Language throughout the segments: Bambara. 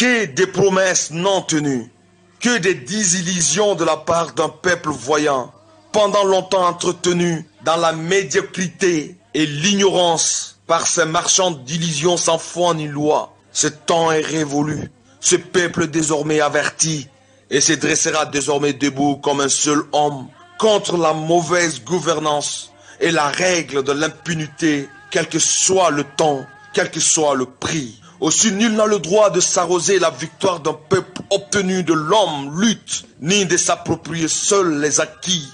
Que des promesses non tenues, que des désillusions de la part d'un peuple voyant, pendant longtemps entretenu dans la médiocrité et l'ignorance par ces marchands d'illusions sans foi ni loi. Ce temps est révolu, ce peuple désormais averti et se dressera désormais debout comme un seul homme contre la mauvaise gouvernance et la règle de l'impunité, quel que soit le temps, quel que soit le prix. Aussi nul n'a le droit de s'arroser la victoire d'un peuple obtenue de l'homme lutte, ni de s'approprier seul les acquis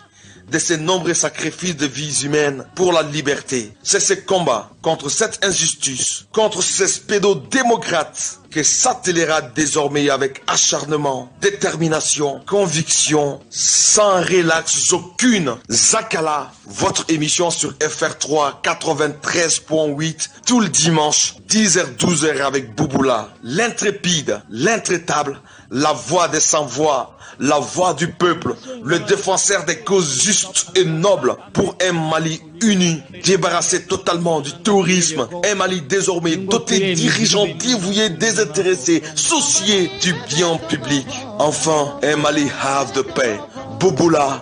de ces nombreux sacrifices de vies humaines pour la liberté. C'est ce combat contre cette injustice, contre ces pédodémocrates que s'attellera désormais avec acharnement, détermination, conviction, sans relax aucune. Zakala, votre émission sur FR3 93.8 tout le dimanche 10h 12h avec Bouboula, l'intrépide, l'intraitable, la voix des sans-voix, la voix du peuple, le défenseur des causes justes et nobles pour un Mali uni, débarrassé totalement du terrorisme, un Mali désormais doté de dirigeants dévoués, désintéressés, souciés du bien public. Enfin, un Mali havre de paix. Bouboula,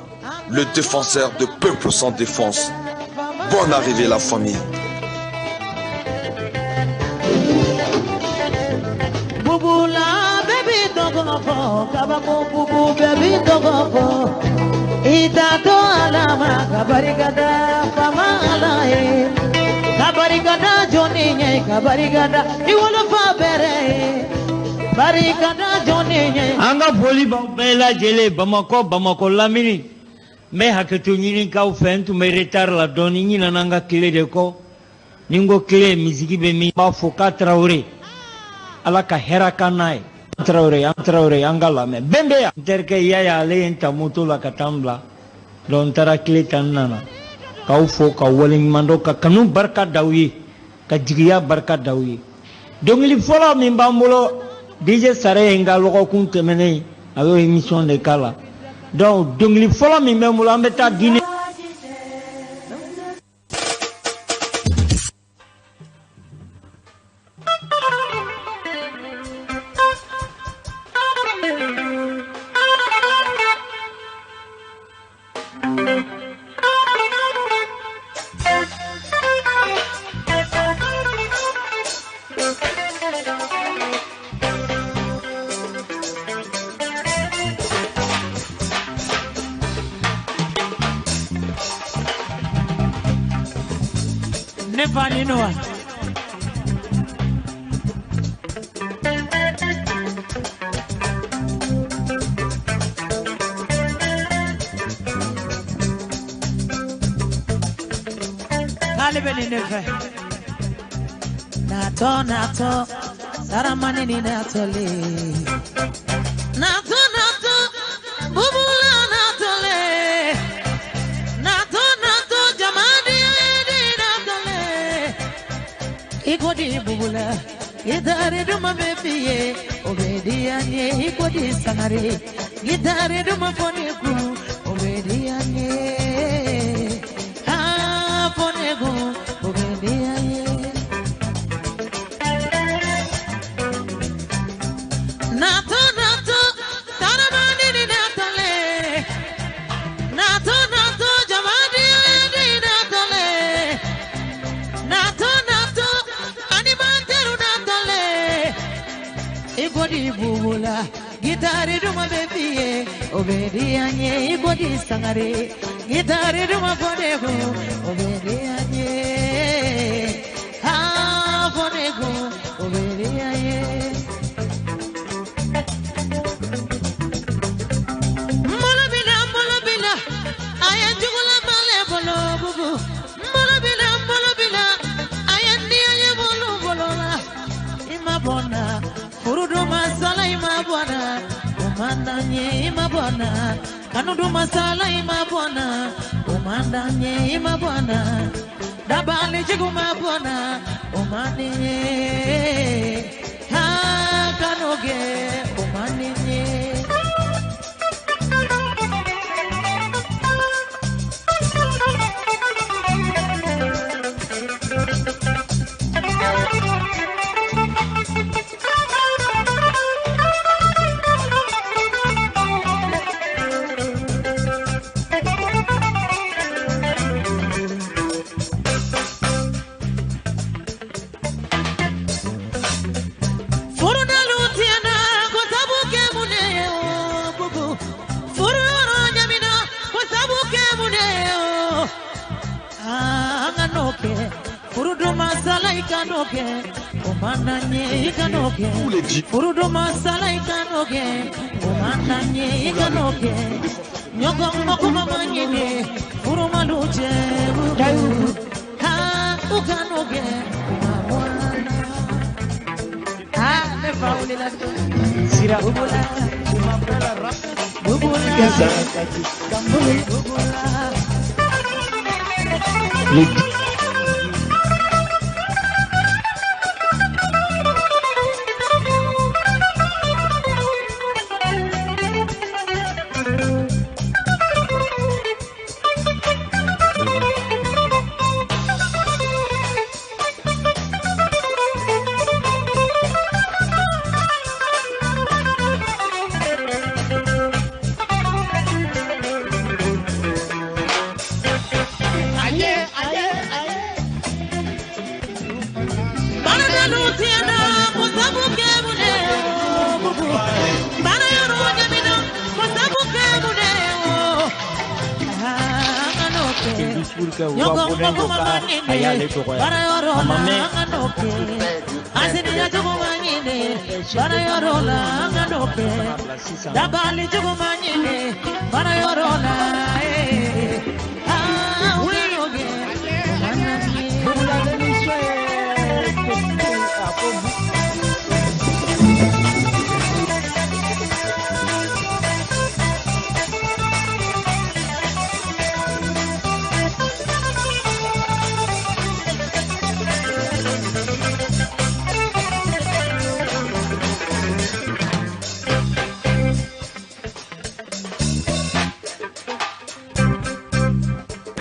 le défenseur de peuple sans défense. Bonne arrivée la famille. Bouboula, baby, dogofo, kabako bubu, baby, dogofo. Itato alama, kabarigada, fama alae. Kabarigada, Johnny, kabarigada, iwolo fa bere. Barigada, Johnny. An ka foli b'aw bɛɛ lajɛlen Bamakɔ, Bamakɔ lamini. N bɛ hakɛto ɲini k'aw fɛ, n tun bɛ retard la dɔɔni, n ɲinɛna n ka tile de kɔ. Ni n ko tile, misigi bɛ min, n b'a fɔ k'a Tarawele. Ala ka hɛrɛ kan n'a ye. Tarawele, an Tarawele, an ka lamɛn. Bɛn bɛ yan. N terikɛ Yaya, ale ye n ta moto la ka taa n bila. Donc n taara tile ta n nana. K'aw fo, ka waleɲuman dɔn, ka kanu barika d'aw ye, ka jigiya barika d'aw ye. Dɔnkili fɔlɔ min b'an bolo, DJ Sare ye n ka lɔgɔkun tɛmɛnen, a y'o émission de k'a la. Donc dɔnkili fɔlɔ min bɛ n bolo, an bɛ taa Guinée. Ne fa ni no wa. K'ale bɛ nin de fɛ. Natɔ natɔ saramani ni natɔle. Natɔ natɔ bubula natɔle. Natɔ natɔ jamadi di natɔle. I ko di bubula gitare duma bɛ f'i ye o bɛ diya n ye. I ko di sangare gitare duma fɔ ne kun o bɛ diya n ye. Ah, fɔ ne kun o bɛ diya n ye. Natɔ natɔ taramani ni natɔle. Natɔ natɔ jamadi di natɔle. Natɔ natɔ animateru natɔle. I ko di bubula gitare duma bɛ f'i ye o bɛ diya n ye. I ko di sangare gitare duma fɔ ne kun o bɛ diya n ye. Ah, fɔ ne kun o bɛ diya n ye. Mbolo bina, mbolo bina, a ye jugula b'ale bolo bubu. Mbolo bina, mbolo bina, a ye niya ye bolo bolo la. I ma bɔ n na, furu dun ma sala i ma bɔ n na, o man d'an ye. I ma bɔ n na, kanu dun ma sala i ma bɔ n na, o man d'an ye. I ma bɔ n na, dabali jugu ma bɔ n na, o man di n ye. Ha, kanu kɛ, o man di n ye. kɛ furudo masala i kan'o kɛ o man d'an ye i kan'o kɛ Tous les dix. furudo masala i kan'o kɛ o man d'an ye i kan'o kɛ ɲɔgɔn makuma man ɲini furumaliw cɛ ha u kan'o kɛ o ma bɔ a la. Ah, ne fa wulila Sira. Bubula, bubula, bubula. Les Baradanu tiɲɛna ko sabu kɛ mun de o bubu. Baara yɔrɔ ɲamina ko sabu kɛ mun de o. Ah, an ka n'o kɛ. Discours kɛ u ka Ɲɔgɔn bonne ko makuma k'a man a y'ale ɲini dɔgɔya. baara yɔrɔ A ma la mɛn. an ka n'o kɛ. A siniya cogo man ɲini baara yɔrɔ la an ka n'o kɛ. Sisan. Dabali cogo man ɲini baara yɔrɔ la ee. Ah, u ka n'o kɛ. O man d'an ye. Bubula l'émission est a ko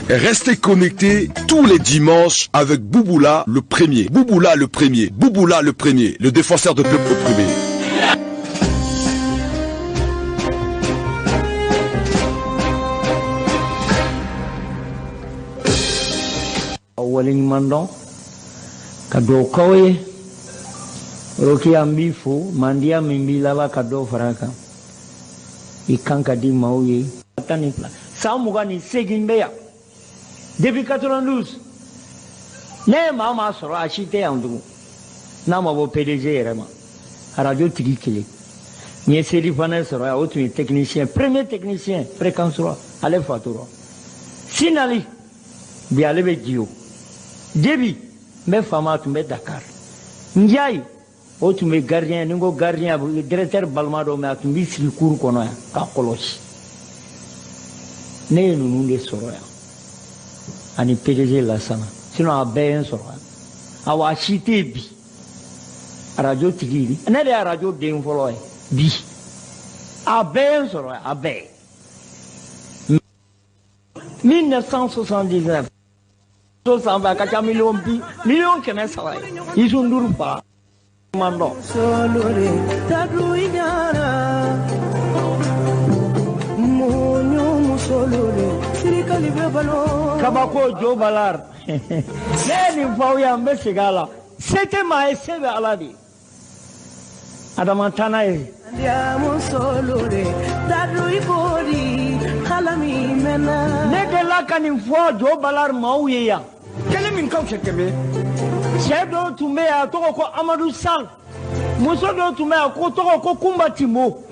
Restez connectés tous les dimanches avec Bouboula le premier. Bouboula le premier. Bouboula le premier. Le défenseur de peuple opprimé. Aw waleɲuman dɔn ka dugawu k'aw ye. Rokiya, n b'i fo. Mandiya min b'i laban ka dɔ fara a kan, i kan ka di maaw ye. 12, san 28 bɛ yan depuis 92. Ne ye maa maa sɔrɔ, a si tɛ yan tugun n'a ma bɔ PDG yɛrɛ ma. Arajo tigi kelen n ye seli fana sɔrɔ yan, o tun ye technicien, premier technicien fréquence 3. Ale fatura sinali bi, ale bɛ Jiyo Jebi. N bɛ faama, a tun bɛ Dakar. Njayi, o tun bɛ gardien. Ni n ko gardien, a bɛ directeur balima dɔ, mais a tun bɛ sigi cour kɔnɔ yan k'a kɔlɔsi. Ne ye ninnu de sɔrɔ yan ani PDG Lasana, sinon a bɛɛ ye n sɔrɔ yan. Awa, a si tɛ yen bi. Arajo tigi, ne de ye arajo den fɔlɔ ye bi. A bɛɛ ye n sɔrɔ yan, a bɛɛ. 1979 so sanfɛ, a ka ca miliyɔn bi miliyɔn 300 ye. Youssou N'Dour fa man dɔn. Solore tadu inyara munyu musolore sirikali bɛ balo. Kabako jo balar, ne ye nin fɔ aw ye, an bɛ segin a la. Se tɛ maa ye, se bɛ Ala de ye. Adama taa ye. Ndiya musolore tadu ibori halami mena. Ne delila ka nin fɔ jo balar maaw ye yan. Kɛlɛ min ka fisa tɛmɛ. Cɛ dɔw tun bɛ yen, a tɔgɔ ko Amadu Sall. Muso dɔw tun bɛ yen, a ko tɔgɔ ko Kunba Timbo.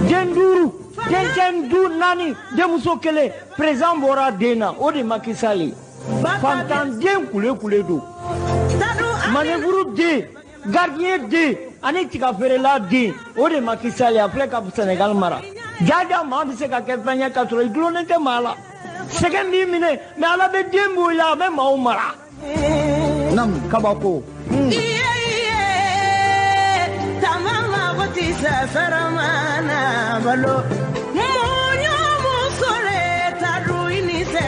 Den duuru, dencɛ du naani, denmuso kelen. Président bɔra den na, o de Macky Sall ye. Fantanden kule kule don. Tadu. Maneburu den, gardien den ani tigafeerela den, o de Macky Sall ye. A filɛ ka Sénégal mara. Jaja, maa bɛ se ka kɛ fɛn ye k'a sɔrɔ i dulonnen tɛ maa la. Sɛgɛn b'i minɛ, mais Ala bɛ den bɔ i la, a bɛ maaw mara. Namu. Kabako. Iye iye tamama goti safaramana balo munyu musore tadu inise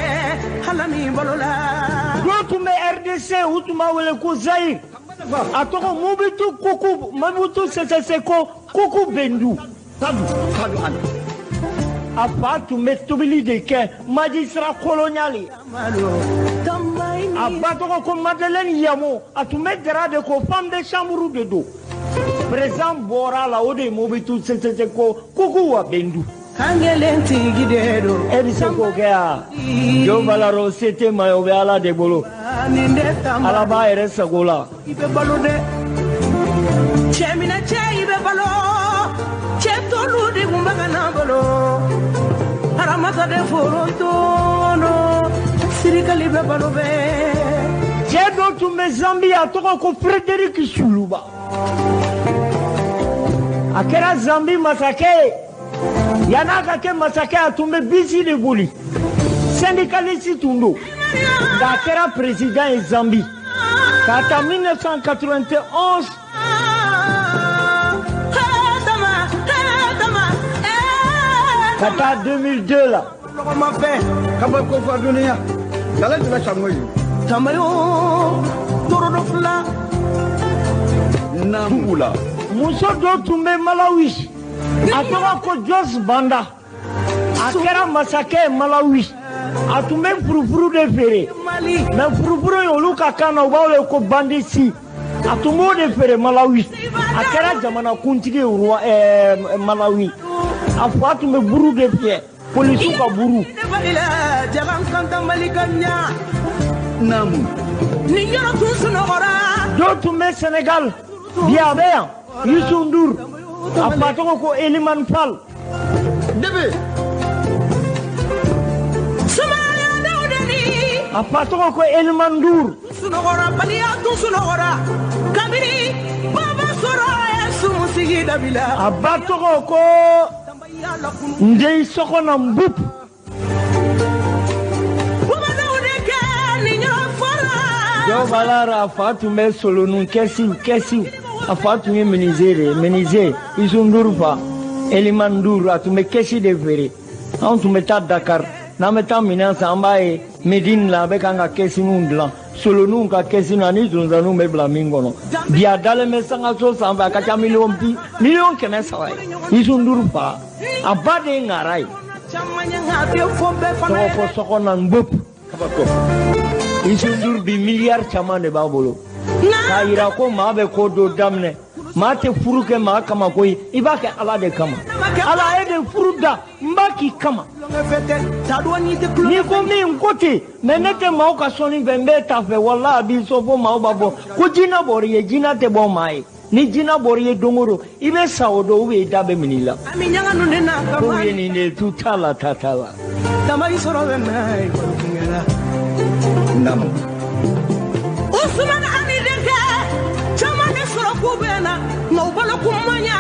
halami balola. Dɔw tun bɛ RDC, u tun b'a wele ko Zayir. A tɔgɔ Mobutu Kuku, Mobutu Sese Seko Kuku Bendu. Tadu tadu ani. A fa tun bɛ tobili de kɛ, magistrat colonial ye. Malo tamai. A ba tɔgɔ ko Madeleine Yamo, a tun bɛ dara de ko femme de chambre de don. Président bɔra a la, o de ye Mobutu Sese Seko Kuku wa Bendu. Kan kelen tigi de don. E bɛ se k'o kɛ yan? Jo balaro se tɛ maa ye, o bɛ Ala de bolo. Nin de tama. Ala b'a yɛrɛ sago la. I bɛ balo dɛ. Cɛ minɛ cɛ i bɛ balo. Cɛ tolu de kun bɛ ka na balo. Haramata de forontono. Sirikali bɛ balo bɛɛ. Cɛ dɔ tun bɛ Zanbi, a tɔgɔ ko Frédéric Suluba. A kɛra Zanbi masakɛ ye. Yan'a ka kɛ masakɛ, a tun bɛ bisi de boli. Syndicaliste tun don. Nka a kɛra président ye Zanbi. K'a ta 1991 ka taa 2002 la. Lɔgɔma fɛn kabako fa duniya kala tɛ sango ye. Tamayo torodo fila. Naamu la. Muso dɔ tun bɛ Malawi. A tɔgɔ ko Joyce Banda. A kɛra masakɛ ye Malawi. A tun bɛ furufuru de feere. Mais furufuru in, olu ka kan na, u b'a wele ko bandisi. A tun b'o de feere Malawi. A kɛra jamanakuntigi ye roi Malawi. A fa tun bɛ buru de fiyɛ. Polisiw ka buru. Ne balila jagan kan tambali ka ɲa. Naamu. Ni yɔrɔ tun sunɔgɔra. Dɔw tun bɛ Sénégal. Bi a bɛ yan. Youssou N'Dour. A fa tɔgɔ ko Eliman Fall. Debe. Sumaya Dawuda ni. A fa tɔgɔ ko Eliman Ndour. Sunɔgɔra baliya tun sunɔgɔra. Kabini baba sɔrɔ ye sumusigi dabila. A ba tɔgɔ ko Ndeye Sokona Mboup. Baba Dawuda kɛ ni yɔrɔ fɔra. Dɔw b'a la, a fa tun bɛ solonu kɛsiw kɛsiw. A fa tun ye menuisier de ye, menuisier. Youssou N'Dour fa Eliman Ndour, a tun bɛ kɛsi de feere. Anw tun bɛ taa Dakar, n'an bɛ taa minɛn san, an b'a ye Medine la, a bɛ k'an ka kɛsiniw dilan, soloniw ka kɛsiniw ani zonzanniw bɛ bila min kɔnɔ. Bi a dalen bɛ sangaso sanfɛ, a ka ca miliyɔn bi miliyɔn 300 ye. Youssou N'Dour fa, a ba de ye ŋara ye. Caman ye nka a tɛ fɔ bɛɛ fana Tɔgɔ ye ko dɛ. Sokona Mboup. Kabako. Youssou N'Dour bi miliyari caman de b'a bolo. K'a yira ko maa bɛ ko dɔ daminɛ, maa tɛ furu kɛ maa kama koyi, i b'a kɛ Ala de kama. Ala e de furu da, n b'a k'i kama. Tulonkɛ fɛ tɛ taduwa n'i tɛ tulonkɛ. N'i ko min ko ten, mais ne tɛ maaw ka sɔnni fɛ, n b'e ta fɛ, walahi a b'i sɔn fo maaw b'a fɔ ko jinɛ bɔr'i ye. Jinɛ tɛ bɔ maa ye. Ni jinɛ bɔr'i ye don o don, i bɛ sa o don, ou bien i da bɛ minɛ i la. Ami ɲaga nun de n'a ka Kow ye maani. nin de ye, tu t'a la ta t'a la. Tama i sɔrɔ bɛ mɛn i balo kunkɛ la. Naamu. Usumana ani denkɛ caman de sɔrɔ k'u bɛ na nka u balo kun man ɲa.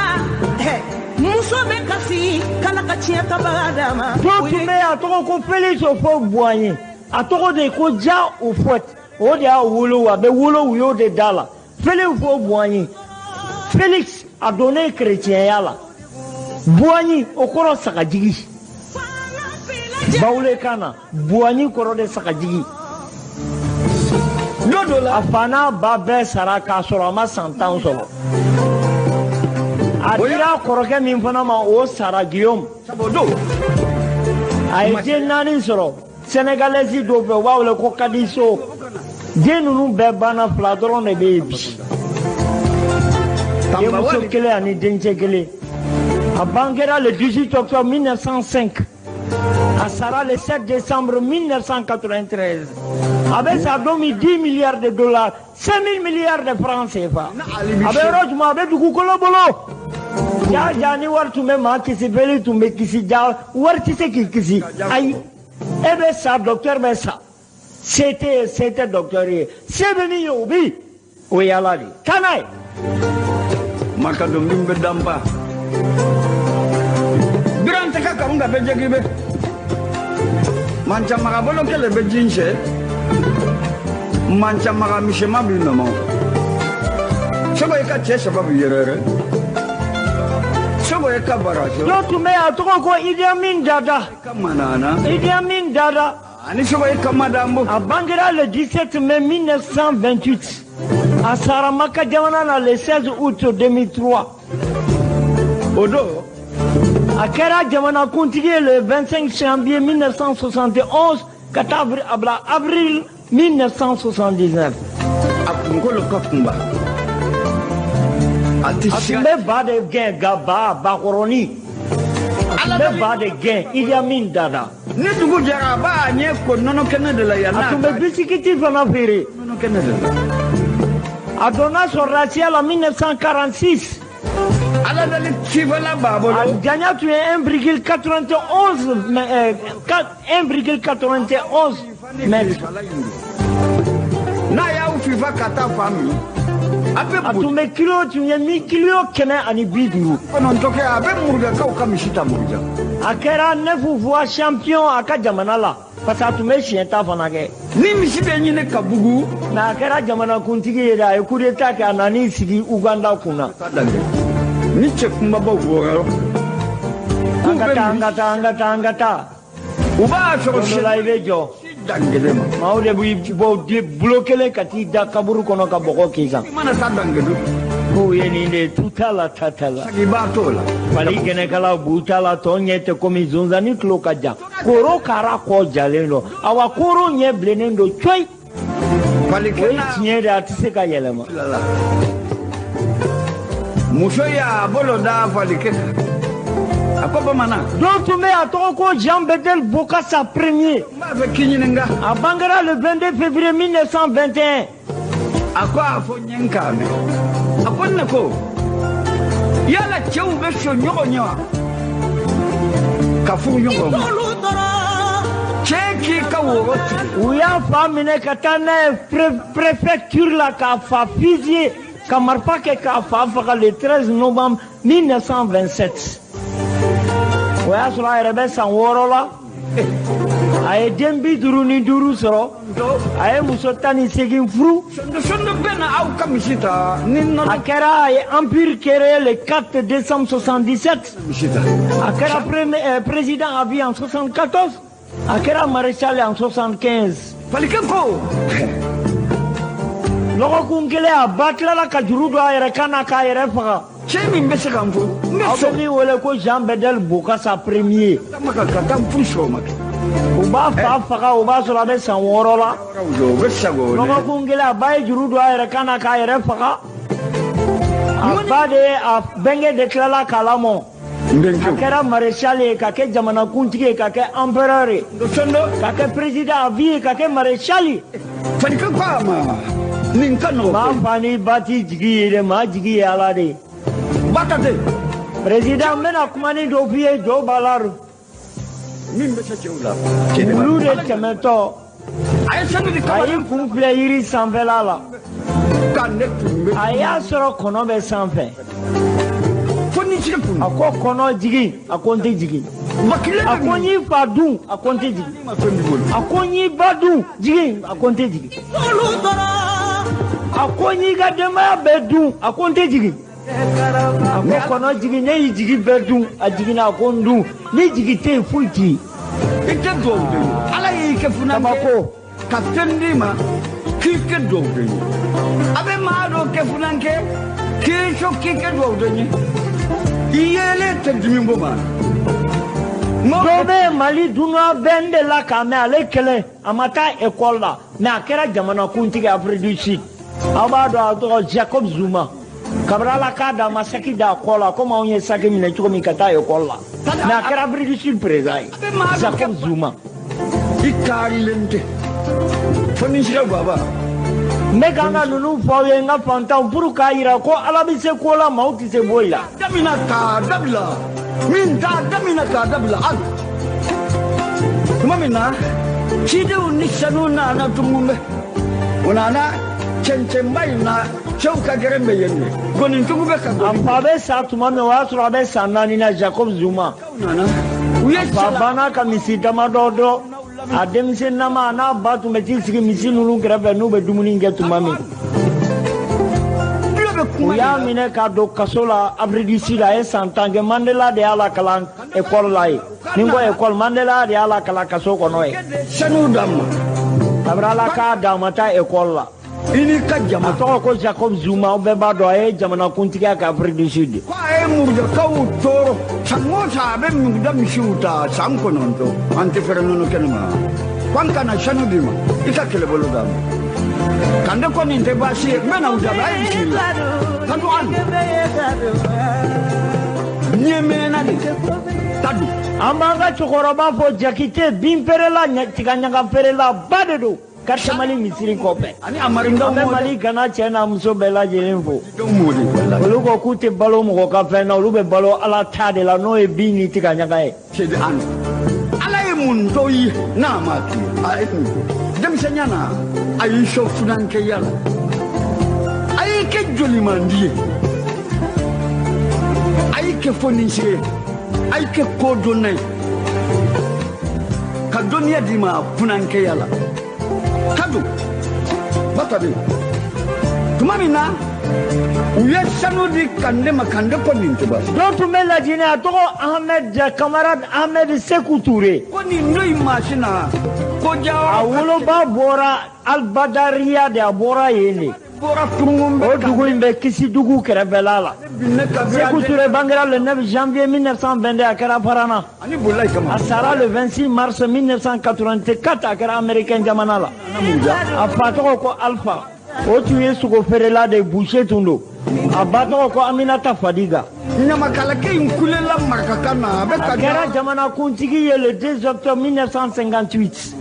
Muso bɛ kasi k'Ala ka tiɲɛ tabaga d'a ma. Dɔw tun bɛ yen, a tɔgɔ ko Félix Houphouët-Boigny. A tɔgɔ de ko Dia Houphouët. O de y'a wolo, a bɛ wolo, u y'o de da la. Félix Houphouët-Boigny. Félix a donnen chrétienya la. Boigny o kɔrɔ sagajigi. Bawulekan na, Boigny kɔrɔ de sagajigi. Don dɔ la. A fa n'a ba bɛɛ sara k'a sɔrɔ a ma san 10 sɔrɔ. A dira a kɔrɔkɛ min fana ma, o sara, Guillaume. Sabu o don. A ye den 4 sɔrɔ Sénégalais dɔw fɛ, u b'a wele ko Kadiso. Den ninnu bɛɛ banna, 2 dɔrɔn de bɛ yen bi. Denmuso kelen ani dencɛ kelen. A bangera le 18 octobre 1905. A sara le 7 décembre 1993. A bɛ sa don min, 10 milliards de dollars, 5 000 milliards de francs CFA. A bɛ yɔrɔ jumɛn? A bɛ dugukolo bolo. Ja ja, ni wari tun bɛ maa kisi, beli tun bɛ kisi. Ja, wari tɛ se k'i kisi. Ayi, e bɛ sa, docteur bɛ sa. Se tɛ ye, se tɛ docteur ye. Se bɛ min ye, o bɛ yen. O ye Ala de ye. Taa n'a ye. Makadon min bɛ danba. Biran tɛ ka kan ka bɛ jɛgi bɛ. Mancamaga bolo kelen bɛ ji sɛ. Mancamaga misɛma b'i nɔmɔ. Sɔgɔ i ka cɛ saba b'i yɛrɛ yɛrɛ. Sɔgɔ i ka bara. Dɔw tun bɛ yen, a tɔgɔ ko Idi Amin Dada. Ka manana. Idi Amin Dada. Ani sɔgɔ i ka madambo. A bangera le 17 mai 1928. A sara Maka jamana na le 16 août 2003. O don. A kɛra jamanakuntigi ye le 25 janvier 1971 ka taa a bila avril 1979. A kunkolo ka kunba. A tɛ A siga. tun bɛ ba de gɛn, ga ba bakɔrɔni. A A tun bɛ ba de gɛn Idi Amin Dada. Ni dugu jɛra a b'a ɲɛ ko nɔnɔ kɛnɛ de la yan. A tun bɛ bisikiti fana feere. Nɔnɔ kɛnɛ de la. A donna sɔrɔdasiya la 1946. Ala dali cifala b'a bolo. A janya tun ye 1,91 mètres. N'a y'aw fifa ka taa fan min. A bɛ A tun bɛ kilo tun ye mi kilo 150. 9 kɛ a bɛ Murujakaw ka misi ta Muruja. A kɛra 9 fois champion a ka jamana la parce que a tun bɛ siɲɛ ta fana kɛ. Ni misi bɛ ɲini ka bugu. Mais a kɛra jamanakuntigi ye dɛ, a ye coup d'état kɛ, a nan'i sigi Uganda kunna. Ni cɛ kunbabaw bɔra. An ka taa, an ka taa, an ka taa, an ka taa. U b'a sɔrɔ Don dɔ la i bɛ jɔ. Dan kelen ma. Maaw de b'i bɔ bolo kelen ka t'i da kaburu kɔnɔ ka bɔgɔ k'i kan. I mana taa dan kelen. K'u ye nin de ye, tu t'a la, ta t'a la. I b'a t'o la. Fali kɛnɛkalaw b'u ta la, tɔ ɲɛ tɛ komi zonzanni tulo ka jan. Koro kara kɔ jalen don. Awa koro ɲɛ bilennen don coyi. Fali O ye kɛnɛ tiɲɛ de ye, a tɛ se ka yɛlɛma. Muso y'a bolo da falikɛ kan. A ko bamanan. Dɔw tun bɛ yen, a tɔgɔ ko Jean Bedel Bokassa premier. N b'a fɛ k'i ɲininka. A bangera le 22 février 1921. A ko a fɔ n ye n k'a mɛn. A ko ne ko yala cɛw bɛ sɔn ɲɔgɔn ye wa? Ka furu ɲɔgɔn ma. Cɛ k'i ka woro tigɛ. U y'a fa minɛ ka taa n'a ye préfecture la k'a fa fusiller, ka marifa kɛ k'a fa faga le 13 novembre 1927. O y'a sɔrɔ a yɛrɛ bɛ san 6 la. A ye den 55 sɔrɔ. A ye muso 18 furu. Sondo sondo bɛ na aw ka misi ta ni nɔnɔ. A kɛra a ye empire créé le 4 décembre 77. Misi ta. A kɛra président à vie en 74. A kɛra maréchal en 75. Falikɛ ko. Lɔgɔkun kelen a ba tilala ka juru don a yɛrɛ kan na k'a yɛrɛ faga. Cɛ min bɛ se ka n furu. N bɛ Aw bɛ sɔn. min wele ko Jean Bedel Bokassa premier. Ka taa n furu sɔgɔma kɛ. U b'a fa faga, o b'a sɔrɔ a bɛ san 6 la. U bɛ sago. Lɔgɔkun kelen a ba ye juru don a yɛrɛ kan na k'a yɛrɛ faga. A ba de ye a bɛnkɛ de tilala k'a lamɔ. A kɛra maréchal ye, ka kɛ jamanakuntigi ye, ka kɛ empereur ye. Ka kɛ président à vie ye, ka kɛ maréchal ye. Falikɛ ko a ma nin ka nɔgɔn. Maa fa ni ba t'i jigi ye dɛ, maa jigi ye Ala de ye. Ba ta tɛ. Président, n bɛna kuma ni dɔ f'i ye, jɔ b'a la. Min bɛ se cɛw la. Wulu de tɛmɛtɔ. A ye sanu di A kaba. y'i kun filɛ yiri sanfɛla la. Ka ne tun bɛ. A y'a sɔrɔ kɔnɔ bɛ sanfɛ. Fo ni jigi kun. A ko kɔnɔ jigin, a ko n tɛ jigin. Ba kelen A ko n y'i fa dun, a ko n tɛ jigin. Ma fɛn b'i bolo. A ko n y'i ba dun, jigin, a ko n tɛ jigin. A ko n y'i ka denbaya bɛɛ dun, a ko n tɛ jigin. A ko kɔnɔ jigin, ne y'i jigi bɛɛ dun, a jiginna, a ko n dun. Ni jigi tɛ yen, foyi tɛ yen. I tɛ duwawu den ye. Ala y'i kɛ funankɛ. Kabako. Ka fɛn d'i ma k'i kɛ duwawu den ye. A bɛ maa dɔ kɛ funankɛ k'i sɔn k'i kɛ duwawu den ye. I yelen tɛ dimi bɔ ma. Dɔw bɛ yen Mali dunan bɛɛ de la k'a mɛn ale kelen, a ma taa école la, mais a kɛra jamanakuntigi Afrique du Sud. Aw b'a dɔn a tɔgɔ Jacob Zuma. Kabini Ala k'a d'a ma saki d'a kɔ la komi anw ye saki minɛ cogo min ka taa école la. Mais a kɛra Afrique du Sud président ye. Jacob Zuma. I kaarilen tɛ. Fo ni sira baba. N bɛ k'an ka ninnu fɔ aw ye n ka fantanw pour k'a yira ko Ala bɛ se ko la, maaw tɛ se foyi la. Damina k'a dabila. Min t'a damina k'a dabila hali. Tuma min na cidenw ni sanu nana tugun bɛ. U nana cɛncɛnba in na cɛw ka gɛrɛn bɛ yen de. Gɔnintigiw bɛ ka A gɔni. fa bɛ sa tuma min, o y'a sɔrɔ a bɛ san 4 na, Jacob Zuma. Nana. U ye A fa banna ka misi damadɔ dɔn. A denmisɛnninama a n'a ba tun bɛ t'i sigi misi ninnu kɛrɛfɛ n'u bɛ dumuni kɛ tuma min. Tulo bɛ U kuma y'a minɛ k'a don kaso la Afrique du Sud, a ye san 10 kɛ. Mandela de y'a lakalan école la yen. Ni n ko école, Mandela de y'a lakalan kaso kɔnɔ yen. Sanu d'a ma. Kabini Ala k'a d'a ma taa école la. I n'i ka jama. A tɔgɔ ko Jacob Zuma, aw bɛɛ b'a dɔn a ye jamanakuntigiya kɛ Afrique du Sud. Ko a ye Murujakaw tɔɔrɔ san o san a bɛ muguda misiw ta san 9 an tɛ fɛrɛ nɔnɔ kɛnɛ ma. Ko an kana sanu d'i ma i ka kɛlɛbolo d'a ma. Kande ko nin tɛ baasi ye, n bɛ na u jaabi a ye bisimila. Kanto an. Ɲɛmɛnna de ta don. An b'an ka cɛkɔrɔba fɔ Jakite binfeerela tigaɲagafeerela ba de don Quartier Mali misiri kɔfɛ. Ani amarindaw An bɛ Mali gana cɛ n'a muso bɛɛ lajɛlen fo. Denw m'o de. Olu ko k'u tɛ balo mɔgɔ ka fɛn na, olu bɛ balo Ala ta de la, n'o ye bin ni tigaɲaga ye. Sedi an. Ala ye mun dɔ ye n'a ma k'i ye? A ye mun dɔn? Denmisɛnya na a y'i sɔn funankɛya la. A y'i kɛ jolimandi ye. A y'i kɛ fonisire ye. A y'i kɛ kodɔnna ye. Ka dɔnniya d'i ma funankɛya la. Kadu Bakabi tuma min na u ye sanu di Kande ma, Kande ko nin tɛ baasi. Dɔ tun bɛ Lajinɛ, a tɔgɔ Ahmed camarade Ahmed Sekou Touré. Ko nin don in maasi na ko Jawara. A woloba bɔra Albadariya de, a bɔra yen de. Bɔra Kurungun O dugu in bɛ Kisidugu kɛrɛfɛla la. Sekou Touré bangera le 9 janvier 1922, a kɛra Farana. Ani Bolayi kama. A sara le 26 mars 1984, a kɛra américain jamana la. A fa tɔgɔ ko Alpha. O tun ye sogo feerela de ye, boucher tun don. A ba tɔgɔ ko Aminata Fadiga. Ɲamakalakɛ in kulela marakakan na a bɛ ka. A kɛra jamanakuntigi ye le 2 octobre 1958.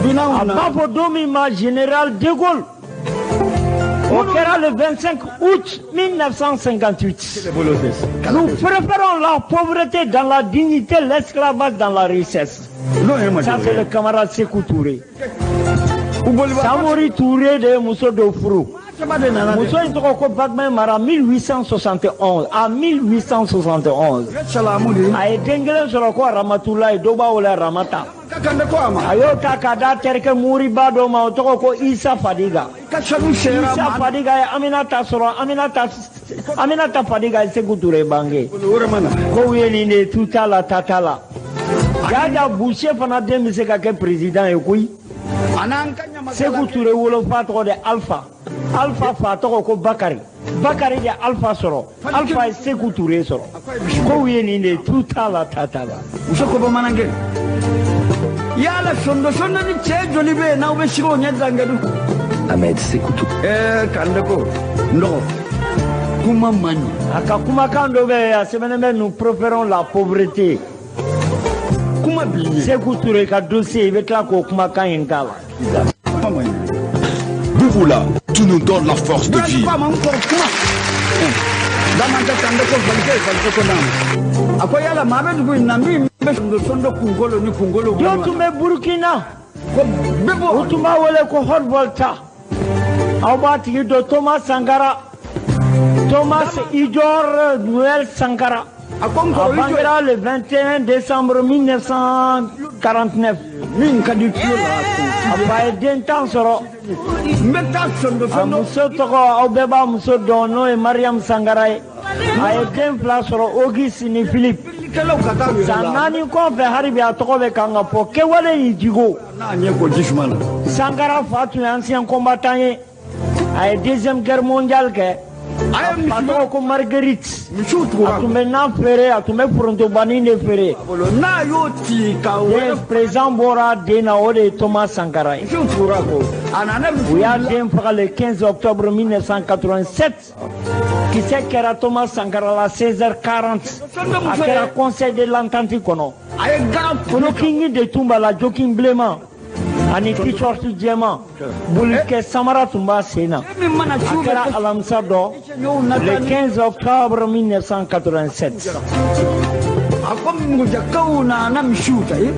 Dunanw A na. b'a fɔ don min ma général de Gaulle. O kɛra le 25 août 1958. Nous préférons la pauvreté dans la dignité, l'esclavage dans la richesse. N'o ye Ça, c'est le camarade Sékou Touré. U boliba. Samori Touré de ye muso dɔ furu. Saba de nana. Muso in tɔgɔ ko Bagmɛ Mara 1871 à 1871. Salamu de. A ye den kelen sɔrɔ ko Ramatulayi, dɔw b'a wele Ramata. Ka Kande ko a ma. A y'o ta k'a d'a terikɛ Moriba dɔ ma, o tɔgɔ ko Isa Fadiga. Ka sanu sera Isa ma. Fadiga ye Aminata sɔrɔ, Aminata Fadiga ye Sekou Touré bange. O de ma na. Kow ye nin de ye, tu t'a la ta t'a la. Jaja Boucher fana den bɛ se ka kɛ président ye koyi. A n'an ka ɲamakala. Sekou Touré wolofa tɔgɔ de Alpha. Alpha fa tɔgɔ ko Bakari. Bakari de Alpha sɔrɔ. Alpha ye Sekou Touré sɔrɔ. Kow ye nin de ye, tu t'a la ta t'a la. Muso ko bamanankɛ. Yala sondo sondo ni cɛ joli bɛ yen n'aw bɛ sigi o ɲɛ dangadu. Ahmed Sékou Touré. Kande ko n dɔgɔ kuma man ɲi. A ka kumakan dɔ bɛ yen, a sɛbɛnnen bɛ nous préférons la pauvreté. Kuma b'i ɲɛ. Sekou Touré ka dossier, i bɛ tila k'o kumakan in k'a la. Kuma man ɲi. Bouboula, tu nous donnes la force de Kande vivre. ko a ma n kɔrɔ kuma. Damankɛ Kande ko falikɛ falikɛ ko naamu. A ko yala maa bɛ dugu in na min bɛ sondo sondo kunkolo ni kunkolo. Dɔ tun bɛ Burukina. Ko bɛɛ b'o. U tun b'a wele ko Haute Volta. Aw b'a tigi dɔn Thomas Sankara. Thomas Idor Noël Sankara. A ko n A kɔrɔ i jɔ. bangera le 21 décembre 1949. Min ka di tulo la. A fa ye den 10 sɔrɔ. N bɛ taa sondo A sondo. muso tɔgɔ aw bɛɛ b'a muso dɔn, n'o ye Mariam Sankara ye. A ye den 2 sɔrɔ, Auguste ni Philippe. Bilikɛlaw ka taa u yɛrɛ San la. 4 kɔfɛ hali bi a tɔgɔ bɛ kan ka fɔ kɛwale ni jigo. N'a ɲɛ ko ji suma na. Sankara fa tun ye ancien combattant ye. A ye deuxième guerre mondiale kɛ. A ye A misi tɔgɔ ko Marguerite. misiw A tugura. tun bɛ nan feere, a tun bɛ forontobani de feere. Bolo n'a y'o ci ka wele. Den président bɔra den na, o de ye Thomas Sankara ye. Misiw tugura ko a nana U misiw y'a bila. den faga le 15 octobre 1987. Kisɛ kɛra Thomas Sankara la 16h40. Sondo A muso kɛra ye. conseil de l'entente kɔnɔ. A ye garan Kolokingi de tun b'a la, jokin bilenman ani t-shirt jɛman. Bolikɛ samara tun b'a sen na. Min mana A su bɛ kɛra alamisa dɔ le 15 octobre 1987. A ko murujakaw nana misiw ta ye.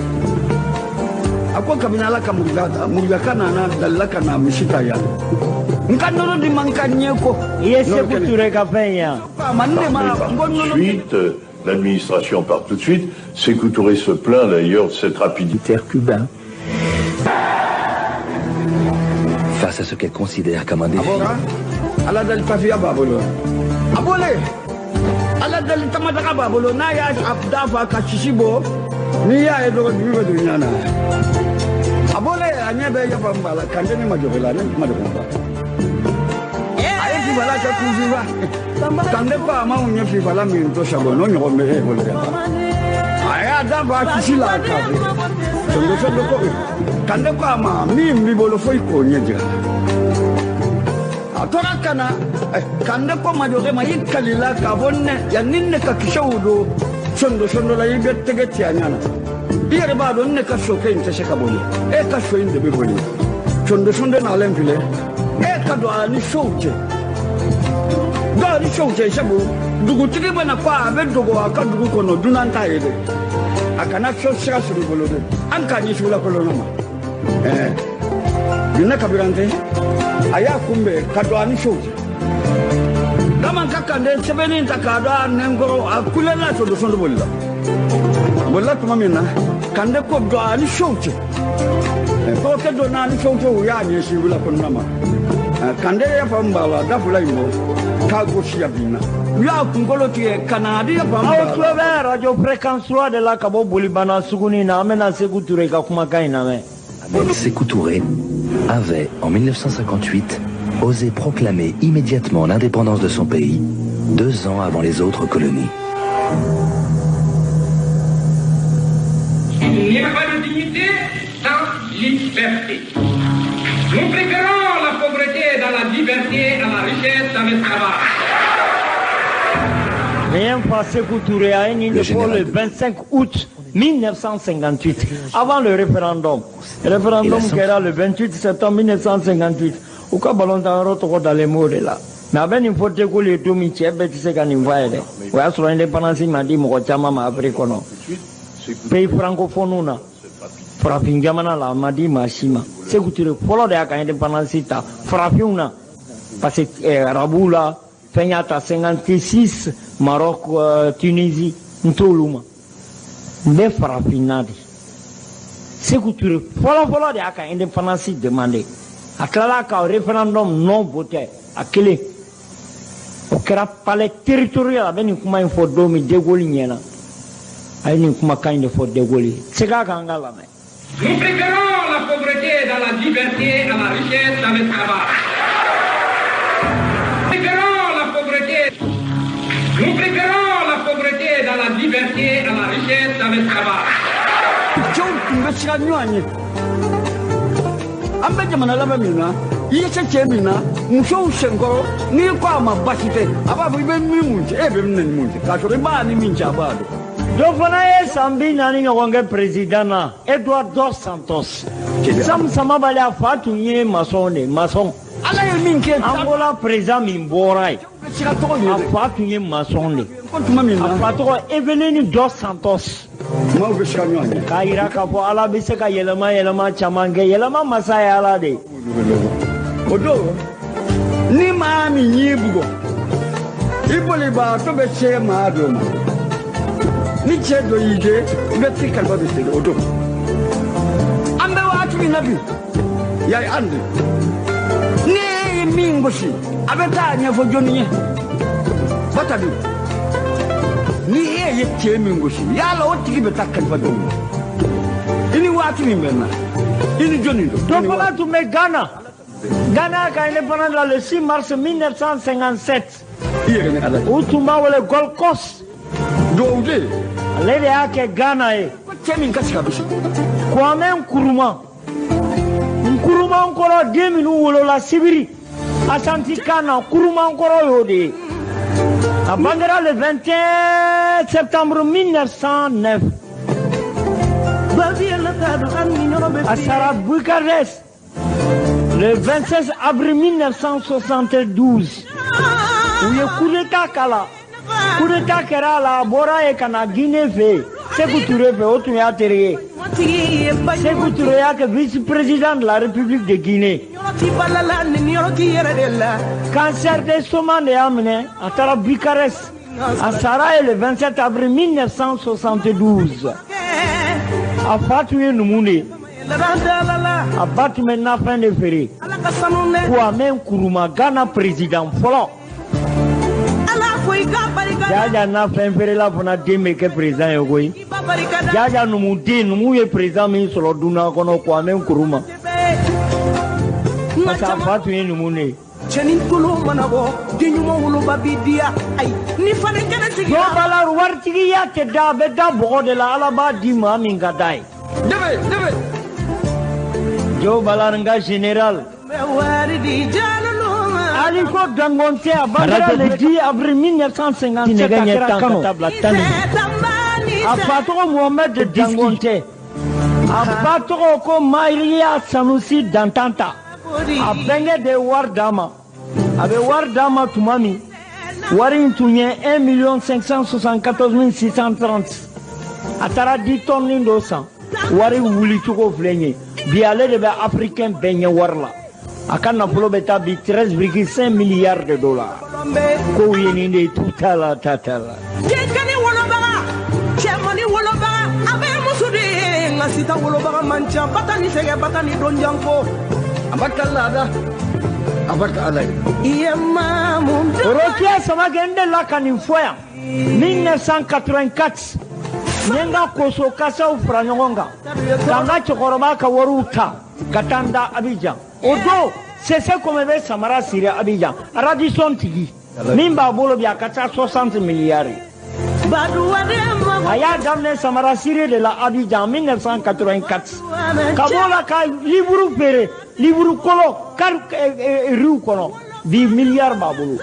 A ko kabini Ala ka muruja ta murujaka nana dalila ka na misi ta yan. N ka nɔnɔ di man ka ɲɛ ko. I ye Sekou Touré ka fɛn ye yan. A ma ne de ma Part n ko tout de nɔnɔ. suite, l'administration part tout de suite. Sékou Touré se plaint d'ailleurs de cette rapidité. Militaire cubain. Face à ce qu'elle considère comme un A défi, bɔra Ala dali tafiya b'a bolo. A bɔlen Ala dali tamadaga b'a bolo n'a y'a da fa ka sisi bɔ n'i y'a ye dɔrɔn dugu bɛ don ɲɛ na. A bɔlen a ɲɛ bɛ yafa n ba la Kande ni majɔgɔ la ne majɔgɔ ba. A ye fifala kɛ kun fifa. Kande ko a ma mun ye fifala min to sago n'o ɲɔgɔn bɛ e bolo yan. A y'a da fa sisi la k'a fɛ. Sondo sondo ko Kande ko a ma min b'i bolo foyi k'o ɲɛ jira. A tora ka na Kande ko majɔkɛ ma, i kalila k'a fɔ ne yanni ne ka kisɛw don sondo sondo la, i bɛ tɛgɛ ci a ɲɛ na. I yɛrɛ b'a dɔn ne ka sokɛ in tɛ se ka boli, e ka so in de bɛ boli. Sondo sondo nalen filɛ, e ka don a ni sow cɛ, don a ni sow cɛ, sabu dugutigi bɛna ko a bɛ dogo a ka dugu kɔnɔ, dunan t'a ye dɛ. A kana so sira sɔrɔ i bolo dɛ, an k'a ɲɛsin wulakolonna ma. Ɛɛ Junɛ Kabirante a y'a kunbɛn ka don a ni sow cɛ. Dama ka Kande sɛbɛnni ta k'a don a nɛnkɔrɔ, a kulela sondo sondo bolila. Bolila tuma min na, Kande ko don a ni sow cɛ. Kɔrɔkɛ donna a ni sow cɛ, u y'a ɲɛsin wulakolonna ma. Kande y'a faamu b'a la, da fila in bɔ k'a gosi a bin na. U y'a kunkolo tigɛ ka na a di faamu. Aw tulo bɛ radio fréquence 3 de la ka bɔ Bolibana suguni na. An bɛna Sekou Touré ka kumakan in lamɛn. Ahmed Sékou Touré avait, en 1958, osé proclamer immédiatement l'indépendance de son pays, 2 ans avant les autres colonies. Il n'y a pas de dignité sans liberté. Nous préférons la pauvreté dans la liberté à la richesse dans l'esclavage. Rien pas Sékou Touré a nin de fɔ le 25 août 1958, avant le référendum. Le référendum kɛra le 28 septembre 1958. U ka balontan yɔrɔ tɔgɔ dalen b'o de la. Mais a bɛ nin fɔ De Gaulle ye don min, cɛ bɛɛ tɛ se ka nin fɔ a ye dɛ. O y'a sɔrɔ indépendance ma di mɔgɔ caman ma Afrique kɔnɔ. Pays francophone na, farafin jamana la, a ma di maa si ma. Sékou Touré fɔlɔ de y'a ka indépendance ta farafinw na. Parce que arabuw la, fɛn y'a ta 56 Maroc, Tunisie, n t'olu ma. N bɛ farafinna de. Sékou Touré fɔlɔ fɔlɔ de y'a ka indépendance demandé. A tilala ka référendum non voté a kelen. O kɛra palais territorial. A bɛ nin kuma in fɔ don min De Gaulle ɲɛna. A ye nin kumakan in de fɔ De Gaulle ye. Segin a kan, an ka lamɛn. Nous préférons la pauvreté dans la liberté à la richesse dans l'esclavage. Nous préférons la pauvreté. Nous préférons la pauvreté dans la liberté à la richesse dans l'esclavage. Cɛw tun bɛ siran ɲɔgɔn ɲɛ. An bɛ jamana laban min na, i ye se cɛ min na musow senkɔrɔ, n'i ko a ma basi tɛ, a b'a fɔ i bɛ min mun cɛ, e bɛ min ni mun cɛ, k'a sɔrɔ i b'a ni min cɛ, a b'a dɔn. Dɔ fana ye san 40 ɲɔgɔn kɛ président na, Edouard Dos Santos. Sam Samabali, a fa tun ye maçon de, maçon. Ala ye min kɛ. Angola président min bɔra yen, bɛ siran tɔgɔ ɲɛ a dɛ. fa tun ye maçon de. Ko tuma min A na, fa tɔgɔ Evelyn Dos Santos. Maaw bɛ siran ɲɔgɔn ɲɛ. K'a yira k'a fɔ Ala bɛ se ka yɛlɛma yɛlɛma caman kɛ. Yɛlɛma masa ye Ala de ye. O don, ni maa min y'i bugɔ, i bolibaatɔ bɛ se maa dɔ ma, ni cɛ dɔ y'i jɛ, i bɛ t'i kalifa bɛ se o don. An bɛ waati min na bi, yayi an de, ni e ye min gosi, a bɛ taa ɲɛfɔ jɔnni ye? Batabi, ni e ye cɛ min gosi, yala o tigi bɛ taa kalifa dɔw ma? I ni waati min bɛ na, i ni jɔnni don? Dɔ fana tun bɛ Ghana. Ghana ka indépendance la le 6 mars 1957. I yɛrɛ ni Ala cɛ. U tun b'a wele Gold Coast. Duwawu de. Ale de y'a kɛ Ghana ye. Ko cɛ min ka sigi a bɛ se. Kwame Nkrumah. Nkrumah kɔrɔ, den minnu wolola Sibiri. Ashanti kan na, Nkrumah kɔrɔ y'o de ye. A bangera le 21 septembre 1909. A sara Bucarest le 26 avril 1972. U ye coup d'état k'a la. Coup d'état kɛra a la, a bɔra yen ka na Guinée fɛ yen. Sékou Touré fɛ, o tun y'a teri ye. Sékou Touré y'a kɛ vice-président de la République de Guinée. Cancer d'estomac de y'a minɛ, a taara Bucarest. A sara yen le 27 avril 1972. A fa tun ye numu de ye. A ba tun bɛ nafɛn de feere. Kwame Nkrumah, Ghana président fɔlɔ. Jaja nafɛn feerela fana den bɛ kɛ président ye koyi. Jaja numuden, numu ye président min sɔrɔ dunan kɔnɔ, Kwame Nkrumah. Parce que a fa tun ye numu de ye. Cɛnin kolo mana bɔ, den ɲuman woloba b'i diya. Ayi, ni falen kɛnɛ sigira. Dɔw b'a la, waritigiya tɛ da, a bɛ da bɔgɔ de la, Ala b'a di maa min ka d'a ye. Debe debe. Joe Bala n ka général. Bɛ wari di jalo ma. Aliko Dangote a bangera le 10 avril 1957 a kɛra Kano. A fa tɔgɔ Mohamed Dangote. A ba tɔgɔ ko Maria Sanusi Dantanta. A bɛnkɛ de ye wari d'a ma. A bɛ wari d'a ma tuma min, wari in tun ye 1 574 630. A taara di tɔnnin dɔ san. Wari wuli cogo filɛ nin ye. Bi ale de bɛ africain bɛɛ ɲɛ wari la. A ka nafolo bɛ taa bi 13,5 milliards de dollars. Kow ye nin de ye, tu t'a la, ta t'a la. Denkɛni wolobaga, cɛmani wolobaga, a bɛ muso de ye, nka sita wolobaga man ca, bata ni sɛgɛ, bata ni donjanko. A barika laada, a barika Ala ye. I ye maamu. Rokia Samake, n delila ka nin fɔ yan 1984, n ye n ka koso kasaw fara ɲɔgɔn kan ka n ka cɛkɔrɔba ka wariw ta ka taa n da Abidjan. O don Sese Kɔmɛ bɛ samara siri Abidjan, Radisson tigi min b'a bolo bi, a ka ca 60 milliards. A y'a daminɛ samara siri de la Abidjan en 1984, ka b'o la ka livre feere, livre kolo kari riw kɔnɔ, bi milliard b'a bolo.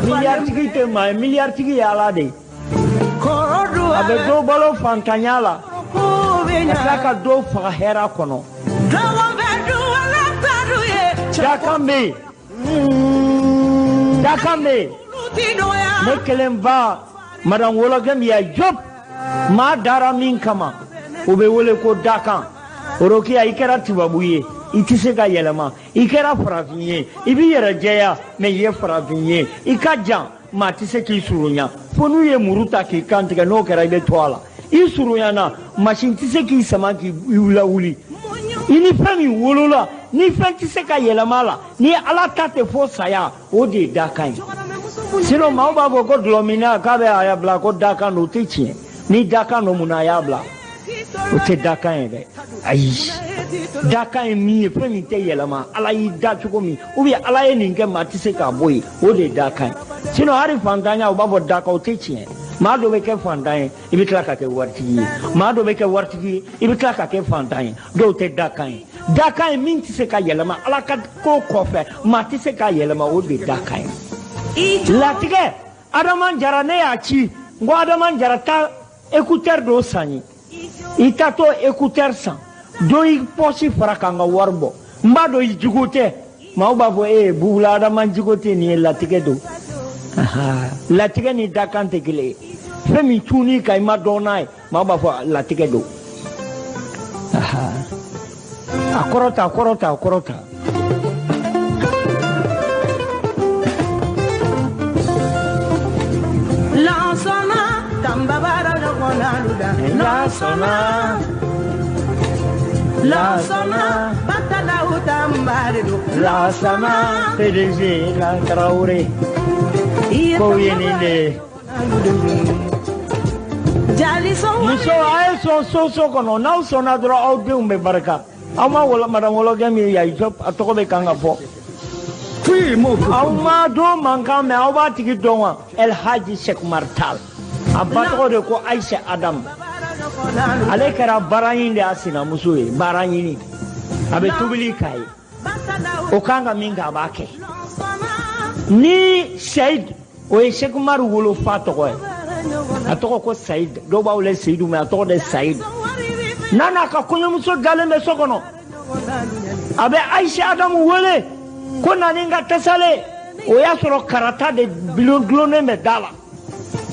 Milliard tigi tɛ maa ye, milliard tigi ye Ala de ye. A bɛ dɔ balo fantanya la ka tila ka dɔ faga hɛrɛ kɔnɔ. Dakan bɛ yen, dakan bɛ yen. Ne kelen ba madame Wologɛmiya Diop, maa dara min kama, o bɛ wele ko dakan. Orokiya, i kɛra tubabu ye, i tɛ se ka yɛlɛma. I kɛra farafin ye, i b'i yɛrɛ jɛya, mɛ i ye farafin ye. I ka jan, maa tɛ se k'i surunya fo n'u ye muru ta k'i kan tigɛ. N'o kɛra, i bɛ to a la. I surunyana, masin tɛ se k'i sama k'i lawuli. I ni fɛn min wolola, ni fɛn tɛ se ka yɛlɛma a la, ni Ala ta tɛ fo saya, o de ye dakan ye. Sinon maaw b'a fɔ ko dɔlɔminna k'a bɛ a y'a bila ko dakan don, o tɛ tiɲɛ. Ni dakan don, mun na a y'a bila? O tɛ dakan ye dɛ, ayi. Dakan ye min ye, fɛn min tɛ yɛlɛma, Ala y'i da cogo min, ou bien Ala ye nin kɛ, maa tɛ se k'a bɔ yen, o de ye dakan ye. Sinon hali fantanya, u b'a fɔ dakan, o tɛ tiɲɛ. Maa dɔ bɛ kɛ fantan ye, i bɛ tila ka kɛ waritigi ye. Maa dɔ bɛ kɛ waritigi ye, i bɛ tila ka kɛ fantan ye. Dɔw tɛ dakan ye. Dakan ye min tɛ se ka yɛlɛma, Ala ka ko kɔfɛ maa tɛ se k'a yɛlɛma, o de ye dakan ye. Latigɛ Adama Jara, ne y'a ci n ko Adama Jara, taa écouteur dɔ san ye. I taatɔ écouteur san, dɔ y'i pɔsi fara k'an ka wari bɔ. N b'a dɔn i jugu tɛ. Maaw b'a fɔ e Bubula Adama jugu tɛ nin ye, latigɛ don. Latigɛ ni dakan tɛ kelen ye. Fɛn min cunn'i kan, i ma dɔn n'a ye, maaw b'a fɔ latigɛ don. A kɔrɔ ta, a kɔrɔ ta, a kɔrɔ ta. Lansana, tambabara ɲɔgɔnnaluda. Lansana, Lansana, batalaw tambare do. Lansana, PDG la Traoré. Kow ye nin de ye. Muso, a ye sɔn so so kɔnɔ, n'aw sɔnna dɔrɔn, aw denw bɛ barika. Aw ma wolo madame Wologɛ min ye, a tɔgɔ bɛ kan ka fɔ. Aw ma don mankan mɛn, aw b'a tigi dɔn wa? El Hadji Cheikh Oumar Tall. A ba tɔgɔ de ko Aïcha Adam. Ale kɛra baara ɲini de y'a sinamuso ye, baara ɲini. A bɛ tobili k'a ye. O kan ka min kɛ, a b'a kɛ. Ni Seyid, o ye Cheikh Oumar wolofa tɔgɔ ye. A tɔgɔ ko Sayid. Dɔw b'a wele Seyidu, mais a tɔgɔ de Sayid. N'a n'a ka kɔɲɔmuso dalen bɛ so kɔnɔ, a bɛ Aïcha Adamu wele ko na ni n ka tasale. O y'a sɔrɔ karata de dulonnen bɛ da la.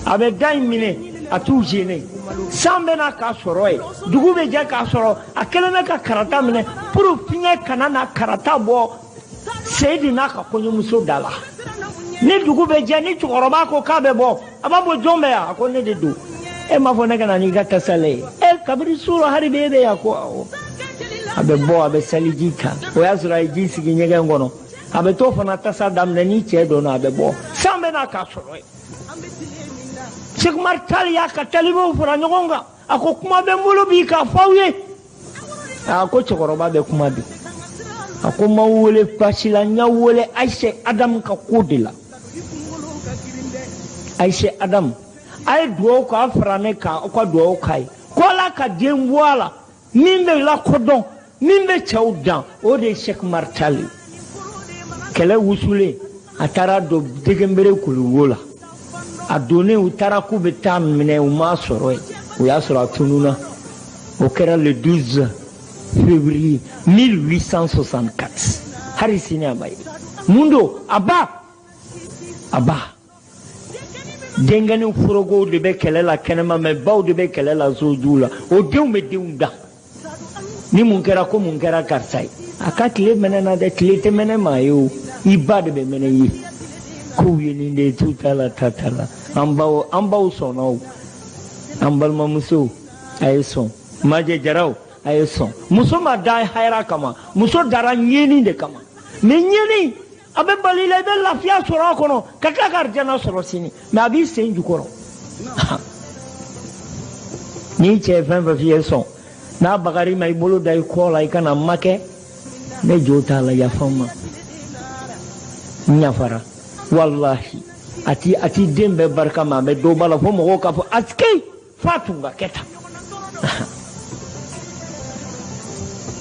A bɛ da in minɛ, a t'u gêner. San bɛ na k'a sɔrɔ yen, dugu bɛ jɛ k'a sɔrɔ a kɛlen bɛ ka karata minɛ pour fiɲɛ kana na karata bɔ Seyidi n'a ka kɔɲɔmuso da la. Ni dugu bɛ jɛ, ni cɛkɔrɔba ko k'a bɛ bɔ, a b'a fɔ jɔn bɛ yan? A ko ne de don. E m'a fɔ ne ka na n'i ka tasale ye? E kabini su rɔ hali bi e bɛ yan? Ko awɔ. A bɛ bɔ, a bɛ seliji ta, o y'a sɔrɔ a ye ji sigi ɲɛgɛn kɔnɔ. A bɛ t'o fana tasa daminɛ, ni cɛ donna, a bɛ bɔ. San bɛ na k'a sɔrɔ yen. Cheikh Oumar Tall y'a ka talibew fara ɲɔgɔn kan, a ko kuma bɛ n bolo bi k'a fɔ aw ye. A ko cɛkɔrɔba bɛ kuma bi. A ko n m'aw wele baasi la, n y'aw wele Aïcha Adamu ka ko de la. Aïcha Adamu, a ye dugawu k'a fara ne kan, aw ka dugawu k'a ye ko Ala ka den bɔ a la min bɛ lakodɔn, min bɛ cɛw dan, o de ye Cheikh Oumar Tall ye. Kɛlɛ wusulen, a taara don Degenbere kuluwo la. A donnen, u taara k'u bɛ taa minɛ, u m'a sɔrɔ yen. U y'a sɔrɔ a tununna. O kɛra le 12 février 1864. Hali sini a ma ye. Mun don? A ba, a ba denkɛnin forokow de bɛ kɛlɛ la kɛnɛma, mɛ baw de bɛ kɛlɛ la sojuw la. O denw bɛ denw da. Ni mun kɛra, ko mun kɛra karisa ye, a ka tile mɛnɛ na dɛ. Tile tɛ mɛnɛ maa ye o, i ba de bɛ mɛnɛ i ye. Kow ye nin de ye, tu t'a la, ta t'a la. An baw, an baw sɔnna o. An balimamusow, a ye sɔn. Majɛ Jaraw, a ye sɔn. Muso ma da hɛrɛ kama, muso dara ɲɛni de kama. Mɛ ɲɛni a bɛ bali la, i bɛ lafiya sɔrɔ a kɔnɔ ka tila ka arijana sɔrɔ sini, mɛ a b'i sen jukɔrɔ. N'i cɛ ye fɛn fɛn f'i ye, sɔn. N'a bagar'i ma, i bolo da i kɔ la, i kana makɛ. Ne jo t'a la, yafa n ma, n yafara. Walahi, a ti a ti den bɛɛ barika ma, a bɛ dɔ ba la fo mɔgɔw k'a fɔ asike f'a tun ka kɛ tan.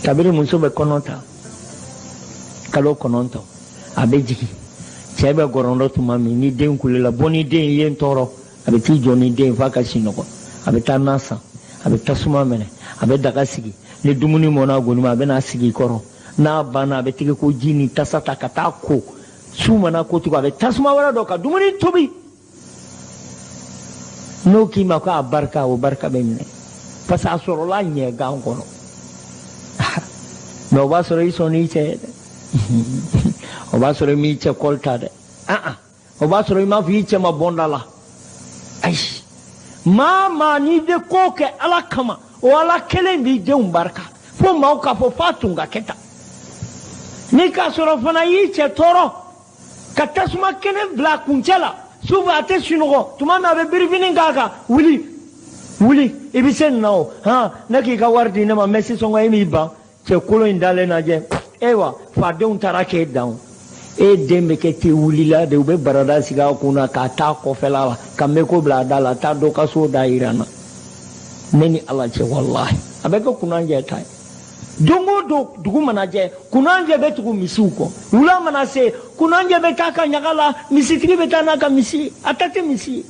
Kabini muso bɛ kɔnɔ ta kalo 9, a bɛ jigin, cɛ bɛ gɔrɔndɔ tuma min, ni den kulela, bɔ ni den ye n tɔɔrɔ, a bɛ t'i jɔ ni den f'a ka sinɔgɔ. A bɛ taa na san, a bɛ tasuma minɛ, a bɛ daga sigi. Ni dumuni mɔna goni ma, a bɛ n'a sigi kɔrɔ. N'a banna, a bɛ tɛgɛ ko ji ni tasa ta ka taa ko. Su mana ko tugun, a bɛ tasuma wɛrɛ dɔ ka dumuni tobi. N'o k'i ma ko a barika, o barika bɛ minɛ, parce que a sɔrɔla ɲɛgan kɔnɔ. Mɛ o b'a sɔrɔ i sɔnn'i cɛ ye dɛ. O b'a sɔrɔ i m'i cɛ kɔli ta dɛ. O b'a sɔrɔ i m'a fɔ i cɛ ma bɔnda la. Ayi, maa maa, n'i bɛ ko kɛ Ala kama, o Ala kelen b'i denw barika fo maaw k'a fɔ f'a tun ka kɛ tan. Ni k'a sɔrɔ fana i y'i cɛ tɔɔrɔ ka tasuma kɛnɛ bila a kuncɛ la sufɛ, a tɛ sunɔgɔ tuma min, a bɛ birifini k'a kan, wuli wuli, i bɛ se nin na o han, ne k'i ka wari di ne ma, mɛ sisan e m'i ban cɛ kolon in dalen lajɛ. Ayiwa, fadenw taara k'e dan o, e den bɛ kɛ te wulila de. U bɛ barada sigi a kun na k'a taa kɔfɛla la ka meko bila a da la, taa dɔ ka so da yira n na. Ne ni Ala cɛ, walahi, a bɛ kɛ kunnanjɛ ta ye. Don o don, dugu mana jɛ, kunnanjɛ bɛ tugu misiw kɔ. Wula mana se, kunnanjɛ bɛ taa ka ɲaga la, misitigi bɛ taa n'a ka misi ye, a ta tɛ misi ye.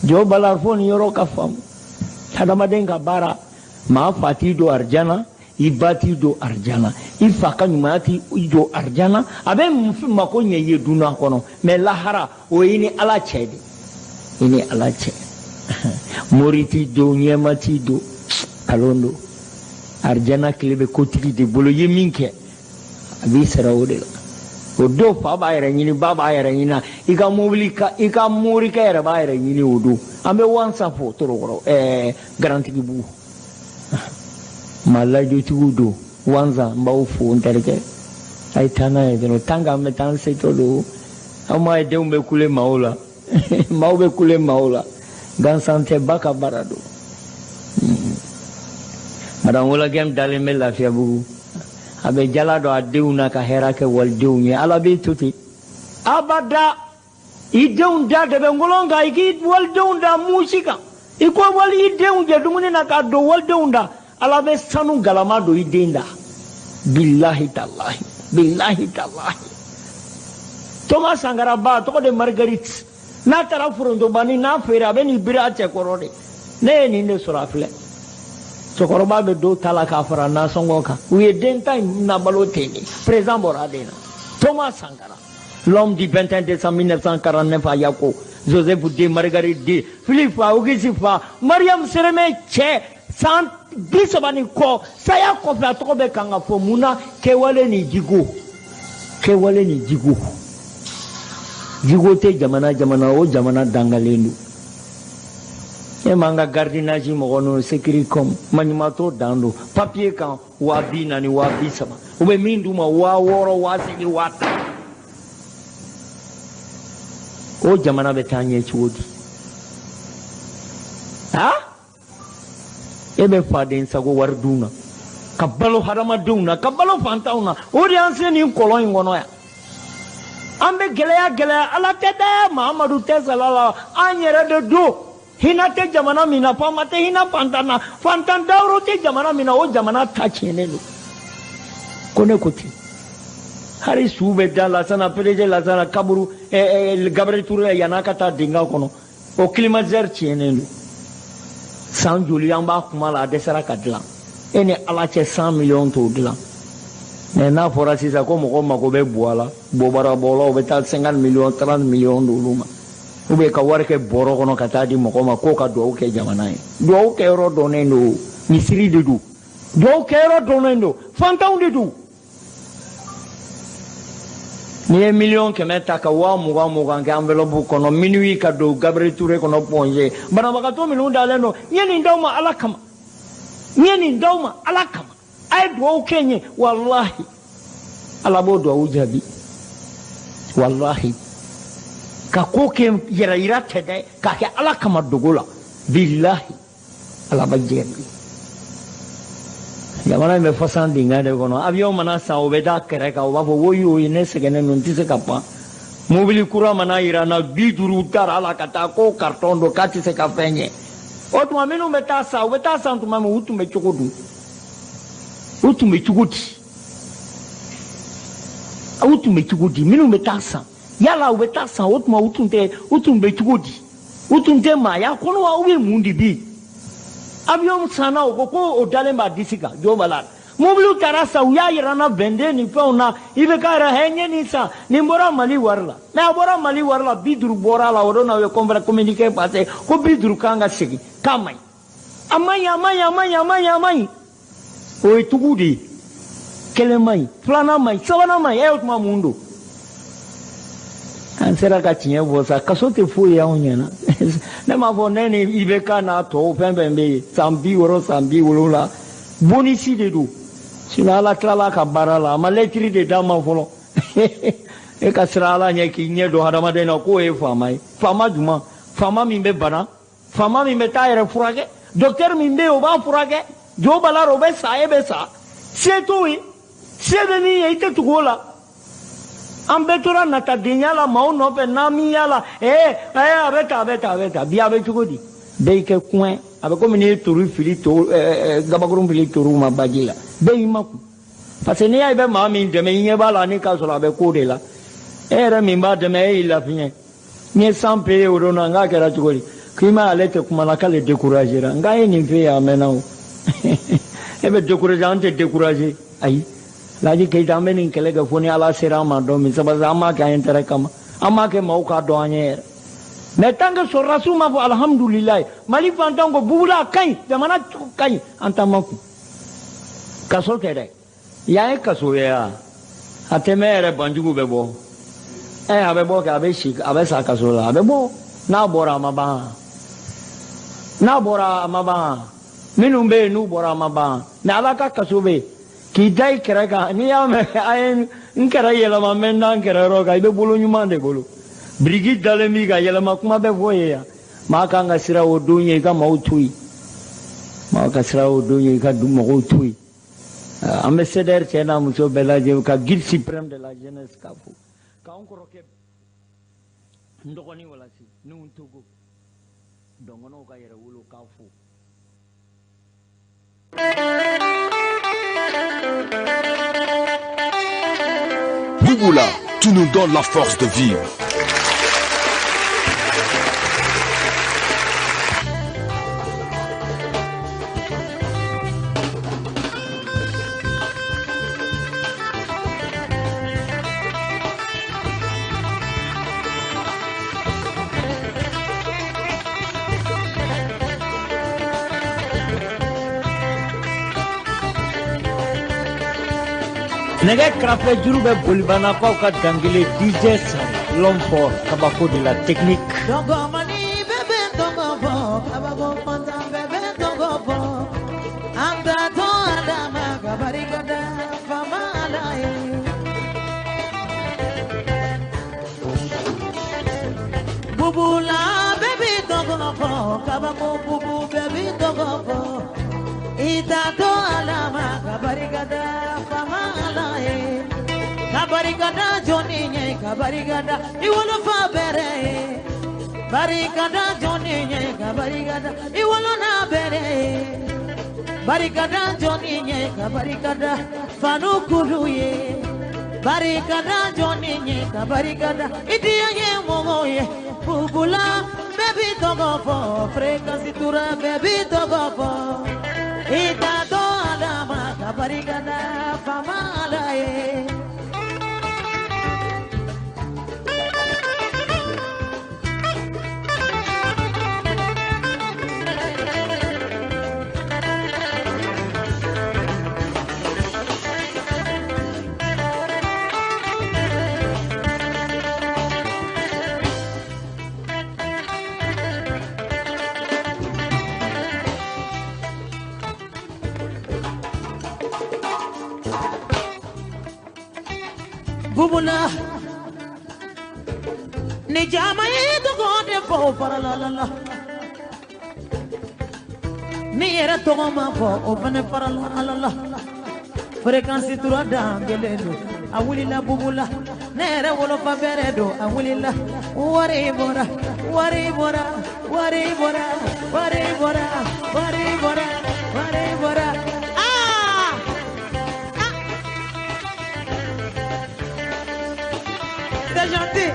Jɔ bala fo nin yɔrɔ ka faamu. Hadamaden ka baara, maa fa t'i don arijana, i ba t'i don arijana, i fa ka ɲumanya t'i don arijana. A bɛ mako ɲɛ i ye dunan kɔnɔ, mɛ lahara, o ye ni Ala cɛ de, i ni Ala cɛ. Mori t'i don, ɲɛma t'i don, kalon don. Arijana tile bɛ kotigi de bolo. I ye min kɛ, a b'i sara o de la. O don, fa b'a yɛrɛ ɲini, ba b'a yɛrɛ ɲini, i ka mobili ka, i ka morikɛ yɛrɛ b'a yɛrɛ ɲini. O don, an bɛ wansa fo Torokɔrɔ, Garantigibugu maa lajɔtigiw don. Wansa, n b'aw fo. N terikɛ, a ye taa n'a ye dɔrɔn. Tant que an bɛ taa, an setɔ don. Aw m'a ye, denw bɛ kule maaw la, maaw bɛ kule maaw la, gansan tɛ, ba ka baara don. Madame Wolagɛm dalen bɛ Lafiyabugu, a bɛ jala dɔn a denw na ka hɛrɛ kɛ walidenw ye. Ala b'i to ten abada. I denw da de bɛ ngolon kan, i k'i walidenw da musi kan, i ko wali i denw jɛ dumuni na k'a don walidenw da. Ala bɛ sanu galama don i den da. Bilahi talahi, bilahi talahi. Thomas Sankara ba tɔgɔ de Marguerite. N'a taara forontobani n'a feere, a bɛ n'i biri a cɛkɔrɔ de. Ne ye nin de sɔrɔ. A filɛ, cɛkɔrɔba bɛ dɔw ta la k'a fara nasɔngɔ kan. U ye den ta in nabalo ten de. Président bɔra a den na. Thomas Sankara, l'homme du 21 décembre 1949 à Yako, Joseph D, Marguerite D, Philippe fa, Auguste fa, Mariam Sereme cɛ san 30 ni kɔ saya kɔfɛ, a tɔgɔ bɛ kan ka fɔ mun na? Kɛwale ni jigo, kɛwale ni jigo. Jigo tɛ jamana jamana, o jamana dangalen don. E m'an ka gardiennage mɔgɔ ninnu, Sécuricom, maɲumatɔ dan don papier kan, 40 000, 30 000. U bɛ min d'u ma, 6000, 8000, 10 000. O jamana bɛ taa ɲɛ cogo di? Ha, e bɛ faden sago wari dun na ka balo hadamadenw na, ka balo fantanw na. O de y'an se nin kɔlɔn in kɔnɔ yan. An bɛ gɛlɛya gɛlɛya, Ala tɛ dɛ, Mahamadu tɛ sala la, an yɛrɛ de don. Hinɛ tɛ jamana min na, faama tɛ hinɛ fantan na, fantan dayɔrɔ tɛ jamana min na, o jamana ta tiɲɛnen don. Ko ne ko ten. Hali su bɛ da Lasana PDG Lasana kaburu Gabriel Touré yan'a ka taa dingɛ kɔnɔ o climatiseur tiɲɛnen don. San joli an b'a kuma la a dɛsɛra ka dilan. E ni Ala cɛ 100 millions t'o dilan. Mais n'a fɔra sisan ko mɔgɔ mako bɛ buwa la, bɔbarabɔlaw bɛ taa 50 millions 30 millions d'olu ma. Ou bien ka wari kɛ bɔrɔ kɔnɔ ka taa di mɔgɔ ma k'o ka duwawu kɛ jamana ye. Duwawu kɛyɔrɔ dɔnnen don, misiri de don. Duwawu kɛyɔrɔ dɔnnen don, fantanw de don. N'i ye miliyɔn 100 ta ka 20,000 kɛ enveloppe kɔnɔ minuit ka don Gabriel Touré kɔnɔ Point G, banabagatɔ minnu dalen don, n ye nin d'aw ma Ala kama, n ye nin d'aw ma Ala kama, a ye duwawu kɛ n ye, walahi Ala b'o duwawu jaabi, walahi. Ka ko kɛ yɛrɛ yira tɛ dɛ, k'a kɛ Ala kama dogo la, bilahi Ala b'a jaabi. Jamana in bɛ fasan dingɛ de kɔnɔ, avion mana san o bɛ da kɛrɛ kan, o b'a fɔ woyo ne sɛgɛnnen don n tɛ se ka pan. Mobili kura mana yira n na 50 taara la ka taa ko carton don k'a tɛ se ka fɛn ɲɛ. O tuma minnu bɛ taa san, u bɛ taa san tuma min u tun bɛ cogo di? U tun bɛ cogo di? U tun bɛ cogo di? Minnu bɛ taa san, yala u bɛ taa san o tuma u tun tɛ, u tun bɛ cogo di? U tun tɛ maaya kɔnɔ wa ou bien mun de bɛ yen? Avion sanna o ko ko o dalen b'a disi kan jo b'a la. Mobiliw taara san u y'a yira n na 22 ni fɛnw na, i bɛ k'a yɛrɛ hɛ n ye nin san, nin bɔra Mali wari la. Mais a bɔra Mali wari la 50 bɔra a la, o don na u ye conférence communiqué passé ko 50 kan ka segin k'a man ɲi. A man ɲi, a man ɲi, a man ɲi, a man ɲi, a man ɲi. O ye tugu de ye. Kelen man ɲi, filanan man ɲi, sabanan man ɲi, e o tuma mun don? An sera ka tiɲɛ fɔ sa, kaso tɛ foyi ye anw ɲɛna. Ne m'a fɔ ne ni IBK n'a tɔw fɛn fɛn bɛ yen, san 60 san 70, bonisi de don. Sinon Ala tilala ka baara la, a ma lɛtiri de d'a ma fɔlɔ. E ka siran Ala ɲɛ k'i ɲɛ don hadamaden na k'o ye faama ye. Faama jumɛn? Faama min bɛ bana, faama min bɛ taa yɛrɛ furakɛ, docteur min bɛ yen o b'a furakɛ, jo b'a la o bɛ sa, e bɛ sa. Se t'o ye, se bɛ min ye i tɛ tugu o la. An bɛɛ tora natadenya la maaw nɔfɛ n'amiya la, a bɛ tan a bɛ tan a bɛ tan, bi a bɛ cogo di? Bɛɛ y'i kɛ coin, a bɛ komi n'i ye toru fili to gabakurun fili toru ma baji la, bɛɛ y'i makun. Parce que n'i y'a ye i bɛ maa min dɛmɛ, i ɲɛ b'a la ni k'a sɔrɔ a bɛ ko de la. E yɛrɛ min b'a dɛmɛ, e y'i lafiɲɛ. N ye 100 paye o don na, n k'a kɛra cogo di? K'i ma ale tɛ kuma la k'ale découragé ra. N k'a ye nin f'e ye a mɛnna o. E bɛ découragé, an tɛ découragé. Ayi. Laji Keyita, an bɛ nin kɛlɛ kɛ fo ni Ala sera an ma don min, sabali an m'a kɛ an intérêt kama, an m'a kɛ maaw k'a dɔn an ye yɛrɛ. Mais tant que sɔrɔdasiw m'a fɔ alihamudulilayi, Mali fantanw ko bugula ka ɲi, jamana cogo ka ɲi, an t'an makun. Kaso tɛ dɛ, yan ye kaso ye wa? A tɛ mɛn yɛrɛ, banjugu bɛ bɔ. A bɛ bɔ kɛ, a bɛ si, a bɛ sa kaso la, a bɛ bɔ. N'a bɔra a ma ban. N'a bɔra a ma ban. Minnu bɛ yen n'u bɔra a ma ban. Mais Ala ka kaso bɛ yen. K'i da i kɛrɛ kan, n'i y'a mɛn a ye n kɛrɛ yɛlɛma, n bɛ n da n kɛrɛ yɔrɔ kan, i bɛ bolo ɲuman de bolo. Biriki dalen b'i kan, yɛlɛma kuma bɛ fɔ ye yan. Maa kan ka siran o don ye, i ka maaw to yen. Maa ka siran o don ye, i ka mɔgɔw to yen. An bɛ CDR cɛ n'a muso bɛɛ lajɛ ka guide suprême de la jeunesse k'a fo. K'anw kɔrɔkɛ n dɔgɔnin walasi n'u Togo dɔnkɔnɔw ka yɛrɛ wolo k'a fo. Bouboula, tu nous donnes la force de vivre. Nɛgɛ karafe juru bɛ bolibanakaw ka dangele DJ Sari, l'homme fort, kabako de la technique. Bubula baby dɔgɔbɔ, kabako bubu baby dɔgɔbɔ. Ita to alama kabarikada fama ala ye. Kabarikada jɔnni ye, kabarikada i wolofa bɛrɛ ye. Barikada jɔnni ye, kabarikada i wolona bɛrɛ ye. Barikada jɔnni ye, kabarikada fanu kulu ye. Barika da jɔnni ye ka barika da i diya ye mɔgɔw ye Bubula bɛɛ b'i tɔgɔ fɔ Fréquence Tura bɛɛ b'i tɔgɔ fɔ i ka to Adama ka barika da faama Ala ye. Bubula ni jama ye tɔgɔ de fɔ farala la la ni yɛrɛ tɔgɔ ma fɔ o fana farala ala la Fréquence Tura dan kelen don a wulila Bubula ne yɛrɛ wolofa bɛrɛ don a wulila wari bɔra wari bɔra wari bɔra wari bɔra wari bɔra wari bɔra. Ah! C'est gentil.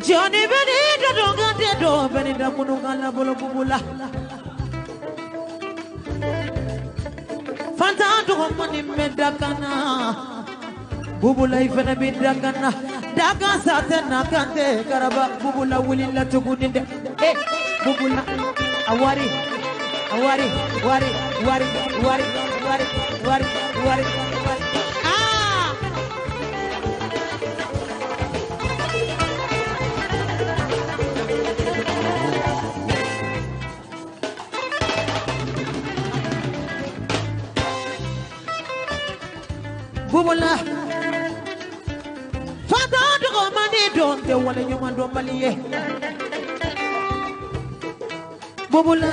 Johnny beni da donga de do beni da kununga la bolo bubula. Fanta dogo mani menda kana. Bubula ifena binda kana. Daga sate na kante karaba bubula wulila tuguni de. Eh bubula awari awari wari wari wari wari wari wari wari. Ah! Bubula Fata dogo mani don te wale nyuma don baliye. Bubula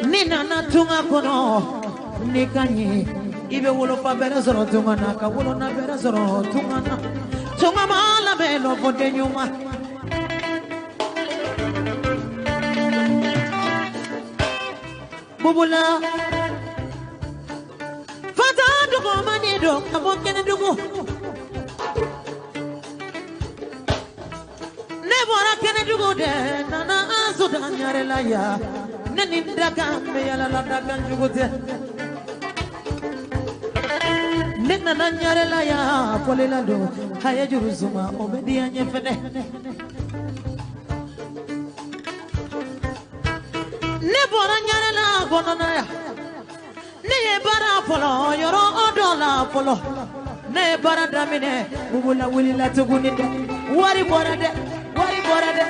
ni nana tunga kono ni kanyi ibe wolo fa bere sɔrɔ tunga na ka wolo na bere sɔrɔ tunga na tunga ma la be lo fo de nyuma. Bubula Fata dogo mani don ka bɔ kɛnɛdugu. Ne bɔra kɛnɛdugu de nana an soda ɲare la ya ne ni dakan bɛ yala la dakan jugu tɛ. Ne nana ɲare la ya fɔlila don a ye juru suma o bɛ diya n ye fɛnɛ. Ne bɔra ɲare la kɔnɔna ya ne ye baara fɔlɔ yɔrɔ dɔ la fɔlɔ ne ye baara daminɛ Bubula wulila tuguni dɛ wari bɔra dɛ wari bɔra dɛ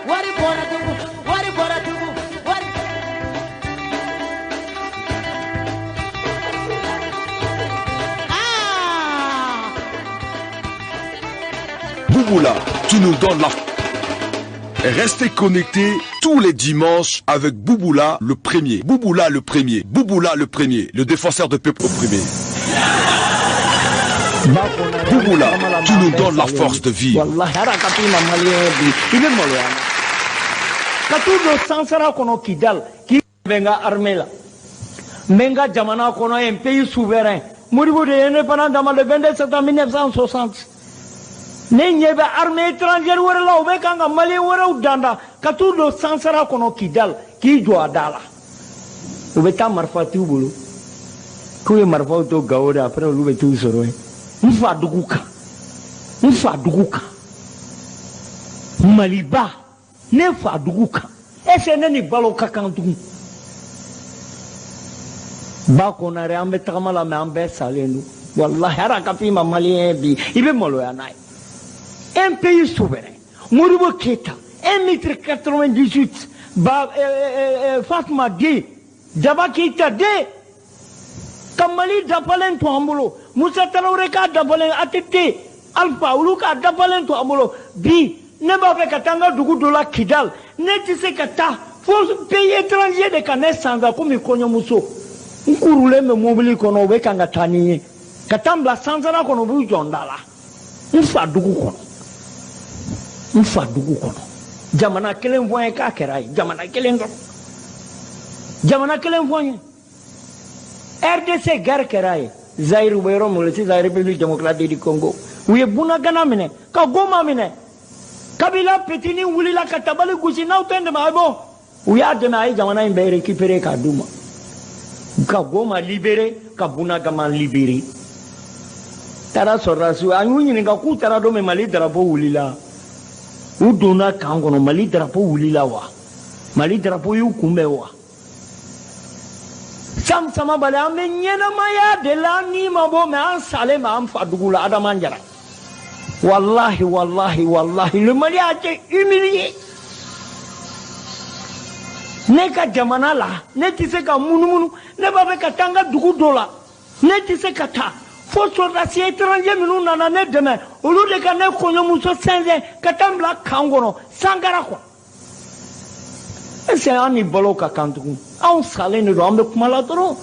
wari bɔra tugun wari bɔra tugun wari. Ah! Bouboula, tu nous donnes la... Restez connectés tous les dimanches avec Bouboula le premier. Bouboula le premier. Bouboula le premier. Le défenseur de peuple opprimé. Bouboula, tu nous donnes la force de vivre. Wallahi hara ka t'i ma maliyɛn bi i bɛ maloya n na ka t'u don sansara kɔnɔ Kidal k'i bɛ n ka armée la n bɛ n ka jamana kɔnɔ un pays souverain Modibo de ye indépendant dama le 22 septembre 1960 ne ɲɛ bɛ armée étrangère wɛrɛ la u bɛ kan ka maliyɛn wɛrɛw danda ka t'u don sansara kɔnɔ Kidal k'i jɔ a da la u bɛ taa marifa t'u bolo k'u ye marifaw to Gawo de après olu bɛ t'u sɔrɔ yen n fa dugu kan n fa dugu kan Maliba ne fa dugu kan est-ce que ne ni balo ka kan tugun ba Konare an bɛ tagama la mɛ an bɛɛ salen don wallahi hara ka f'i ma maliyɛn bi i bɛ maloya n'a ye. Un pays souverain Modibo Keita 1m98 ba Fatma D Daba Keita D ka Mali dafalen to an bolo Musa Tarawele k'a dafalen ATT Alpha olu k'a dafalen to an bolo bi ne b'a fɛ ka taa n ka dugu dɔ la Kidal ne tɛ se ka taa fo pays étranger de ka ne sansa komi kɔɲɔmuso n kurulen bɛ mobili kɔnɔ u bɛ kan ka taa ni n ye. Ka taa n bila sansana kɔnɔ, u b'u jɔ n da la. N fa dugu kɔnɔ. N fa dugu kɔnɔ. Jamana kelen fɔ n ye k'a kɛra ye. Jamana kelen dɔrɔn. Jamana kelen fɔ n ye. RDC guerre kɛra ye. Zaïre u bɛ yɔrɔ min na sisan, République démocratique du Congo. U ye Bunagana minɛ, ka Goma minɛ. Kabila petini wulila ka tabali gosi, n'aw tɛ n dɛmɛ a ye bɔ. U y'a dɛmɛ, a ye jamana in bɛɛ récupérer k'a d'u ma. Ka Goma libéré, ka Bunagana libéré. Taara sɔrɔdasiw, an y'u ɲininka k'u taara don min Mali drapeau wulila. U donna camp kɔnɔ, Mali drapeau wulila wa? Mali drapeau y'u kunbɛn wa? Sam Samabali, an bɛ ɲɛnamaya de la, an ni ma bɔ, mais an salen bɛ an fa dugu la, Adama Jara. Wallahi, wallahi, wallahi, le Mali a été humilié. Ne ka jamana la, ne tɛ se ka munumunu, ne b'a fɛ ka taa n ka dugu dɔ la, ne tɛ se ka taa. Fo sɔrɔdasi étranger minnu nana ne dɛmɛ, olu de ka ne kɔɲɔmuso sɛnsɛn ka taa n bila camp kɔnɔ, Sankara kɔnɔ. Est-ce que an ni balo ka kan tugun? Anw salen de don, an bɛ kuma la dɔrɔn.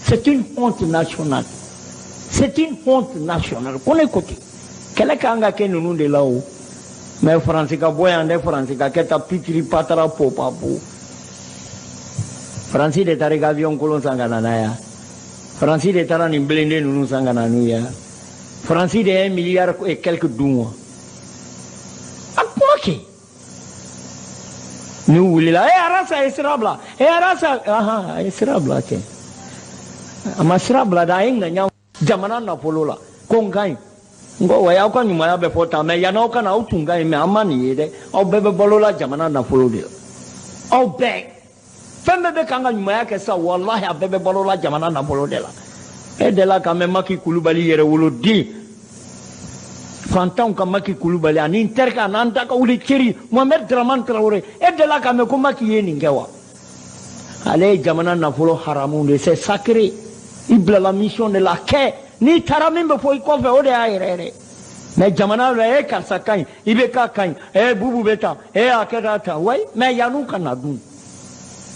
C'est une honte nationale. C'est une honte nationale. Ko ne ko ten. Kɛlɛ kan ka kɛ ninnu de la o. Mais Faransi ka bɔ yan dɛ, Faransi ka kɛ tan pitiri patara popapo. Faransi de taara i ka avion kolon san ka na n'a ye. Faransi de taara nin blindé ninnu san ka na n'u ye. Faransi de ye 1 milliard et quelque dun wa. A kuma kɛ. N'u wulila, e Arasa ye sira bila, e Arasa, ahan, a ye sira bila kɛ. A ma sira bila dɛ, a ye ŋaɲa jamana nafolo la, ko n ka ɲi. N ko wa aw ka ɲumanya bɛ fɔ tan, mais yan'aw ka na aw tun ka ɲi, mais an ma nin ye dɛ. Aw bɛɛ bɛ balo la jamana nafolo de la. Aw bɛɛ. Fɛn bɛɛ bɛ k'an ka ɲumanya kɛ sisan, walahi a bɛɛ bɛ balo la jamana nafolo de la. E delila ka mɛn Maki Kulubali yɛrɛ wolo den. Fantanw ka Maki Kulubali ani n terikɛ a n'an ta ka wuli ceri Mohamed Dramane Traoré, e delila ka mɛn ko Maki ye nin kɛ wa? Ale ye jamana nafolo haramu de, c'est sacré. I bilala mission de la kɛ, n'i taara min bɛ fɔ i kɔfɛ, o de y'a yɛrɛ yɛrɛ. Mais jamana la, e karisa ka ɲi, i bɛ k'a ka ɲi, e Bubu bɛ tan, e a kɛ tan, wayi, mais yan'u ka na dun.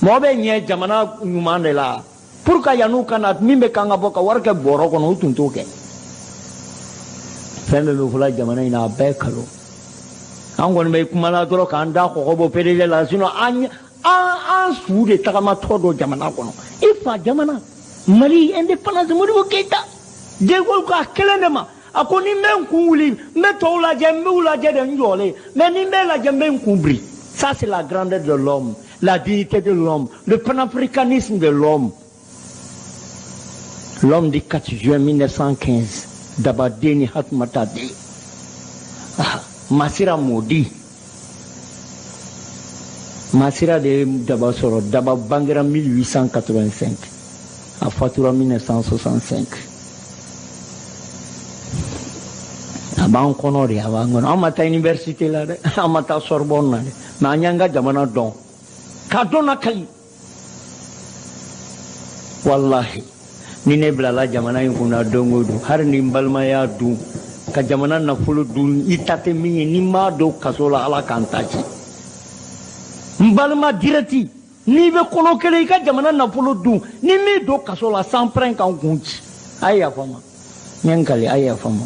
Mɔgɔ bɛ ɲɛ jamana ɲuman de la. Pour que yan'u ka na min bɛ kan ka bɔ ka wari kɛ bɔrɔ kɔnɔ, u tun t'o kɛ. Fɛn bɛɛ bɛ fɔla jamana in na, a bɛɛ kalo. An kɔni bɛ kuma la dɔrɔn k'an da kɔgɔ bɔ PDG la, sinon an an su de tagamatɔ dɔ jamana kɔnɔ. I fa jamana Mali indépendance, Modibo Keïta, De Gaulle ko a kelen de ma, a ko ni n bɛ n kun wuli, n bɛ tɔw lajɛ, n b'u lajɛ de n jɔlen, mais ni n bɛ lajɛ, n bɛ n kun biri. Ça c'est la grandeur de l'homme, la dignité de l'homme, le panafricanisme de l'homme. L'homme du 4 juin 1915, Dabaden ni Hatumata den. Ah, Masira Modi. Masira de ye Daba sɔrɔ. Daba bangera 1885. A fatura 1965. A b'an kɔnɔ de, a b'an kɔnɔ. An ma taa université la dɛ, an ma taa Sorbonne na dɛ, mais an y'an ka jamana dɔn. K'a dɔn na kayi. Wallahi, ni ne bilala jamana in kunna don o don, hali ni n balimaya dun, ka jamana nafolo dun, i ta tɛ min ye, ni n m'a don kaso la, Ala k'an ta ci. N balima direct, n'i bɛ kɔnɔ kelen i ka jamana nafolo dun, ni min don kaso la, sans frein k'an kun ci. A ye yafa n ma, n ye n kali, a ye yafa n ma.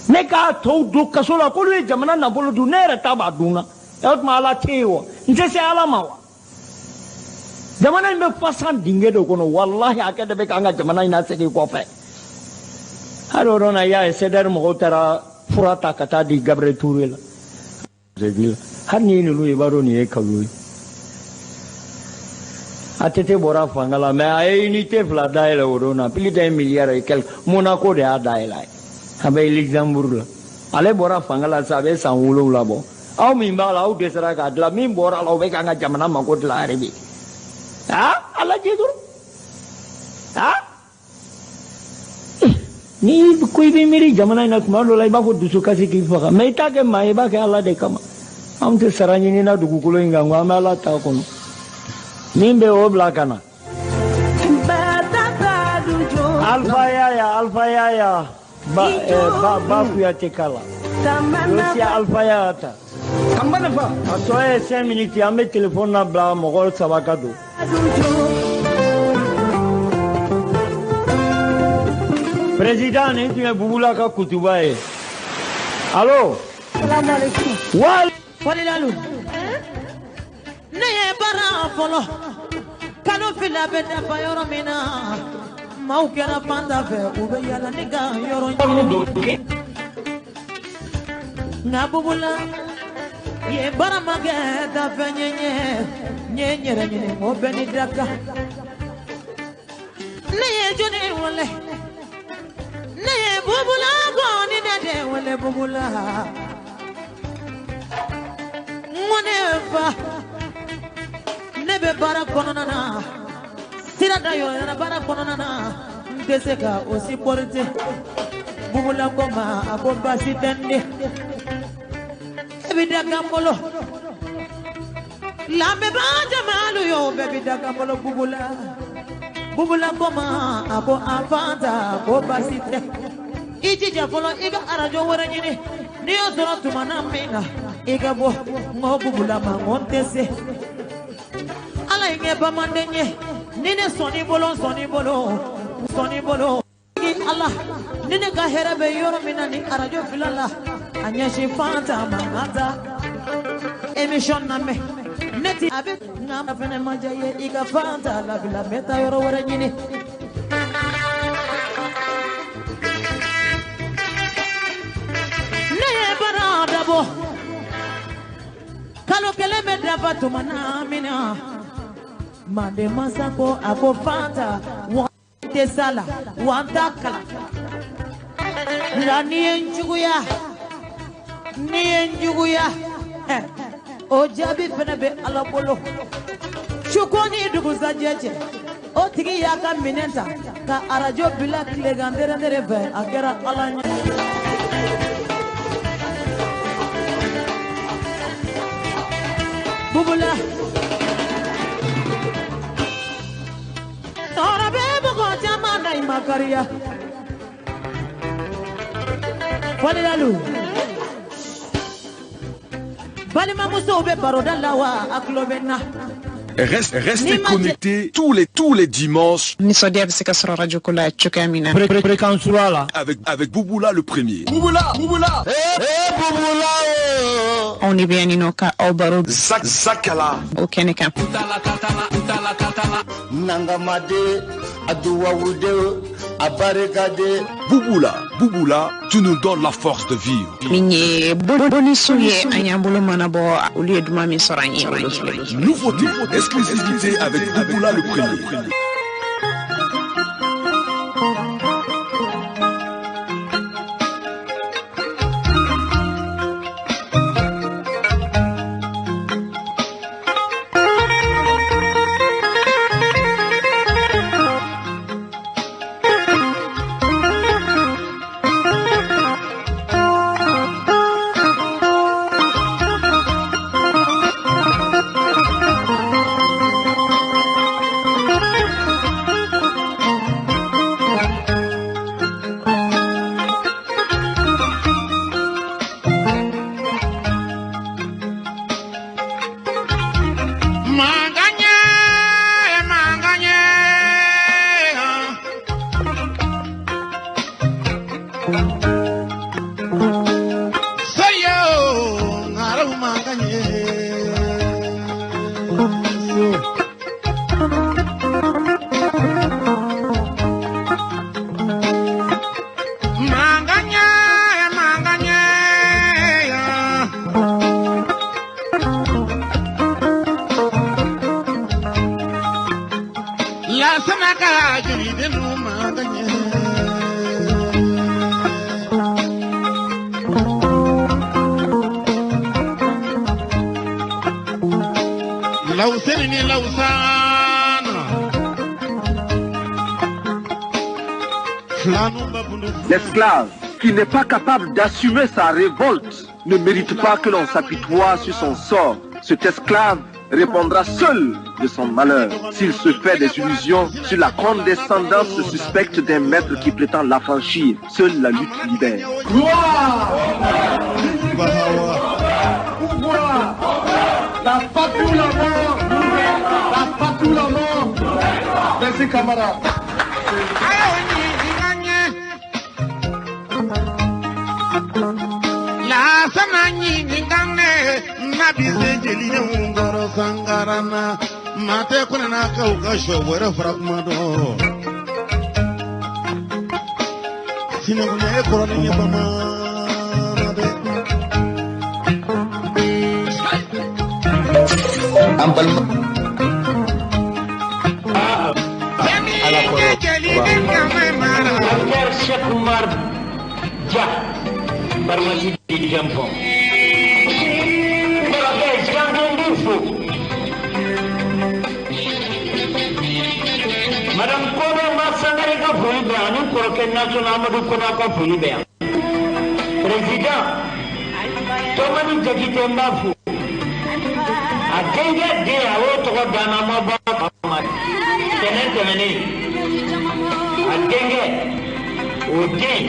Ne k'a tɔw don kaso la k'olu ye jamana nafolo dun, ne yɛrɛ ta b'a dun na. O tuma Ala tɛ yen wa? N tɛ se Ala ma wa? Jamana in bɛ fasan dingɛ de kɔnɔ, walahi a kɛ de bɛ k'an ka jamana in lasegin kɔfɛ. Hali o don na, i y'a ye CDR mɔgɔw taara fura ta ka taa di Gabriel Touré la. Hali ni ninnu i b'a dɔn nin ye kalo ye. ATT bɔra fanga la, mais a ye unité fila dayɛlɛ o don na, plus d'un milliard et quelque, Monaco de y'a dayɛlɛ a ye. A bɛ Luxembourg la. Ale bɔra fanga la sisan, a bɛ san 7 bɔ. Aw min b'a la, aw dɛsɛra k'a dilan, min bɔra la, o bɛ k'an ka jamana mako dilan yɛrɛ bi. Ah, ala jɛ dɔrɔn. Ah, ni ko i bɛ miiri jamana in na tuma dɔ la, i b'a fɔ dusukasi k'i faga, mais i t'a kɛ maa ye, i b'a kɛ Ala de kama. Anw tɛ sara ɲini na dugukolo in kan, ko an bɛ Ala ta kɔnɔ. Min bɛ o bila ka na. Alpha Yaya, Alpha Yaya, ba ba Kuyate kala. Dossier Alpha Yaya ta. A tɔ ye 5 minutes, an bɛ téléphone labila mɔgɔ 3 ka don. Président nin tun ye Bubula ka kutuba ye. Allo. Salamu alaikum. Wal. Falilalu. Ne ye baara fɔlɔ. Kalo fila bɛ dafa yɔrɔ min na. Maaw kɛra fanta fɛ u bɛ yala ne ka yɔrɔ ɲini. Nka Bubula ye baara ma kɛ tafɛn ɲɛ ɲɛ. N ye n yɛrɛ ɲini o bɛɛ ni daka. Ne ye jɔnni wele. Ne ye Bubula kɔni ne de wele Bubula. N ko ne fa. Ne bɛ baara kɔnɔna na. Sira da yɔrɔ yɔrɔ baara kɔnɔna na. N tɛ se ka o supporter. Bubula ko ma a ko baasi tɛ n den. E bɛ da kan bolo. Lamɛnbaa jamalu yo bɛɛ bɛ da kan bolo Bubula. Bubula ko ma a ko a fanta ko baasi tɛ. I jija fɔlɔ i ka arajo wɛrɛ ɲini. N'i y'o sɔrɔ tuma na min na i ka bɔ. N ko Bubula ma n ko n tɛ se. Ala ye ɲɛ bamanden ye. Ni ne sɔnni bolo sɔnni bolo sɔnni bolo. Ala ni ne ka hɛrɛ bɛ yɔrɔ min na ni arajo fila la. A ɲɛsin fanta ma n ka taa émission lamɛn. Ne ti a bɛ nka fɛnɛ ma diya ye i ka fanta labila n bɛ taa yɔrɔ wɛrɛ ɲini. Ne ye baara dabɔ. Kalo kelen bɛ dafa tuma na min na. Manden masa ko a ko fanta wa tɛ s'a la wa n t'a kalan. Nka n'i ye n juguya n'i ye n juguya o jaabi fɛnɛ bɛ Ala bolo. Su ko ni dugusajɛ cɛ o tigi y'a ka minɛn ta ka arajo bila tilegan dɛrɛdɛrɛ fɛ a kɛra Ala ɲɛ. Bubula. Tɔɔrɔ bɛ mɔgɔ caman na i ma kariya. Falilalu. Balimamusow bɛ baroda la wa a tulo bɛ n na. Restez connectés tous les dimanches. Nisɔndiya bɛ se ka sɔrɔ radio ko la cogoya min na. Fréquence la. Avec Bouboula le premier. Bouboula, Bouboula. Eh Bouboula. Anw de bɛ yan nɔ ka aw baro. Zakala. O kɛnɛ kan. Nangamade, aduwawude, abarikade. Bouboula, Bouboula, tu nous donnes la force de vivre. Min ye bonisiw ye an y'an bolo mana bɔ olu ye duman min sɔrɔ an ye olu filɛ. Nouveauté, exclusivité avec Bouboula le premier. L'esclave qui n'est pas capable d'assumer sa révolte ne mérite pas que l'on s'apitoie sur son sort. Cet esclave répondra seul de son malheur s'il se fait des illusions sur la condescendance suspecte d'un maître qui prétend l'affranchir. Seule la lutte libère. Gloire, pouvoir, la fatou la mort, la fatou la mort. Merci camarade. Laasana ɲininka ne na bi se jelidenw kɔrɔ sankara na maa tɛ kɔnɛnakaw ka sɔ wɛrɛ fara kuma dɔn sinankunya ye kɔrɔlen ye bamanan dɛ. An balima. Docteur Cheikh Oumar Dia, pharmacie de Jampon. Kɔrɔkɛ Jangon b'u fo. Madame Kone Masangare ka foli bɛ yan ani kɔrɔkɛ Nasɔn Amadu Kona ka foli bɛ yan. Président Tomani Jakite n b'a fo. A denkɛ den a y'o tɔgɔ da n na, an ma bɔ a kalama. Tɛnɛn tɛmɛnen a denkɛ o den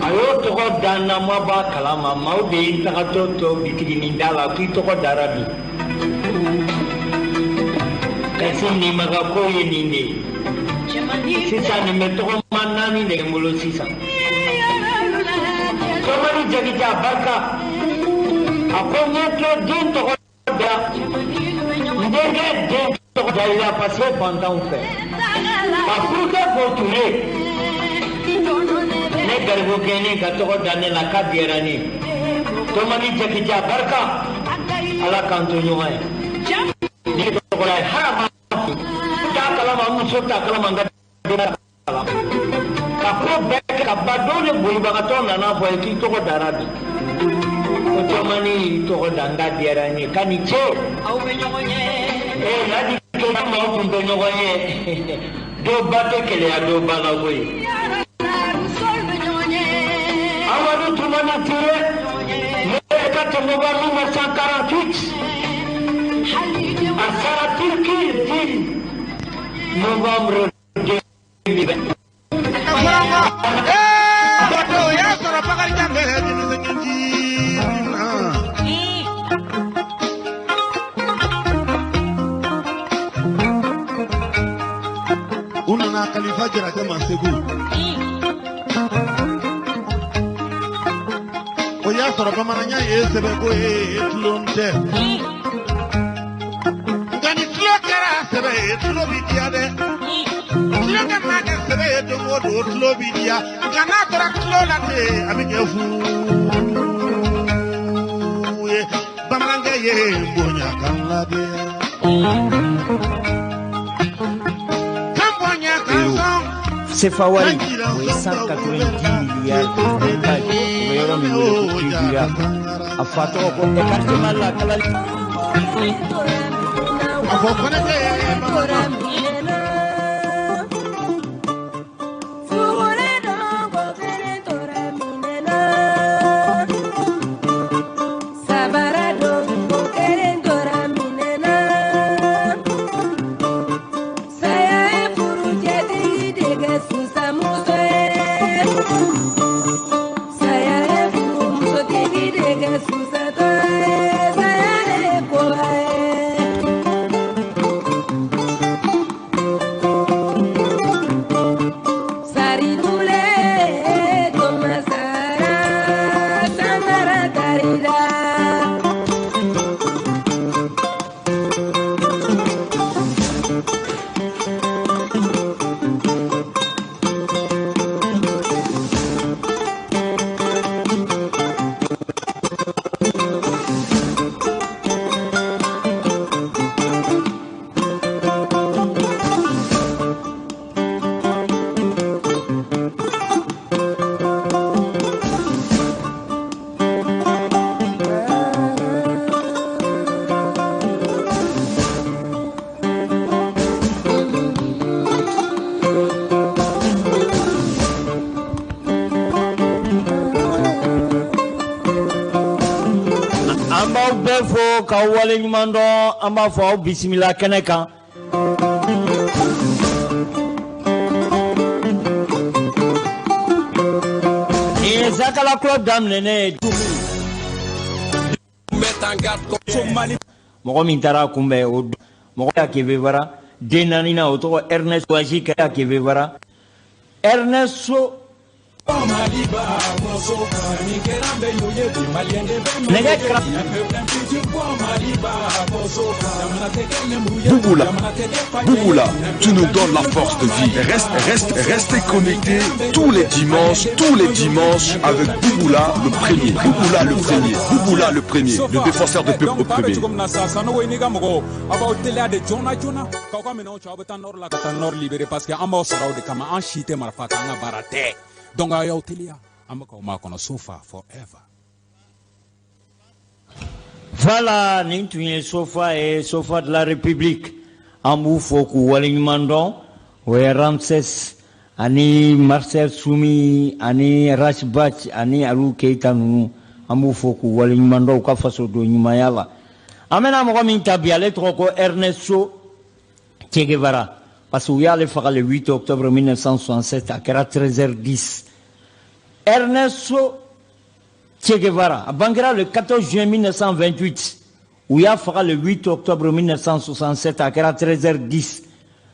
a y'o tɔgɔ da n na, ma bɔ a kalama. Maaw de ye n tagatɔ tɔ bitiginin da la k'i tɔgɔ dara bi. Kasi nimaga ko ye nin de ye. Sisan nin bɛ tɔgɔma naani de n bolo sisan. Tomani Jakite a barika a ko n ye to den tɔgɔ da n denkɛ den tɔgɔ da i la parce que fantanw fɛ. Ka furukɛ fo Ture ne garibukɛnin ka tɔgɔ da ne la k'a diyara ne ye. Tomani Jakite a barika Ala k'an to ɲɔgɔn ye. Ne tɔgɔ la ye hali a ma t'a kalama n muso t'a kalama n ka denbaya t'a kalama. Ka ko bɛɛ kɛ ka ban don de bolibagatɔ nana fɔ ye k'i tɔgɔ dara bi. Ko Tomani y'i tɔgɔ da n k'a diyara n ye k'a ni ce. Aw bɛ ɲɔgɔn ye. Ee Ladi Keyita maaw tun tɛ ɲɔgɔn ye. Dɔw ba tɛ keleya dɔw ba la koyi. Amadou Toumani Touré, né le 4 novembre 1948, à sara Turquie le 10 novembre 2020. Bato y'a sɔrɔ Bakarijan bɛ denmisɛnnin na. U nana Kalifa Jarakɛ ma Segu. O y'a sɔrɔ bamananya ye sɛbɛko ye tulon tɛ. Nka ni tulon kɛra sɛbɛ ye tulo bi diya dɛ. Tulonkɛ maa kɛ sɛbɛ ye don o don tulo bi diya. Nka n'a tora tulo la ten a bɛ kɛ fu ye. Bamanankɛ ye bonya kan lajɛ. Kan bonya kan sɔn. CFA wari o ye 190 milliards de francs o bɛ yɔrɔ min wele ko Kibira. A fa tɔgɔ ko écartement la kalali. A fɔ ko ne tɛ bamanan. An b'aw bɛɛ fo k'aw waleɲuman dɔn, an b'a fɔ aw bisimila kɛnɛ kan. Nin ye Zakala Club daminɛnen ye. Mɔgɔ min taara a kunbɛn o mɔgɔ y'a Kebebara den naani na o tɔgɔ Ernest Waji ka Kebebara Ernesto Nɛgɛ kara. Bouboula, Bouboula, tu nous donnes la force de vivre. Reste, reste, restez connectés tous les dimanches avec Bouboula le premier. Bouboula le premier. Bouboula le premier. Le défenseur du peuple opprimé. Cogo min na sa, Sanogo i n'i ka mɔgɔw, aw b'aw teliya de joona joona k'aw ka minɛnw cɛ, aw bɛ taa nord la ka taa nord libéré, parce que an b'aw sara o de kama. An si tɛ marifa kan, an ka baara tɛ. Donc aw y'aw teliya, an bɛ k'aw makɔnɔ. Sofa forever. Voilà, nin tun ye Sofa ye, Sofa de la République. An b'u fo k'u waleɲuman dɔn. O ye Ramses ani Marcel Sumi ani Rashbach ani Alu Keita ninnu. An b'u fo k'u waleɲuman dɔn u ka fasoden ɲumanya la. An bɛna mɔgɔ min ta bi, ale tɔgɔ ko Ernesto Che Guevara. Parce que u y'ale faga le 8 octobre 1967, a kɛra 13h10. Ernesto Che Guevara a bangera le 14 juin 1928. U y'a faga le 8 octobre 1967, a kɛra 13h10.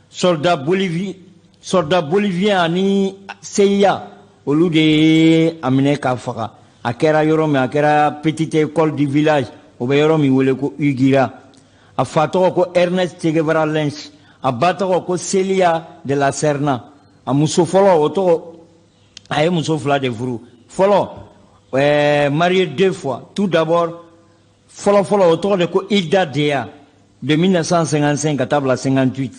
Soldat bolivien ani CIA, olu de ye a minɛ k'a faga. A kɛra yɔrɔ min, a kɛra petite école du village, o bɛ yɔrɔ min wele ko Ugira. A fa tɔgɔ ko Ernest Che Guevara Lynch. A ba tɔgɔ ko Celia de la Serna. A muso fɔlɔ, o tɔgɔ, a ye muso fila de furu. Fɔlɔ, marié deux fois. Tout d'abord, fɔlɔ fɔlɔ, o tɔgɔ de ko Hilda Dea, de 1955 ka taa bila 58.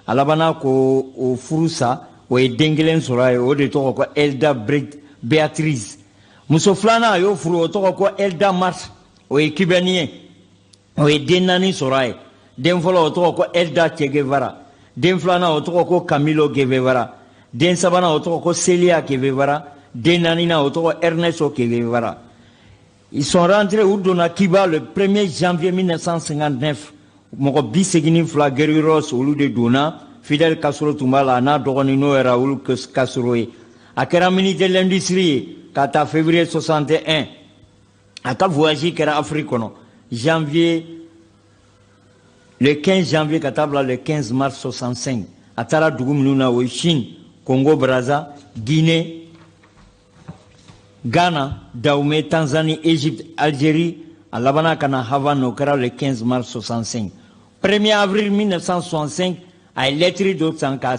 A labanna ko o furu sa, o ye den kelen sɔrɔ a ye, o de tɔgɔ ko Elda Beatrice. Muso filanan, a y'o furu, o tɔgɔ ko Elda Mars, o ye Cubaine ye, o ye den naani sɔrɔ a ye. Den fɔlɔ, o tɔgɔ ko Elda Che Guevara. Den filanan, o tɔgɔ ko Camilo Guevara. Den sabanan, o tɔgɔ ko Celia Guevara. Den naaninan, o tɔgɔ Ernesto Guevara. Ils sont rentrés, u donna Cuba le 1er janvier 1959. Mɔgɔ 82 guerrilleros, olu de donna. Fidel Castro tun b'a la, a n'a dɔgɔnin n'o ye Raúl Castro ye. A kɛra ministre de l'industrie ye ka taa février 61. A ka voyage kɛra Afrique kɔnɔ janvier, le 15 janvier ka taa bila le 15 mars 65. A taara dugu minnu na, o ye Chine, Congo Brazza, Guinée, Ghana, Dahomey, Tanzanie, Égypte, Algérie. A labanna ka na Havane, o kɛra le 15 mars 65. 1er avril 1965, a ye lettre dɔ san, ka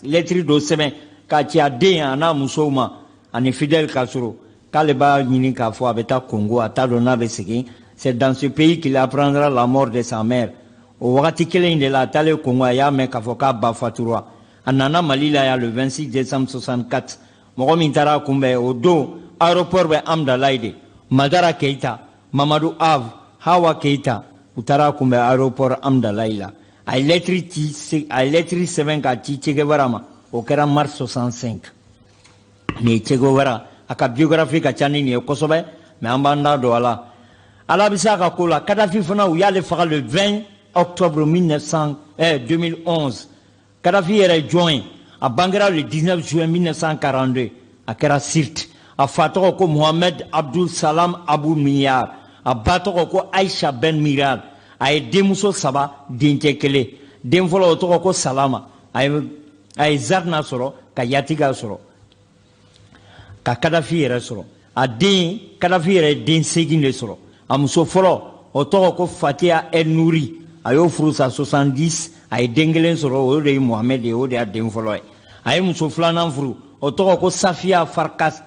lettre dɔ sɛbɛn k'a ci a den a n'a musow ma ani Fidel Castro, k'ale b'a ɲini k'a fɔ a bɛ taa Congo, a t'a dɔn n'a bɛ segin. C'est dans ce pays qu'il apprendra la mort de sa mère. O wagati kelen in de la, a taalen Congo, a y'a mɛn k'a fɔ k'a ba fatura. A nana Mali la yan le 26 décembre 64. Mɔgɔ min taara a kunbɛn o don aéroport bɛ Amdalayi de, Madara Keita, Mamadu Av, Hawa Keita, u taara a kunbɛn aéroport Amdalayi la. A ye lettre ci, a ye lettre sɛbɛn k'a ci Che Guevara ma, o kɛra mars 65. Nin ye Che Guevara a ka biographie ka ca ni nin ye kosɛbɛ, mais an b'an da don a la. Ala bɛ se a ka ko la. Kadafi fana, u y'ale faga le 20 octobre 1900, 2011. Kadafi yɛrɛ jɔn ye? A bangera le 19 juin 1942, a kɛra Sirte. A fa tɔgɔ ko Mohamed Abdul Salam Abu Miyar, a ba tɔgɔ ko Aisha Ben Mirad. A ye denmuso saba, dencɛ kelen. Den fɔlɔ, o tɔgɔ ko Salama. A ye Zarna sɔrɔ, ka Yatiga sɔrɔ, ka Kadafi yɛrɛ sɔrɔ. A den Kadafi yɛrɛ ye den seegin de sɔrɔ. A muso fɔlɔ, o tɔgɔ ko Fatiya El Nouri, a y'o furu sa 70, a ye den kelen sɔrɔ, o de ye Mohamed ye, o de y'a den fɔlɔ ye. A ye muso filanan furu, o tɔgɔ ko Safiya Farkas,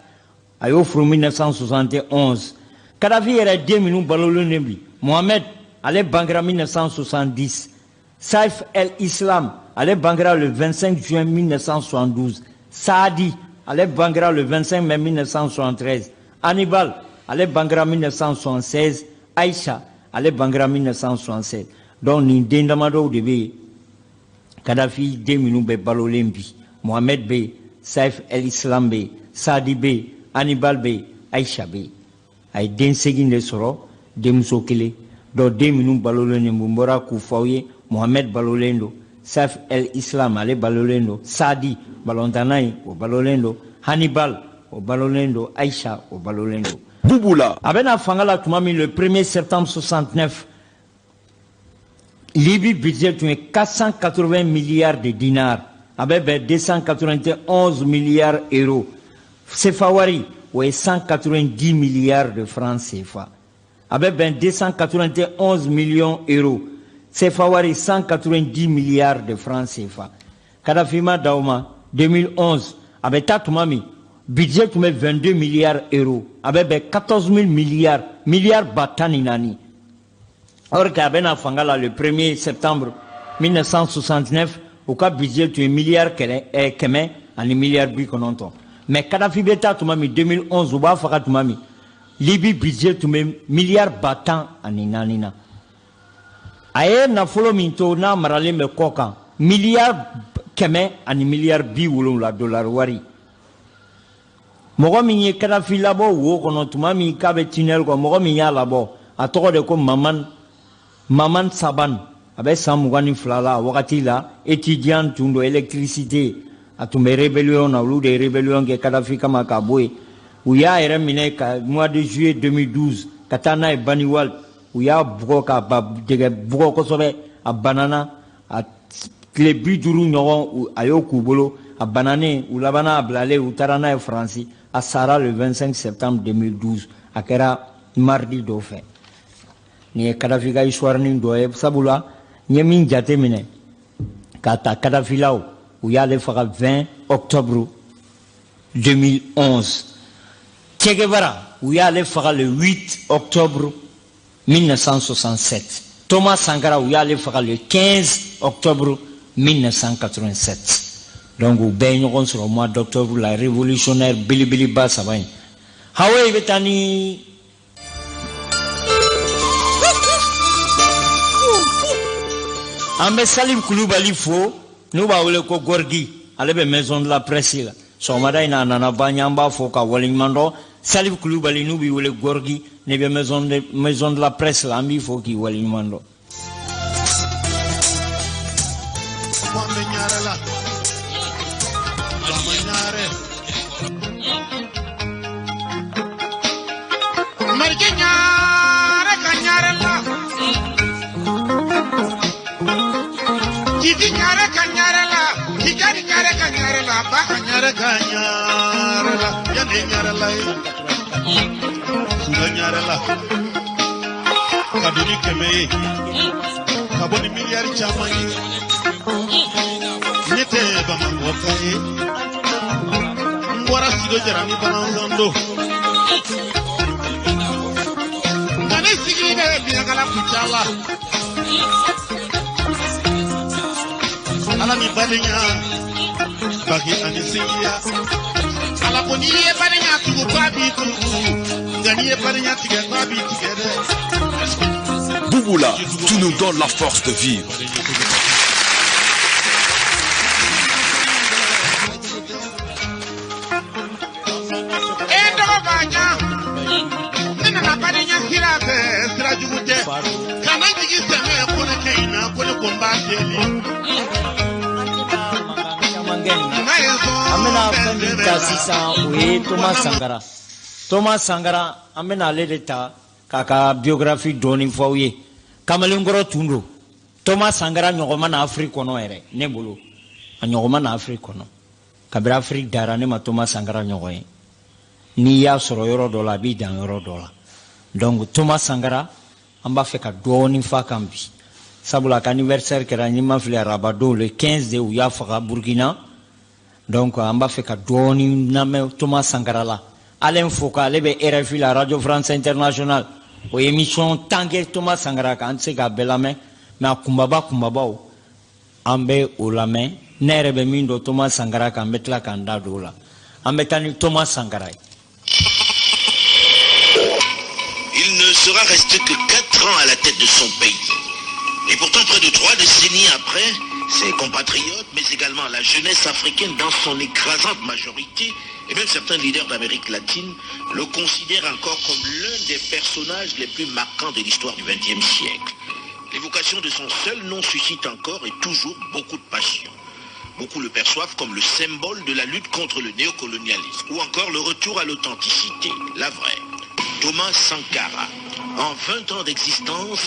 a y'o furu 1971. Kadafi yɛrɛ den minnu balolen de bi: Mohamed, ale bangera 1970. Saif El Islam, ale bangera le 25 juin 1972. Saadi, ale bangera le 25 mai 1973. Hannibal, ale bangera 1976. Aïcha, ale bangera 1976. Donc nin den damadɔw de bɛ yen. Kadafi den minnu bɛ balolen bi: Mohamed bɛ yen, Saif El Islam bɛ yen, Saadi bɛ yen, Hannibal bɛ yen, Aïcha bɛ yen. A ye den seegin de sɔrɔ, denmuso kelen. Donc den minnu balolen de, n bɔra k'u fɔ aw ye: Mohamed balolen don, Saif El Islam ale balolen don, Saadi balontanna in, o balolen don, Hannibal o balolen don, Aïcha o balolen don. Bouboula. A bɛna fanga la tuma min, le 1er septembre 69, Libye budget tun ye 480 milliards de dinars, a bɛ bɛn 291 milliards euros. CFA wari o ye 190 milliards de francs CFA, a bɛ bɛn 291 millions euros. CFA wari 190 milliards de francs CFA. Kadhafi ma da o ma. 2011 a bɛ taa tuma min, budget tun bɛ 22 milliards euros, a bɛ bɛn 14 000 milliards, miliyari 14 000. Or que a bɛna fanga la le 1er septembre 1969, u ka budget tun ye miliyari 100 ani miliyari 90. Mais Kadhafi bɛ taa tuma min 2011, u b'a faga tuma min, Libi budget tun bɛ miliyari 14 000 na. A ye nafolo min to n'a maralen bɛ kɔ kan, miliyari 100 ani miliyari 70 dolari wari. Mɔgɔ min ye Kadafi labɔ wo kɔnɔ tuma min k'a bɛ tunnel kɔ, mɔgɔ min y'a labɔ, a tɔgɔ de ko Maman Saban. A bɛ san 22 la a wagati la, étudiant tun don électricité. A tun bɛ rébellion na, olu de ye rébellion kɛ Kadafi kama k'a bɔ yen. U y'a yɛrɛ minɛ ka mois de juillet 2012 ka taa n'a ye Baniwal. U y'a bugɔ k'a ba dɛgɛ bugɔ kosɛbɛ, a banana. A tile 50 ɲɔgɔn a y'o k'u bolo, a bananen. U labanna a bilalen, u taara n'a ye Faransi. A sara le 25 septembre 2012, a kɛra mardi dɔ fɛ. Nin ye Kadafi ka histoire nin dɔ ye, sabula n ye min jate minɛ k'a ta Kadafilaw, u y'ale faga 20 octobre 2011. Che Guevara, u y'ale faga le 8 octobre 1967. Thomas Sankara, u y'ale faga le 15 octobre 1987. Donc u bɛɛ ye ɲɔgɔn sɔrɔ mois d'octobre la, révolutionnaire belebeleba saba in. Hawa, i bɛ taa ni an bɛ Salim Kulubali fo, n'u b'a wele ko Gorgui, ale bɛ Maison de la Presse la. Sɔgɔmada in na a nana ba ɲɛ, an b'a fo ka waleɲuman dɔn. Salim Kulubali, n'u b'i wele Gorgui, n'i bɛ Maison de la Presse la, an b'i fo k'i waleɲuman dɔn. Ko an bɛ ɲarɛ la, faama ɲarɛ marike ɲarɛ ka ɲarɛ la, jiji ɲarɛ ka ɲarɛ la, tijani ɲarɛ ka ɲarɛ la, ba ka ɲarɛ ka ɲarɛ la, yanni ɲarɛ la ye suda ɲarɛ la ka don ni 100 ye, ka bɔ ni miliyari caman ye. Ne tɛ Bamakɔ ka ye, n bɔra Sido Jara ni Balanzando, nka ne sigilen bɛ Biɲagala Kucala. Ala ni badenya bagi ani sinjiya. Ala ko n'i ye badenya tugu k'a b'i tugu, nka n'i ye badenya tigɛ k'a b'i tigɛ dɛ. Bouboula, tu nous donnes la force de vivre. E dɔgɔ b'a ɲa, ne nana badenya sira fɛ, sira jugu tɛ. Kana jigi sɛmɛ ko ne kɛ in na, ko ne ko n b'a deli. Caman kɛ nin na. N'a ye sɔn An bɛna bɛɛ fɛn min sɛbɛ ta la. sisan, o ye Thomas Sankara. Thomas Sankara, an bɛna ale de ta k'a ka biographie dɔɔni fɔ aw ye. Kamalenkɔrɔ tun don. Thomas Sankara ɲɔgɔn ma na Afiriki kɔnɔ yɛrɛ, ne bolo a ɲɔgɔn ma na Afiriki kɔnɔ. Kabini Afiriki dara, ne ma Thomas Sankara ɲɔgɔn ye. N'i y'a sɔrɔ yɔrɔ dɔ la, a b'i dan yɔrɔ dɔ la. Donc Thomas Sankara, an b'a fɛ ka dɔɔni f'a kan bi, sabula a ka anniversaire kɛra, n'i ma fili, arabadon le 15 de u y'a faga Burkina. Donc an b'a fɛ ka dɔɔni lamɛn Thomas Sankara la. Alain Foka, ale bɛ RFI la, Radio France Internationale, o ye émission 10 kɛ Thomas Sankara kan. An tɛ se k'a bɛɛ lamɛn, mais a kunbaba kunbabaw, an bɛ o lamɛn. Ne yɛrɛ bɛ min dɔn Thomas Sankara kan, an bɛ tila k'an da don o la. An bɛ taa ni Thomas Sankara ye. Il ne sera resté que 4 ans à la tête de son pays. Et pourtant, près de 3 décennies après, ses compatriotes, mais également la jeunesse africaine dans son écrasante majorité, et même certains leaders d'Amérique latine, le considèrent encore comme l'un des personnages les plus marquants de l'histoire du XXe siècle. L'évocation de son seul nom suscite encore et toujours beaucoup de passion. Beaucoup le perçoivent comme le symbole de la lutte contre le néocolonialisme, ou encore le retour à l'authenticité, la vraie. Thomas Sankara. En 20 ans d'existence,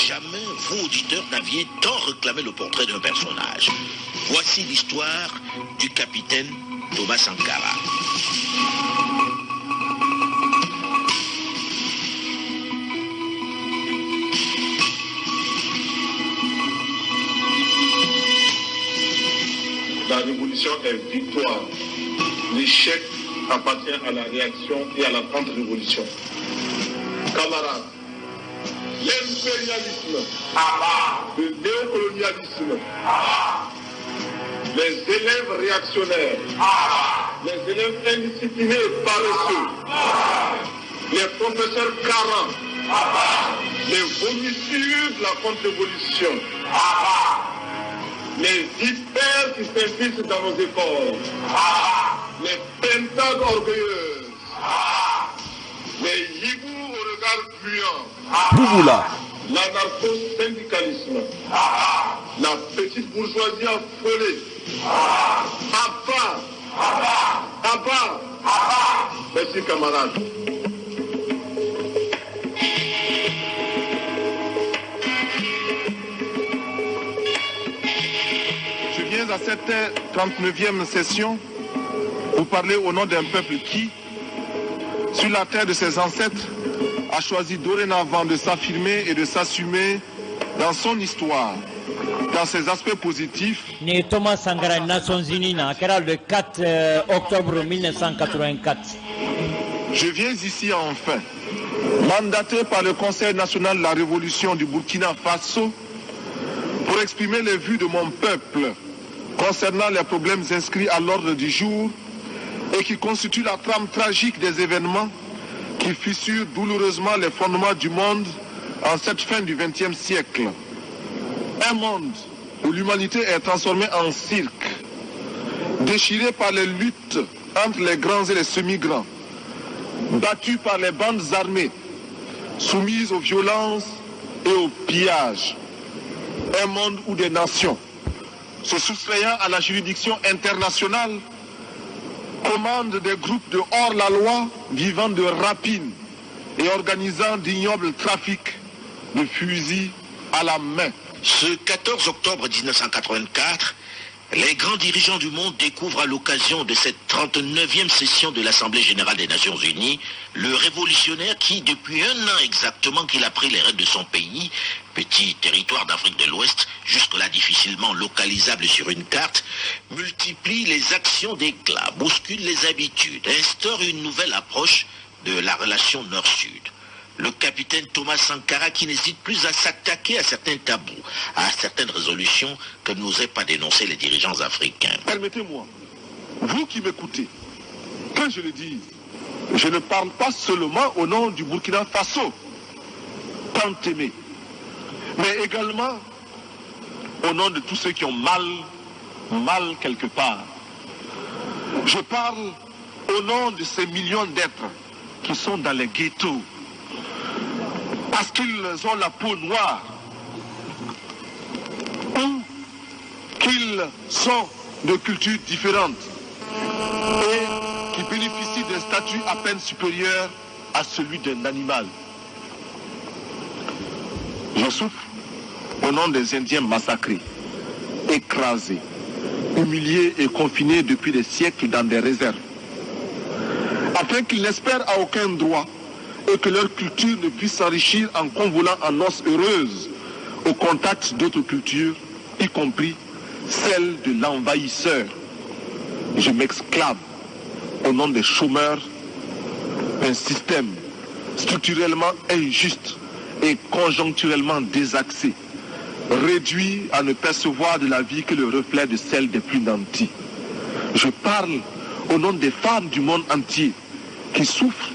jamais vous, auditeurs, n'aviez tant réclamé le portrait d'un personnage. Voici l'histoire du capitaine Thomas Sankara. La révolution est victoire. L'échec appartient à la réaction et à la contre-révolution. Camarades, l'impérialisme, le néocolonialisme, les élèves réactionnaires, les élèves indisciplinés et paresseux, les professeurs carents, les vomissures de la contre-révolution, les vipères qui s'infiltrent dans nos écoles, les pentades orgueilleuses, les hiboux au regard gluant, Bouboula, l'anarcho-syndicalisme, la petite bourgeoisie affolée. À bas, à bas, merci camarades. Je viens à cette 39e session pour parler au nom d'un peuple qui, sur la terre de ses ancêtres, a choisi dorénavant de s'affirmer et de s'assumer dans son histoire, dans ses aspects positifs. Ni Thomas Sankara Nations Unies na kɛra le 4 octobre 1984. Je viens ici enfin, mandaté par le Conseil national de la révolution du Burkina Faso, pour exprimer les vues de mon peuple concernant les problèmes inscrits à l'ordre du jour et qui constituent la trame tragique des événements qui fissurent douloureusement les fondements du monde en cette fin du XXe siècle. Un monde où l'humanité est transformée en cirque, déchiré par les luttes entre les grands et les semi-grands, battu par les bandes armées, soumises aux violences et aux pillages. Un monde où des nations, se soustrayant à la juridiction internationale, commandent des groupes de hors-la-loi vivant de rapines et organisant d'ignobles trafics de fusils à la main. Ce 14 octobre 1984, les grands dirigeants du monde découvrent à l'occasion de cette 39e session de l'Assemblée générale des Nations unies le révolutionnaire qui, depuis un an exactement qu'il a pris les rênes de son pays, petit territoire d'Afrique de l'Ouest, jusque-là difficilement localisable sur une carte, multiplie les actions d'éclat, bouscule les habitudes, instaure une nouvelle approche de la relation Nord-Sud. Le capitaine Thomas Sankara qui n'hésite plus à s'attaquer à certains tabous, à certaines résolutions que n'osaient pas dénoncer les dirigeants africains. Permettez-moi, vous qui m'écoutez, que je le dise, je ne parle pas seulement au nom du Burkina Faso, tant aimé, mais également au nom de tous ceux qui ont mal, mal quelque part. Je parle au nom de ces millions d'êtres qui sont dans les ghettos, parce qu'ils ont la peau noire ou qu'ils sont de cultures différentes et qui bénéficient d'un statut à peine supérieur à celui d'un animal. Je souffre au nom des Indiens massacrés, écrasés, humiliés et confinés depuis des siècles dans des réserves, afin qu'ils n'espèrent à aucun droit et que leur culture ne puisse s'enrichir en convolant en noces heureuses au contact d'autres cultures, y compris celle de l'envahisseur. Je m'exclame au nom des chômeurs un système structurellement injuste et conjoncturellement désaxé, réduit à ne percevoir de la vie que le reflet de celle des plus nantis. Je parle au nom des femmes du monde entier qui souffrent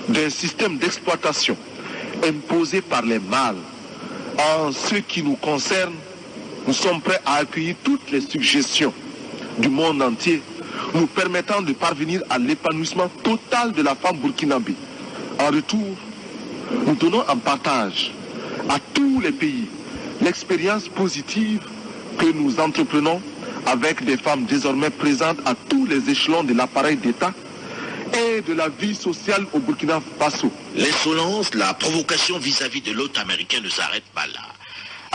d'un système d'exploitation imposé par les mâles. En ce qui nous concerne, nous sommes prêts à accueillir toutes les suggestions du monde entier nous permettant de parvenir à l'épanouissement total de la femme burkinabé. En retour, nous donnons en partage à tous les pays l'expérience positive que nous entreprenons avec des femmes désormais présentes à tous les échelons de l'appareil d'État et de la vie sociale au Burkina Faso. L'insolence, la provocation vis-à-vis de l'hôte américain ne s'arrête pas là.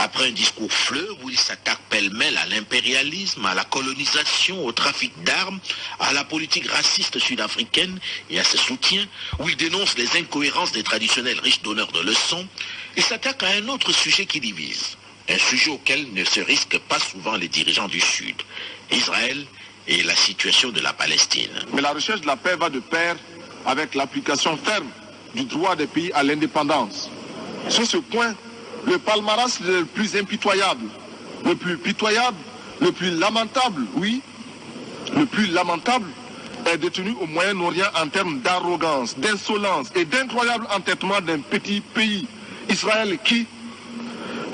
Après un discours fleuve où il s'attaque pêle-mêle à l'impérialisme, à la colonisation, au trafic d'armes, à la politique raciste sud-africaine et à ses soutiens, où il dénonce les incohérences des traditionnels riches donneurs de leçons, il s'attaque à un autre sujet qui divise. Un sujet auquel ne se risquent pas souvent les dirigeants du Sud, Israël et la situation de la Palestine. Mais la recherche de la paix va de pair avec l'application ferme du droit des pays à l'indépendance. Sur ce point, le palmarès le plus impitoyable, le plus pitoyable, le plus lamentable, oui, le plus lamentable est détenu au Moyen-Orient en termes d'arrogance, d'insolence et d'incroyable entêtement d'un petit pays, Israël, qui,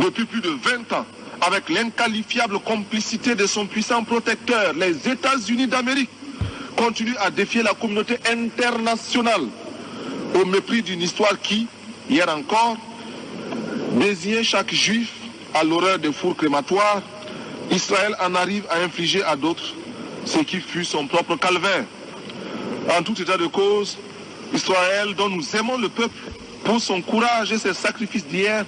depuis plus de 20 ans, avec l'inqualifiable complicité de son puissant protecteur, les États-Unis d'Amérique, continue à défier la communauté internationale au mépris d'une histoire qui, hier encore, désignait chaque juif à l'horreur des fours crématoires. Israël en arrive à infliger à d'autres ce qui fut son propre calvaire. En tout état de cause, Israël, dont nous aimons le peuple pour son courage et ses sacrifices d'hier,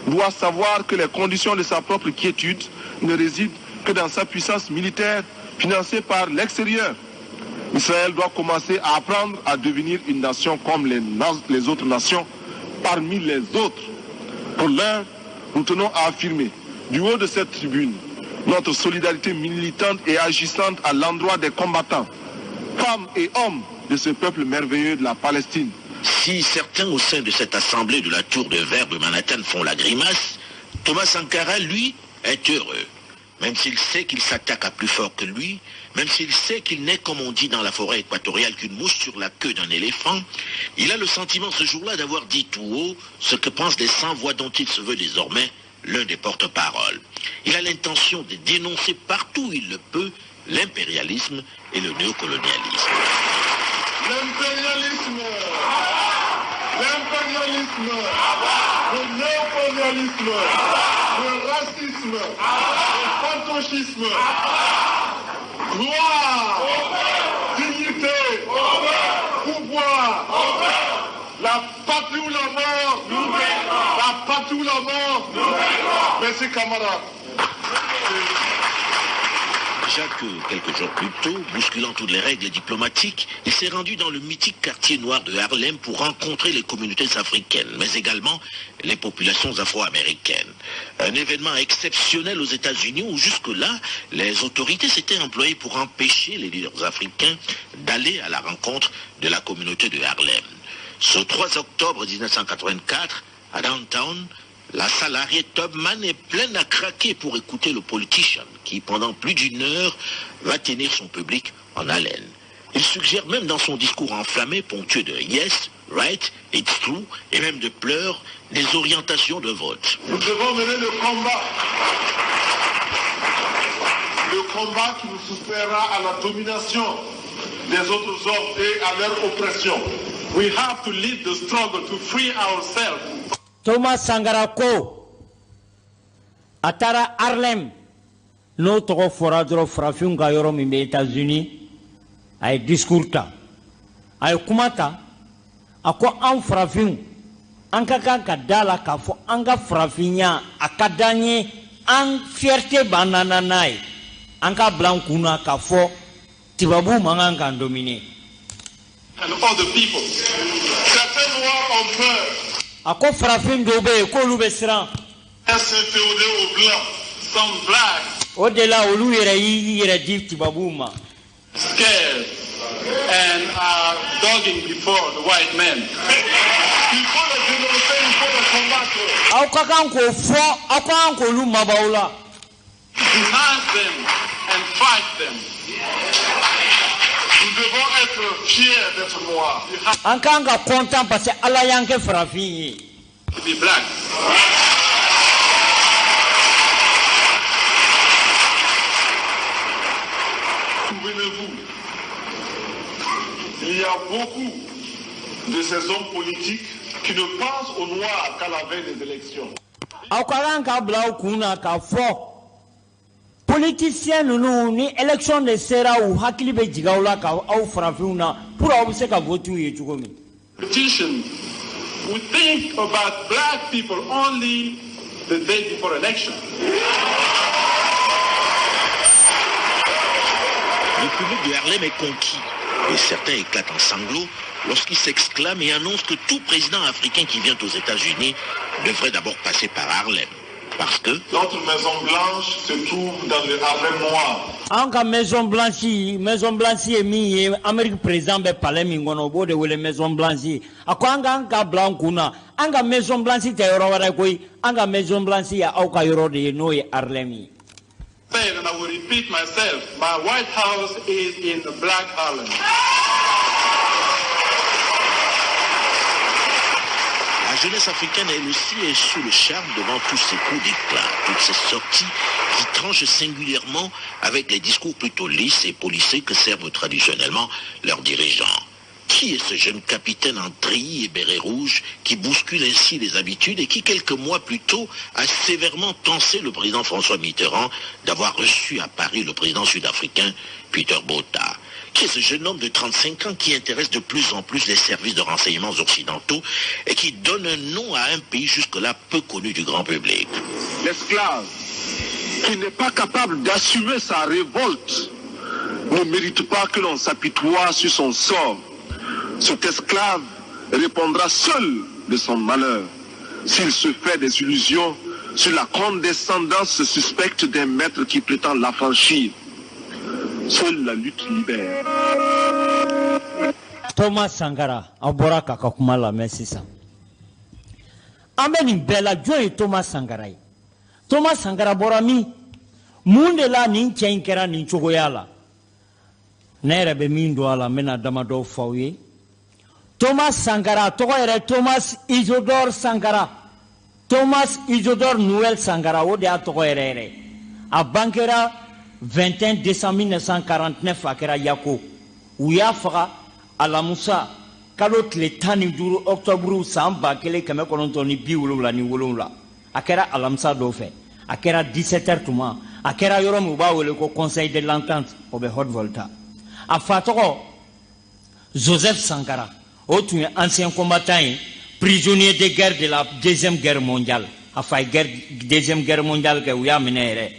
doit savoir que les conditions de sa propre quiétude ne résident que dans sa puissance militaire financée par l'extérieur. Israël doit commencer à apprendre à devenir une nation comme les autres nations, parmi les autres. Pour l'heure, nous tenons à affirmer, du haut de cette tribune, notre solidarité militante et agissante à l'endroit des combattants, femmes et hommes de ce peuple merveilleux de la Palestine. Si certains au sein de cette assemblée de la tour de verre de Manhattan font la grimace, Thomas Sankara, lui, est heureux. Même s'il sait qu'il s'attaque à plus fort que lui, même s'il sait qu'il n'est, comme on dit dans la forêt équatoriale, qu'une mouche sur la queue d'un éléphant, il a le sentiment ce jour-là d'avoir dit tout haut ce que pensent les 100 voix dont il se veut désormais l'un des porte-paroles. Il a l'intention de dénoncer partout où il le peut l'impérialisme et le néocolonialisme. L'impérialisme, l'impérialisme, le néocolonialisme, le racisme, le fantochisme, gloire, dignité, pouvoir, la patrie ou la mort, la patrie ou la mort. Merci camarades. Déjà que, quelques jours plus tôt, bousculant toutes les règles diplomatiques, il s'est rendu dans le mythique quartier noir de Harlem pour rencontrer les communautés africaines, mais également les populations afro-américaines. Un événement exceptionnel aux États-Unis où jusque-là, les autorités s'étaient employées pour empêcher les leaders africains d'aller à la rencontre de la communauté de Harlem. Ce 3 octobre 1984, à Downtown, la salle Harriet Tubman est pleine à craquer pour écouter le politicien qui, pendant plus d'une heure, va tenir son public en haleine. Il suggère même dans son discours enflammé, ponctué de « yes », « right », « it's true » et même de pleurs, des orientations de vote. Nous devons mener le combat. Le combat qui nous soustraira à la domination des autres hommes et à leur oppression. We have to lead the struggle to free ourselves. Thomas Sankara ko a taara Harlem n'o tɔgɔ fɔra dɔrɔn farafinw ka yɔrɔ min bɛ États-Unis, a ye discours ta, a ye kuma ta, a ko an farafinw an ka kan ka da la k'a fɔ an ka farafinya a ka d'an ye, an fierté b'an na n'a ye, an k'a bila an kun na k'a fɔ tubabuw man kan k'an dominer. And other people. Certains noirs ont peur. A ko farafin dɔw bɛ yen k'olu bɛ siran. O de la olu yɛrɛ y'i yɛrɛ di tubabuw ma. Scared and are dogging before the white men. Il faut les dénoncer, il faut les combattre. Aw ka kan k'o fɔ, aw ka kan k'olu mabɔ aw la. Behind them and fight them. Nous devons être fiers d'être noirs. An kan ka content parce que Ala y'an kɛ farafin ye. To be black. Souvenez-vous, il y a beaucoup de ces hommes politiques qui ne pensent aux noirs qu'à la veille des élections. Aw ka kan ka bila aw kun na k'a fɔ politicien ninnu ni élection de sera u hakili bɛ jigin aw la ka aw farafinw na pour aw bɛ se ka vote u ye cogo min. Politicians who think about black people only the day before election. Le public de Harlem est conquis et certains éclatent en sanglots lorsqu'ils s'exclament et annoncent que tout président africain qui vient aux États-Unis devrait d'abord passer par Harlem. Parce que Notre Maison Blanche se trouve dans le Harlem noir. An ka Maison Blanche, Maison Blanche ye min ye, Amérique président bɛ palais min kɔnɔ, o b'o de wele Maison Blanche. A ko an k'an ka bila an kun na, an ka Maison Blanche tɛ yɔrɔ wɛrɛ koyi, an ka Maison Blanche ye aw ka yɔrɔ de ye, n'o ye Harlem ye. Said, and I will repeat myself, my White House is in Black Harlem. La jeunesse africaine, elle aussi, est sous le charme devant tous ces coups d'éclat, toutes ces sorties qui tranchent singulièrement avec les discours plutôt lisses et polissés que servent traditionnellement leurs dirigeants. Qui est ce jeune capitaine en treillis et béret rouge qui bouscule ainsi les habitudes et qui, quelques mois plus tôt, a sévèrement tensé le président François Mitterrand d'avoir reçu à Paris le président sud-africain Peter Botha? Qui est ce jeune homme de 35 ans qui intéresse de plus en plus les services de renseignements occidentaux et qui donne un nom à un pays jusque-là peu connu du grand public? L'esclave qui n'est pas capable d'assumer sa révolte ne mérite pas que l'on s'apitoie sur son sort. Cet esclave répondra seul de son malheur s'il se fait des illusions sur la condescendance suspecte d'un maître qui prétend l'affranchir. Seule la lutte libère. Thomas Sankara, an bɔra k'a ka kuma lamɛn sisan. An bɛ nin bɛɛ la, jɔn ye Thomas Sankara ye? Thomas Sankara bɔra min? Mun de la nin cɛ in kɛra nin cogoya la? Ne yɛrɛ bɛ min don a la, n bɛna damadɔ fɔ aw ye. Thomas Sankara, a tɔgɔ yɛrɛ Thomas Isidore Sankara. Thomas Isidore Noël Sankara, o de y'a tɔgɔ yɛrɛ yɛrɛ. A bangera 21 décembre 1949, a kɛra Yako. U y'a faga Alamusa kalo tile 15 octobre san 1977. A kɛra Alamisa dɔ fɛ. A kɛra 17 heures tuma. A kɛra yɔrɔ min u b'a wele ko Conseil de l'Entente, o bɛ Haute-Volta. A fa tɔgɔ Joseph Sankara, o tun ye ancien combattant ye, prisonnier de guerre de la deuxième guerre mondiale. A fa ye guerre, deuxième guerre mondiale kɛ, u y'a minɛ yɛrɛ.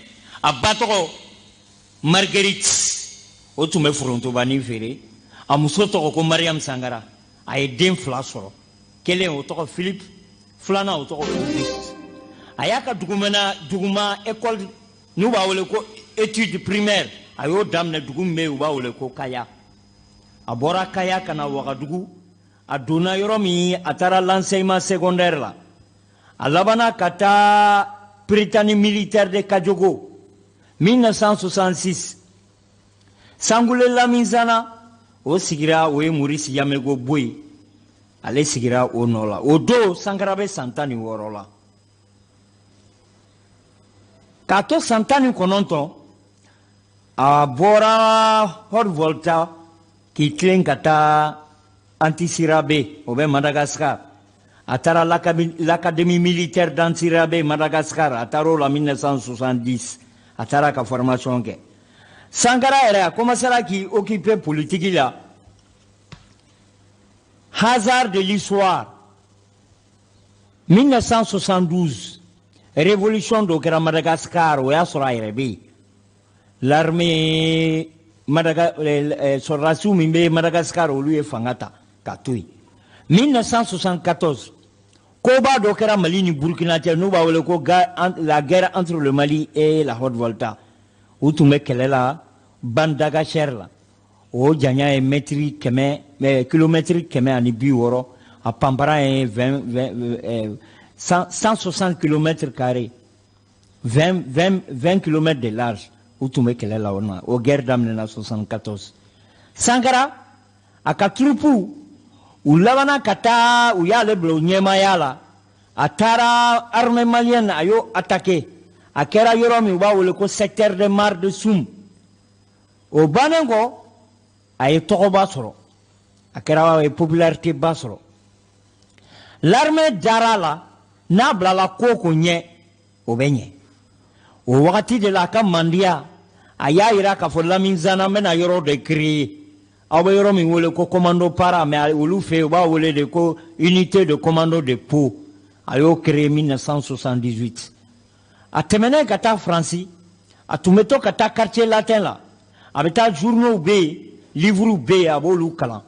A ba tɔgɔ Marguerite, o tun bɛ forontobani feere. A muso tɔgɔ ko Mariam Sankara. A ye den fila sɔrɔ, kelen o tɔgɔ Philippe, filanan o tɔgɔ Auguste. A y'a ka dugumana duguma école n'u b'a wele ko étude primaire, a y'o daminɛ dugu min bɛ yen u b'a wele ko Kaya. A bɔra Kaya ka na Wagadugu. A donna yɔrɔ min, a taara l'enseignement secondaire la. A labanna ka taa Prytanée militaire de Kadiogo 1966. Sangoulé Lamizana o sigira, o ye Maurice Yaméogo Boyi, ale sigira o nɔ la. O don Sankara bɛ san 16 la. K'a to san 19, a bɔra Haute-Volta k'i tilen ka taa Antsirabe, o bɛ Madagascar. A taara l'Académie militaire d'Antsirabe, Madagascar, a taara o la 1970. A taara ka formation kɛ. Sankara yɛrɛ a commencera k'i occuper politique la. Hasard de l'histoire, 1972, révolution dɔ kɛra Madagascar, o y'a sɔrɔ a yɛrɛ bɛ yen. L'armée sɔrɔdasiw min bɛ Madagascar, olu ye fanga ta ka to yen. 1974, koba dɔ kɛra Mali ni Burkina cɛ, n'u b'a wele ko la guerre entre le Mali et la Haute-Volta. U tun bɛ kɛlɛ la Bande d'Agacher la. O janya ye mɛtiri 100, kilomɛtiri 160. A panparan ye 20, 20, 160 kilomètres carrés, 20, 20, 20 kilomètres de large. U tun bɛ kɛlɛ la o na. O guerre daminɛna 74. Sankara a ka troupe u labanna ka taa, u y'ale bila o ɲɛmaaya la. A taara armée malienne, a y'o attaqué. A kɛra yɔrɔ min u b'a wele ko secteur de Mar de Soum. O bannen kɔ, a ye tɔgɔba sɔrɔ, a kɛra, a ye popularité ba sɔrɔ. L'armée dara a la, n'a bilala ko o ko ɲɛ, o bɛ ɲɛ. O wagati de la, a ka mandiya, a y'a yira k'a fɔ Lamizana n bɛna yɔrɔ de créer, aw bɛ yɔrɔ min wele ko commando para, mais olu fɛ yen u b'a wele de ko unité de commando de Pau. A y'o créer 1978. A tɛmɛnen ka taa Faransi, a tun bɛ to ka taa Quartier Latin la, a bɛ taa journaux bɛ yen, livres bɛ yen, a b'olu kalan.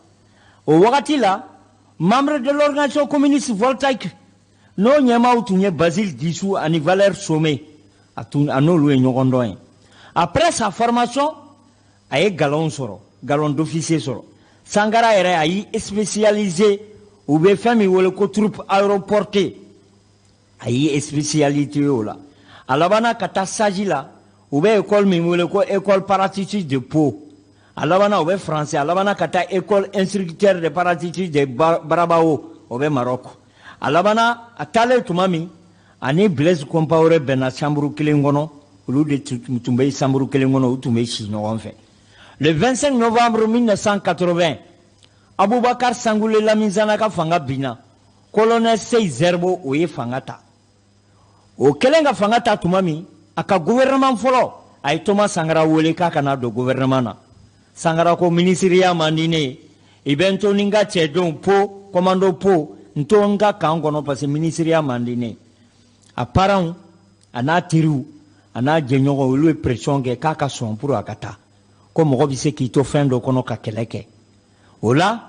O wagati la, membre de l'Organisation communiste voltaïque, n'o ɲɛmaaw tun ye Basile Dissou ani Valère Somé, a tun a n'olu ye ɲɔgɔn dɔn ye. Après sa formation, a ye galon sɔrɔ, galon d'officier sɔrɔ. Sankara yɛrɛ a y'i spécialisé, u bɛ fɛn min wele ko troupe aéroportée, a y'i spécialité o la. A labanna ka taa stage la, u bɛ école min wele ko école parachutiste de Pau. A labanna, o bɛ français. A labanna ka taa école instructeur de parachutiste de Barabao, o bɛ Maroc. A labanna, a taalen tuma min, ani Blaise Compaoré bɛnna chambre kelen kɔnɔ. Olu de tun bɛ chambre kelen kɔnɔ, u tun bɛ si ɲɔgɔn fɛ. Le 25 novembre 1980, Aboubacar Sangoulé Lamizana ka fanga binna. Colonel Sey Zerbo, o ye fanga ta. O kɛlen ka fanga ta tuma min, a ka gouvernement fɔlɔ, a ye Thomas Sankara wele k'a ka na don gouvernement na. Sankara ko minisiriya man di ne ye, i bɛ n to ni n ka cɛdenw po commando po, n to n ka camp kɔnɔ, parce que minisiriya man di ne ye. A parents a n'a teriw a n'a jɛɲɔgɔnw, olu ye pression kɛ k'a ka sɔn pour a ka taa, ko mɔgɔ bɛ se k'i to fɛn dɔ kɔnɔ ka kɛlɛ kɛ. O la,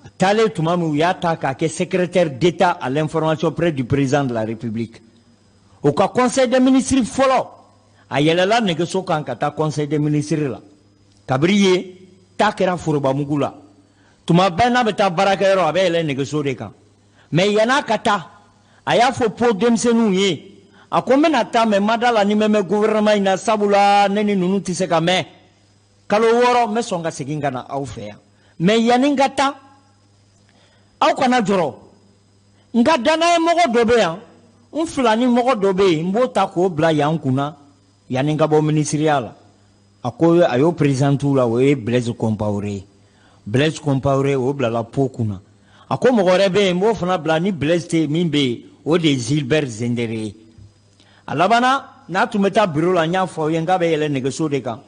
a taalen tuma min, u y'a ta k'a kɛ secrétaire d'État à l'information près du président de la République. O ka conseil des ministres fɔlɔ, a yɛlɛla nɛgɛso kan ka taa conseil des ministres la. Kabiri yen ta kɛra forobamugu la. Tuma bɛɛ n'a bɛ taa baarakɛyɔrɔ, a bɛ yɛlɛ nɛgɛso de kan. Mais yann'a ka taa, a y'a fɔ po denmisɛnninw ye, a ko n bɛna taa, mais ma da la ni n bɛ mɛn gouvernement in na, sabula ne ni ninnu tɛ se ka mɛn. Kalo 6, n bɛ sɔn ka segin ka na aw fɛ yan. Mais yanni n ka taa, aw kana jɔrɔ, n ka danaya mɔgɔ dɔ bɛ yan, n filani mɔgɔ dɔ bɛ yen, n b'o ta k'o bila yan kunna yanni n ka bɔ minisiriya la. A ko a y'o présenté la, o ye Blaise Compaoré ye. Blaise Compaoré, o bilala po kunna. A ko mɔgɔ wɛrɛ bɛ yen, n b'o fana bila, ni Blaise tɛ yen, min bɛ yen, o de ye Gilbert Diendéré ye. A labanna, n'a tun bɛ taa bureau la, n y'a fɔ aw ye n k'a bɛ yɛlɛ nɛgɛso de kan.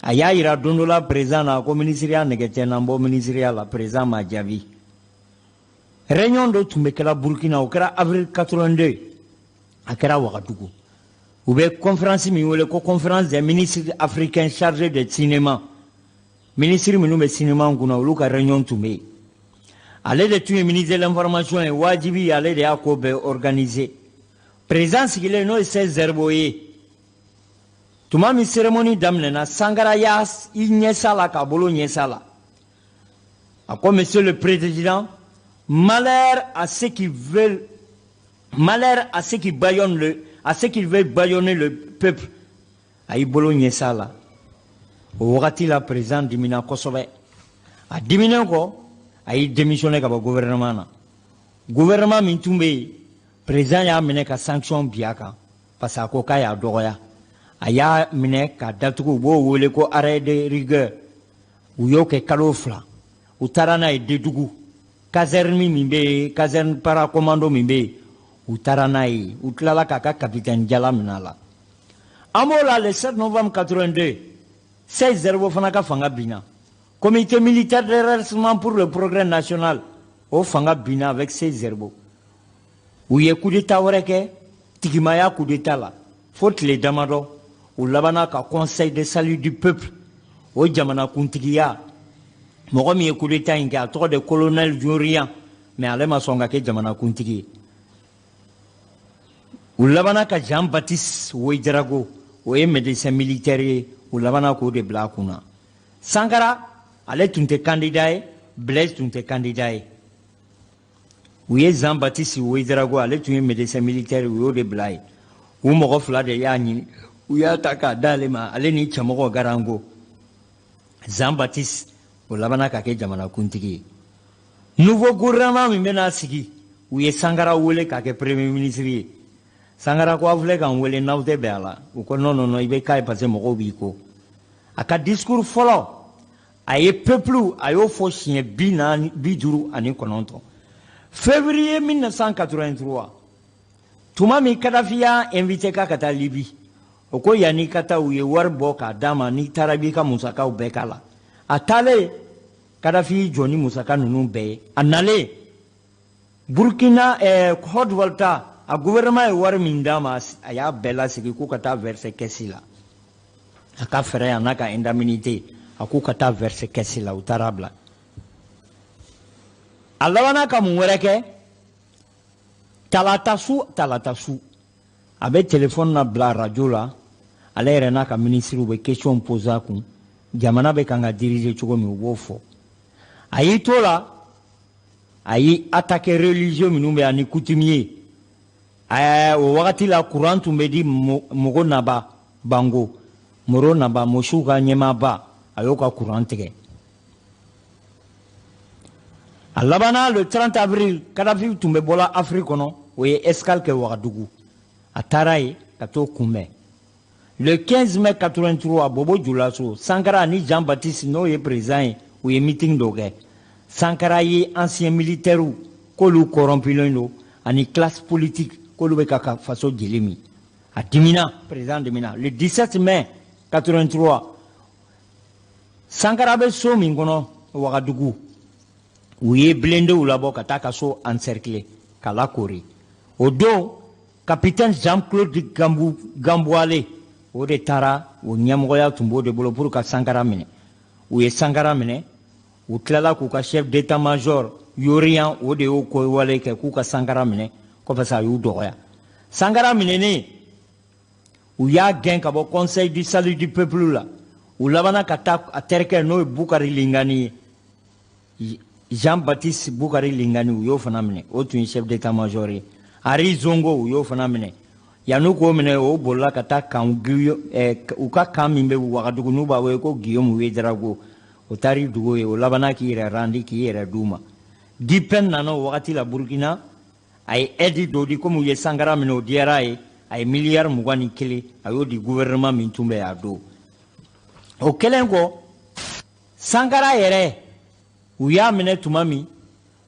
A y'a yira don dɔ la président na ko minisiriya nɛgɛ tɛ n na, n bɔ minisiriya la. Président ma jaabi. Réunion dɔ tun bɛ kɛla Burkina, o kɛra avril 82, a kɛra Wagadugu. U bɛ conférence min wele ko conférence des ministres africains chargés de cinéma, ministre minnu bɛ cinéma kunna, olu ka réunion tun bɛ yen. Ale de tun ye ministre de l'information ye, wajibi ale de y'a ko bɛɛ organiser. Président sigilen, n'o ye Sey Zerbo ye, tuma min cérémonie daminɛna, Sankara y'a i ɲɛsa la k'a bolo ɲɛsa la, a ko: "Monsieur le président, malheur à ceux qui veulent, malheur à ceux qui bâillonnent le à ceux qui veulent bâillonner le peuple." A y'i bolo ɲɛsa la. O wagati la, président dimina kosɛbɛ. A diminen kɔ, a y'i démissionné ka bɔ gouvernement na. Gouvernement min tun bɛ yen, président y'a minɛ ka sanction bi a kan, parce que a ko k'a y'a dɔgɔya. A y'a minɛ k'a datugu, u b'o wele ko arrêt de rigueur. U y'o kɛ kalo 2. U taara n'a ye Dedugu, caserne min bɛ yen, caserne paracommando min bɛ yen, u taara n'a ye. U tilala k'a ka capitaine jala minɛ a la. An b'o la, le 7 novembre 82, Sey Zerbo fana ka fanga binna. Comité militaire de redressement pour le progrès national, o fanga binna avec Sey Zerbo. U ye coup d'état wɛrɛ kɛ, tigimaya coup d'état la. Fo tile damadɔ, u labanna ka Conseil de salut du peuple, o jamanakuntigiya, mɔgɔ min ye coup d'état in kɛ, a tɔgɔ de colonel Jorian, mais ale ma sɔn ka kɛ jamanakuntigi ye. U labanna ka Jean Baptiste Ouédraogo, o ye médecin militaire ye, u labanna k'o de bila a kunna. Sankara, ale tun tɛ candidat ye, Blaise tun tɛ candidat ye. U ye Jean Baptiste Ouédraogo, ale tun ye médecin militaire, u y'o de bila ye. U mɔgɔ fila de y'a ɲini, u y'a ta k'a d'ale ma, ale ni cɛmɔgɔ Garango. Jean Baptiste, o labanna ka kɛ jamanakuntigi ye. Nouveau gouvernement min bɛna sigi, u ye Sankara wele k'a kɛ premier ministre ye. Sankara ko: "Aw filɛ ka n wele, n'aw tɛ bɛn a la." U ko: "Non, non, non, i bɛ k'a ye, parce que mɔgɔw b'i ko." A ka discours fɔlɔ, a ye peuple, a y'o fɔ siɲɛ 40, 59. Février 1983, tuma min Kadafi y'a invité k'a ka taa Libi, o ko yanni ka taa, u ye wari bɔ k'a d'a ma, n'i taara, i b'i ka musakaw bɛɛ k'a la. A taalen, Kadafi y'i jɔ ni musaka ninnu bɛɛ ye. A nalen Burkina, Haute Volta, A gouvernement ye wari min d'a ma, a y'a bɛɛ lasegin k'u ka taa verser caisse la. A ka frais a n'a ka indemnité, a k'u ka taa verser caisse la. U taara bila. A labanna ka mun wɛrɛ kɛ? Talata su, talata su, a bɛ téléphone na bila radio la. Ale yɛrɛ n'a ka ministre bɛ question poser a kun, jamana bɛ kan ka diriger cogo min, u b'o fɔ. A y'i to la, a y'i attaquer religieux minnu bɛ ani coutumier. O wagati la, courant tun bɛ di Mogo Naba Bango, Moro Naba, mosiw ka ɲɛmaaba, a y'o ka courant tigɛ. A labanna, le 30 avril, Kadafi tun bɛ bɔla Afrique kɔnɔ, o ye escale kɛ Wagadugu. A taara yen ka t'o kunbɛn. Le 15 mai 83, Bobo Julaso, Sankara ani Jean Baptiste, n'o ye président ye, u ye meeting dɔ kɛ. Sankara ye ancien militaire k'olu corrompulen don, ani classe politique k'olu bɛ ka faso jeli min. A dimina, président dimina. Le 17 mai 83, Sankara bɛ so min kɔnɔ Wagadugu, u ye blindéw labɔ ka taa ka so encercler k'a lakori. O don, capitaine Jean-Claude Gambu Gambuale, o de taara, o ɲɛmɔgɔya tun b'o de bolo pour ka Sankara minɛ. U ye Sankara minɛ, u tilala k'u ka chef d'état-major Yorian, o de y'o ko wale kɛ k'u ka Sankara minɛ ko parce que a y'u dɔgɔya. Sankara minɛnen, u y'a gɛn ka bɔ Conseil du salut du peuple la. U labanna ka taa a terikɛ, n'o ye Bukari Lingani ye, Jean-Baptiste Bukari Lingani, u y'o fana minɛ, o tun ye chef d'état-major ye. Henri Zongo, u y'o fana minɛ. Yan'u k'o minɛ, o bolila ka taa kan, u ka camp min bɛ Wagadugu, n'u b'a wele ko Guillaume Ouédraogo, o taar'i dogo yen. O labanna k'i yɛrɛ randi, k'i yɛrɛ d'u ma. Dipɛn nana o wagati la Burukina, a ye aide dɔ di. Komi u ye Sankara minɛ, o diyara a ye, a ye miliyari 21, a y'o di gouvernement min tun bɛ a don. O kɛlen kɔ, Sankara yɛrɛ, u y'a minɛ tuma min,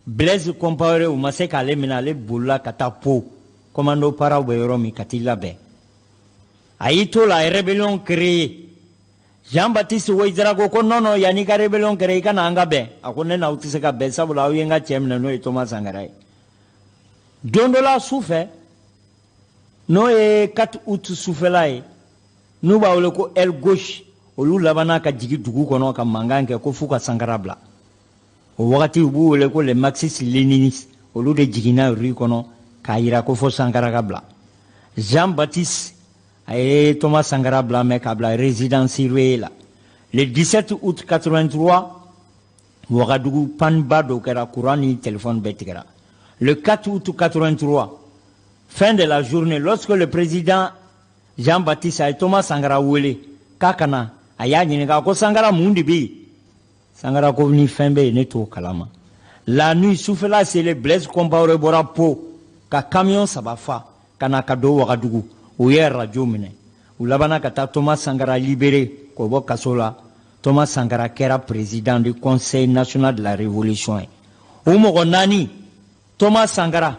Blaise Compaoré, u ma se k'ale minɛ. Ale bolila ka taa Po, commando paraw bɛ yɔrɔ min, ka t'i labɛn. A y'i to la, a ye rébellion créé. Jean Baptiste Ouédraogo ko non, non, yanni i ka rébellion créé, i ka na an ka bɛn. A ko ne n'aw tɛ se ka bɛn, sabula aw ye n ka cɛ minɛ, n'o ye Thomas Sankara ye. Don dɔ la su fɛ, n'o ye 4 août sufɛla ye, n'u b'a wele ko aile gauche, olu labanna ka jigin dugu kɔnɔ ka mankan kɛ ko f'u ka Sankara bila. O wagati, u b'u wele ko les marxistes léninistes, olu de jiginna rue kɔnɔ k'a yira ko fo Sankara ka bila. Jean Baptiste, a ye Thomas Sankara bila mɛ k'a bila résidence surveillée la. Le 17 août 83, Wagadugu, panne-ba dɔ kɛra, courant ni téléphone bɛɛ tigɛra. Le 4 août 83, fin de la journée, lorsque le président Jean-Baptiste a ye Thomas Sankara wele k'a ka na, a y'a ɲininka ko Sankara, mun de bɛ yen? Sankara ko ni fɛn bɛ yen, ne t'o kalama. La nuit, sufɛla selen, Blaise Compaoré bɔra Po ka camion saba fa ka na ka don Wagadugu. U ye radio minɛ. U labanna ka taa Thomas Sankara libéré k'o bɔ kaso la. Thomas Sankara kɛra président du Conseil national de la révolution ye. O mɔgɔ naani, Thomas Sankara,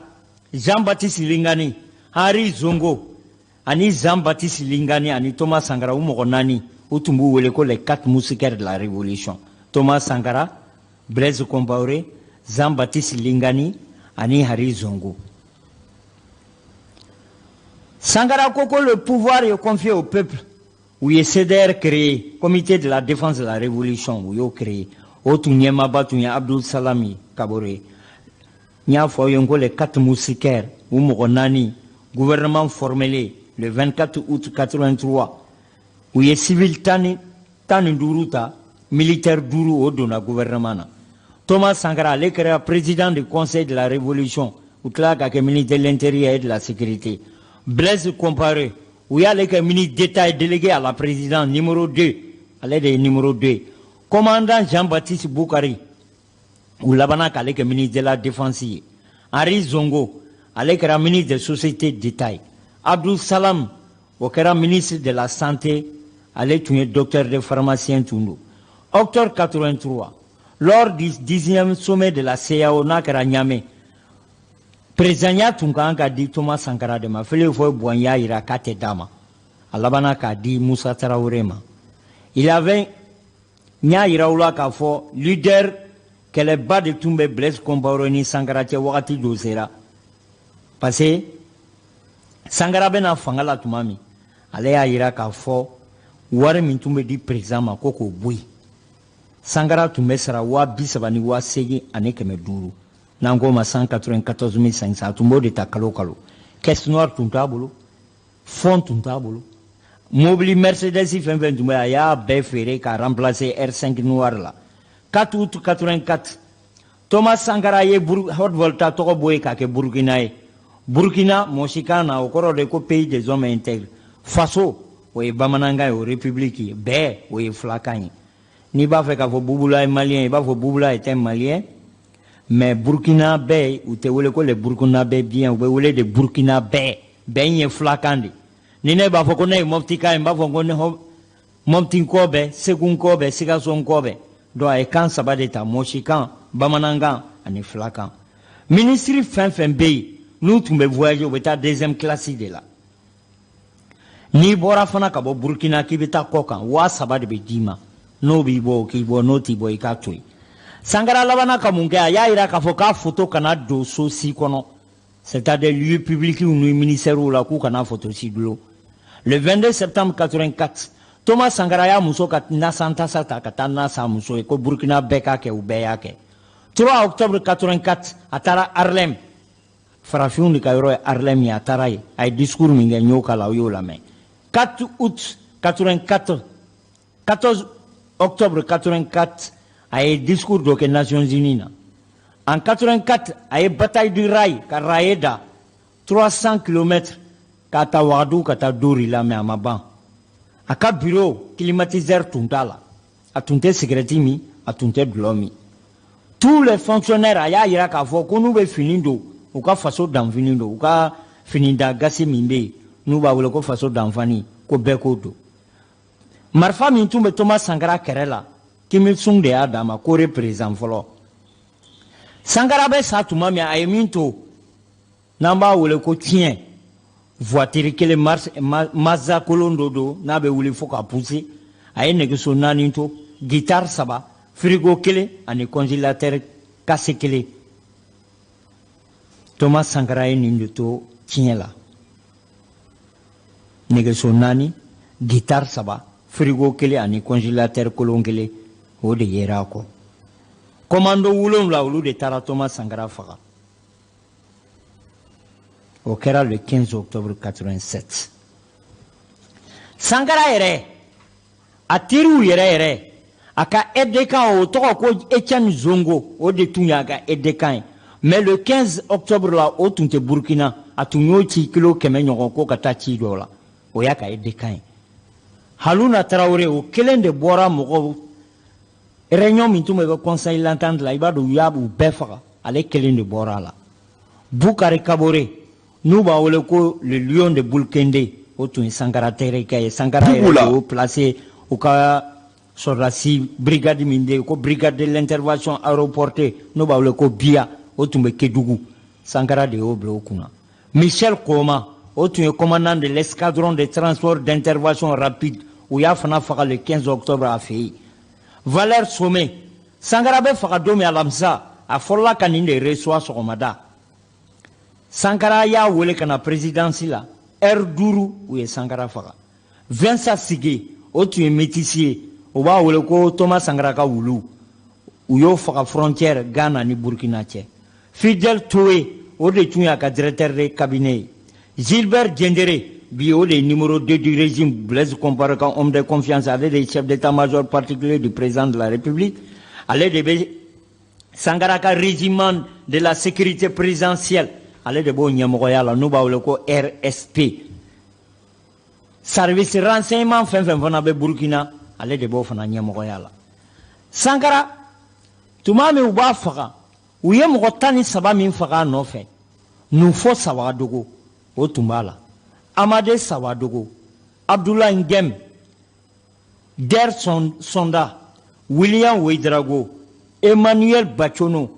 Jean-Baptiste Lingani, Henri Zongo ani Jean-Baptiste Lingani ani Thomas Sankara, u mɔgɔ naani, u tun b'u wele ko les quatre mousquetaires de la révolution: Thomas Sankara, Blaise Compaoré, Jean-Baptiste Lingani ani Henri Zongo. Sankara ko ko le pouvoir est confié au peuple. U ye CDR créé, Comité de la défense de la révolution, u y'o créé. O tun ɲɛmaaba tun ye Abdul Salami Kabore. N y'a fɔ aw ye n ko les quatre mousquetaires, u mɔgɔ naani, gouvernement formé le 24 août 83. U ye civil 15 ta, militaire duuru, o donna gouvernement na. Thomas Sankara, ale kɛra président du Conseil de la révolution, u tilala ka kɛ ministre de l'Intérieur et de la Sécurité. Blaise Compaoré, u y'ale kɛ ministre d'État et délégué à la présidence numéro 2, ale de ye numéro 2. Commandant Jean-Baptiste Boukari, u labanna k'ale kɛ ministre de la Défense ye. Henri Zongo, ale kɛra ministre des Sociétés d'État ye. Abdou Salam, o kɛra ministre de la Santé, ale tun ye docteur de pharmacien tun don. Octobre 83, lors du 10e sommet de la CEDEAO, n'a kɛra Niamey, présidentya tun kan ka di Thomas Sankara de ma. Félix Houphouët-Boigny y'a yira k'a tɛ d'a ma. A labanna k'a di Moussa Traoré ma. Il avait, n y'a yira u la k'a fɔ leader kɛlɛba de tun bɛ Blaise Compaoré ni Sankara cɛ. Wagati dɔ sera, parce que Sankara bɛna fanga la tuma min, ale y'a yira k'a fɔ wari min tun bɛ di président ma ko k'o bɔ yen. Sankara tun bɛ sara 38 500, n'an k'o ma 194 500. A tun b'o de ta kalo kalo. Caisse noire tun t'a bolo, fonds tun t'a bolo. Mobili Mercedes fɛn fɛn tun bɛ yen, a y'a bɛɛ feere k'a remplacer R5 noir la. 4 août 84, Thomas Sankara ye Haute Volta tɔgɔ bɔ yen k'a kɛ Burukina ye. Burukina mɔsikan na, o kɔrɔ de ko pays des hommes intègres. Faso, o ye bamanankan ye, o république ye. Bɛɛ, o ye fulakan ye. N'i b'a fɛ k'a fɔ Bubula ye malien, i b'a fɔ Bubula est un malien. Mais Burkina bɛɛ, u tɛ wele ko les Burkinabè bien, u bɛ wele de Burkina bɛɛ. Bɛn ye fulakan de. Ni ne b'a fɔ ko ne ye Mɔptika ye, n b'a fɔ ko ne Mɔpti kɔ bɛ, Segu kɔ bɛ, Sikaso kɔ bɛ. Donc a ye kan saba de ta, mɔsikan, bamanankan ani fulakan. Minisiri fɛn fɛn bɛ yen n'u tun bɛ voyager, u bɛ taa deuxième classe de la. N'i bɔra fana ka bɔ Burukina k'i bɛ taa kɔ kan, 3000 de bɛ d'i ma. N'o b'i bɔ, o k'i bɔ, n'o t'i bɔ, i k'a to yen. Sankara labanna ka mun kɛ? A y'a yira k'a fɔ k'a photo kana don so si kɔnɔ, c'est-à-dire lieu public ni ministère la, k'u kana photo si dulon. Le 22 septembre 84, Thomas Sankara y'a muso ka nasan tasa ta ka taa na san muso ye ko Burukina bɛɛ k'a kɛ, u bɛɛ y'a kɛ. 3 octobre 84, a taara Harlem. Farafinw de ka yɔrɔ ye Harlem ye, a taara yen. A ye discours min kɛ, n y'o k'a la, aw y'o lamɛn. 4 août 84, 14 octobre 84, a ye discours dɔ kɛ Nations Unies na. En 84, a ye bataille du rail ka rail da 300 km k'a ta Wagadugu ka taa Dori la, mais a ma ban. A ka bureau climatiseur tun t'a la, a tun tɛ sigɛrɛti min, a tun tɛ dɔlɔ min. Tous les fonctionnaires, a y'a yira k'a fɔ ko n'u bɛ fini don, u ka faso danfini don, u ka fini da gasi min bɛ yen n'u b'a wele ko faso danfani, ko bɛɛ k'o don. Marifa min tun bɛ Thomas Sankara kɛrɛ la, Kim Il Sung de y'a d'a ma, Corée président fɔlɔ. Sankara bɛ sa tuma min, a ye min to n'an b'a wele ko tiɲɛ, voiture kelen Mazda kolon dɔ don n'a bɛ wuli fo ka pousser. A ye nɛgɛso 4 to, guitare 3, frigo 1 ani congélateur cassé 1. Thomas Sankara ye nin de to tiɲɛ la: nɛgɛso 4, guitare 3, frigo 1 ani congélateur kolon 1. O de yera a kɔ. Commando 7, olu de taara Thomas Sankara faga. O kɛra le 15 octobre 87. Sankara yɛrɛ, a teriw yɛrɛ yɛrɛ, a ka aide de camp, o tɔgɔ ko Etienne Zongo, o de tun y'a ka aide de camp ye. Mais le 15 octobre la, o tun tɛ Burukina, a tun y'o ci kilo 100 ɲɔgɔn ko ka taa ci dɔ la. O y'a ka aide de camp ye. Haruna Tarawele, o kelen de bɔra mɔgɔw réunion min tun bɛ kɛ conseil l'entente la, i b'a dɔn u y'a u bɛɛ faga, ale kelen de bɔra a la. Bukari Kabore, n'u b'a wele ko le lion de Bulkende, o tun ye Sankara terikɛ ye. Sankara yɛrɛ de y'o placé u ka sɔrɔdasi brigade min bɛ yen ko brigade de l'intervention aéroportée, n'u b'a wele ko BIA, o tun bɛ Kedugu. Sankara de y'o bila o kunna. Michel Koma, o tun ye commandant de l'escadron de transport d'intervention rapide, u y'a fana faga le 15 octobre a fɛ yen. Valère Somé, Sankara bɛ faga don min, alamisa, a fɔlɔla ka nin de reçoit sɔgɔmada. Sankara y'a wele ka na présidence la, heure 5, u ye Sankara faga. Vincent Sigué, o tun ye métis ye, u b'a wele ko Thomas Sankara ka wulu, u y'o faga frontière Ghana ni Burkina cɛ. Fidel Toé, o de tun y'a ka directeur de cabinet ye. Gilbert Diendéré, bi o de ye numéro 2 du régime, Blaise Compaoré ka homme de confiance, ale de ye chef d'état-major particulier du président de la République, ale de bɛ Sankara ka régiment de la sécurité présidentielle, ale de b'o ɲɛmɔgɔya la, n'u b'a wele ko RSP. Service renseignement fɛn fɛn fana bɛ Burukina, ale de b'o fana ɲɛmɔgɔya la. Sankara, tuma min u b'a faga, u ye mɔgɔ 13 min faga a nɔfɛ, Nufo Sawadogo, o tun b'a la, Amade Sawadogo, Abdoulaye Ngem, Der Sonda, William Ouedraogo, Emmanuel Bachono,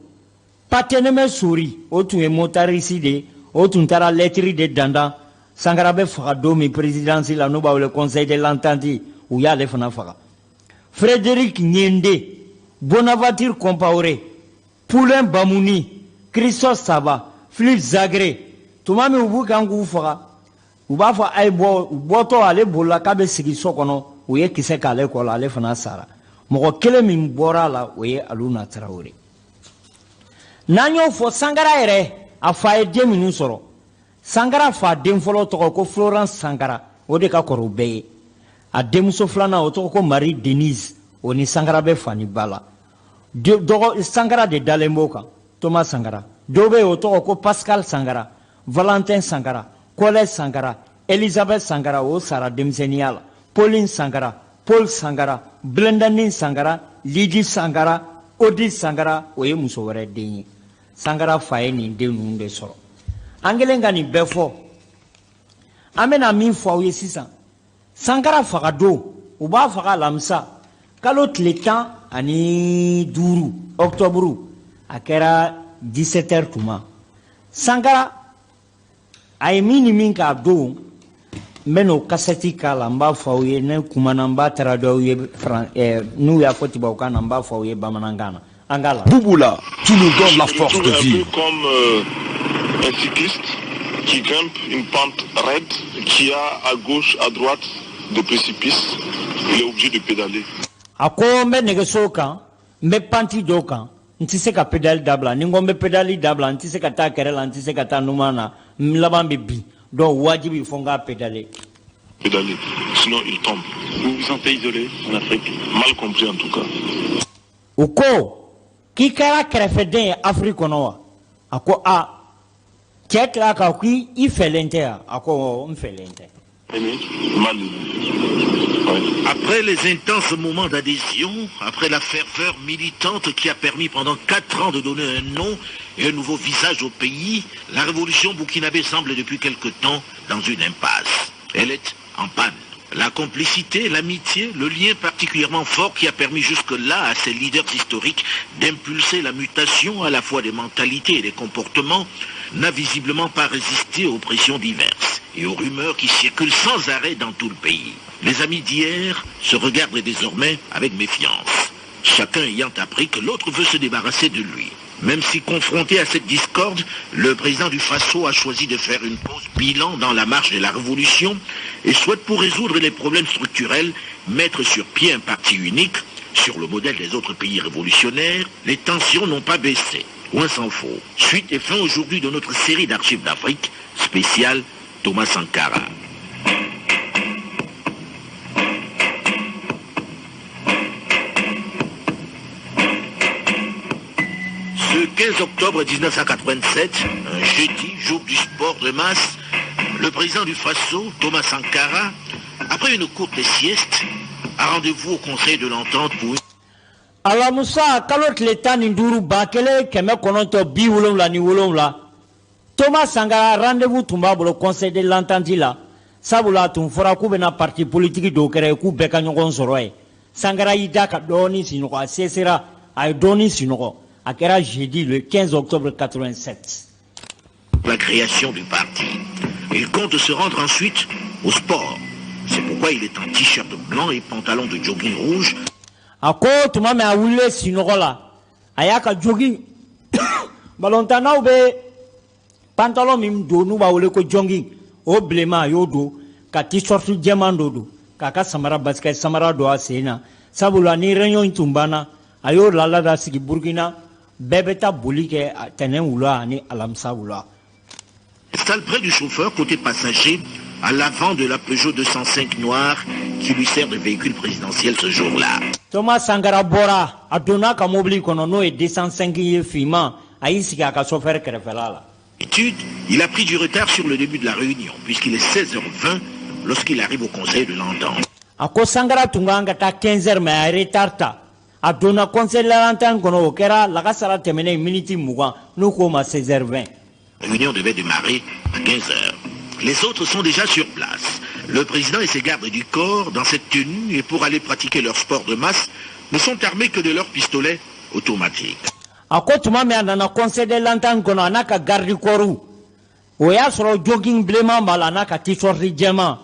Pateneme Sori, o tun ye motarisi de ye, o tun taara lɛtiri de dandan. Sankara bɛ faga don min présidence la, n'u b'a wele conseil de l'entente, u y'ale fana faga. Frédéric Nyende, Bonaventure Compaoré, Poulain Bamouni, Christophe Saba, Philippe Zagré, tuma min u b'u kan k'u faga, U b'a fɔ a ye bɔ. U bɔtɔ, ale bolila k'a bɛ sigi so kɔnɔ, u ye kisɛ k'ale kɔ la, ale fana sara. Mɔgɔ kelen min bɔra a la, o ye Aluna Tarawele. N'an y'o fɔ, Sankara yɛrɛ, a fa ye den minnu sɔrɔ, Sankara fa den fɔlɔ tɔgɔ ko Florence Sankara, o de ka kɔrɔ o bɛɛ ye. A denmuso filanan, o tɔgɔ ko Marie Denise, o ni Sankara bɛ fa ni ba la. Dɔgɔ Sankara de dalen b'o kan, Thomas Sankara. Dɔw bɛ yen, o tɔgɔ ko Pascal Sankara, Valentin Sankara, Colette Sankara, Elisabeth Sankara, o sara denmisɛnninya la, Pauline Sankara, Paul Sankara, Blendani Sankara, Lydie Sankara, Odile Sankara, o ye muso wɛrɛ den ye. Sankara fa ye nin den ninnu de sɔrɔ. An kɛlen ka nin bɛɛ fɔ, an bɛna min fɔ aw ye sisan, Sankara fagadon, u b'a faga alamisa kalo tile 15 ɔkutɔburu, a kɛra 17 heures tuma. Sankara a ye min ni min k'a don, n bɛ n'o kasɛti k'a la, n b'a fɔ aw ye. Ne kumana, n b'a traduit aw ye, n'u y'a fɔ tubabukan na, n b'a fɔ aw ye bamanankan na. An k'a la. Bouboula, tu nous donnes la force de Un vivre. peu comme un cycliste qui grimpe une pente raide, qui a à gauche, à droite des précipices. Il est obligé de pédaler. A ko n bɛ nɛgɛso kan, n bɛ pente dɔw kan, n tɛ se ka pédale dabila. Ni n ko n bɛ pédale dabila, n tɛ se ka taa kɛrɛ la, n tɛ se ka taa numan na, n laban bɛ bin. Donc wajibi fo n k'a pédaler. Pédaler, sinon il tombe. Vous vous sentez isolé en Afrique? Mal compris en tout cas. U ko k'i kɛra kɛrɛfɛden ye Afiriki kɔnɔ wa? A ko a cɛ tila ka ko i fɛlen tɛ yan. A ko n fɛlen tɛ. Aimé? Mal aimé. Ouais. Après les intenses moments d'adhésion, après la ferveur militante qui a permis pendant 4 ans de donner un nom et un nouveau visage au pays, la révolution burkinabé semble depuis quelque temps dans une impasse. Elle est en panne. La complicité, l'amitié, le lien particulièrement fort qui a permis jusque-là à ces leaders historiques d'impulser la mutation à la fois des mentalités et des comportements n'a visiblement pas résisté aux pressions diverses et aux rumeurs qui circulent sans arrêt dans tout le pays. Les amis d'hier se regardent désormais avec méfiance, chacun ayant appris que l'autre veut se débarrasser de lui. Même si confronté à cette discorde, le président du Faso a choisi de faire une pause bilan dans la marche de la révolution et souhaite, pour résoudre les problèmes structurels, mettre sur pied un parti unique sur le modèle des autres pays révolutionnaires. Les tensions n'ont pas baissé. Loin s'en faut. Suite et fin aujourd'hui de notre série d'archives d'Afrique spéciale Thomas Sankara. Ce 15 octobre 1987, un jeudi, jour du sport de masse, le président du Faso, Thomas Sankara, après une courte sieste, a rendez-vous au Conseil de l'Entente pour Alamusa kalo tile 15 1977, Thomas Sankara, rendez-vous tun b'a bolo Conseil de l'Entente la, sabula a tun fɔra k'u bɛna parti politique dɔw kɛra ye, k'u bɛɛ ka ɲɔgɔn sɔrɔ yen. Sankara y'i da ka dɔɔni sunɔgɔ, a sesera, a ye dɔɔni sunɔgɔ. A kɛra jeudi le 15 octobre 87. la création du parti. Il compte se rendre ensuite au sport. C'est pourquoi il est en t-shirt blanc et pantalon de jogging rouge. A ko tuma min a wulilen sunɔgɔ la, a y'a ka jogging, balontannaw bɛ pantalon min don n'u b'a wele ko jogging, o bilenman, a y'o don ka t-shirt jɛman dɔ don, k'a ka samara, basket samara don a sen na, sabula ni réunion in tun banna, a y'o laada sigi Burukina, bɛɛ bɛ taa boli kɛ tɛnɛn wula ani alamisa wula. S'installe près du chauffeur côté passager, à l'avant de la Peugeot 205 noire qui lui sert de véhicule présidentiel ce jour-là. Thomas Sankara bɔra, a donna ka mobili kɔnɔ, n'o ye 205 ye finman, a y'i sigi a ka chauffeur kɛrɛfɛla la. Étude, il a pris du retard sur le début de la réunion, puisqu'il est 16h20 lorsqu'il arrive au Conseil de l'Entente. A ko Sankara tun kan ka taa 15 heures, mais a ye retard ta. A donna Conseil de l'Entente kɔnɔ, o kɛra lakasara tɛmɛnen miniti 20, n'u k'o ma 16h20. La réunion devait démarrer à 15h. Les autres sont déjà sur place. Le président et ses gardes du corps, dans cette tenue et pour aller pratiquer leur sport de masse, ne sont armés que de leurs pistolets automatiques. A ko tuma min a nana Conseil de l'Entente kɔnɔ, a n'a ka garde corps, o y'a sɔrɔ jogging bilenman b'a la, a n'a ka t-shirt jɛman.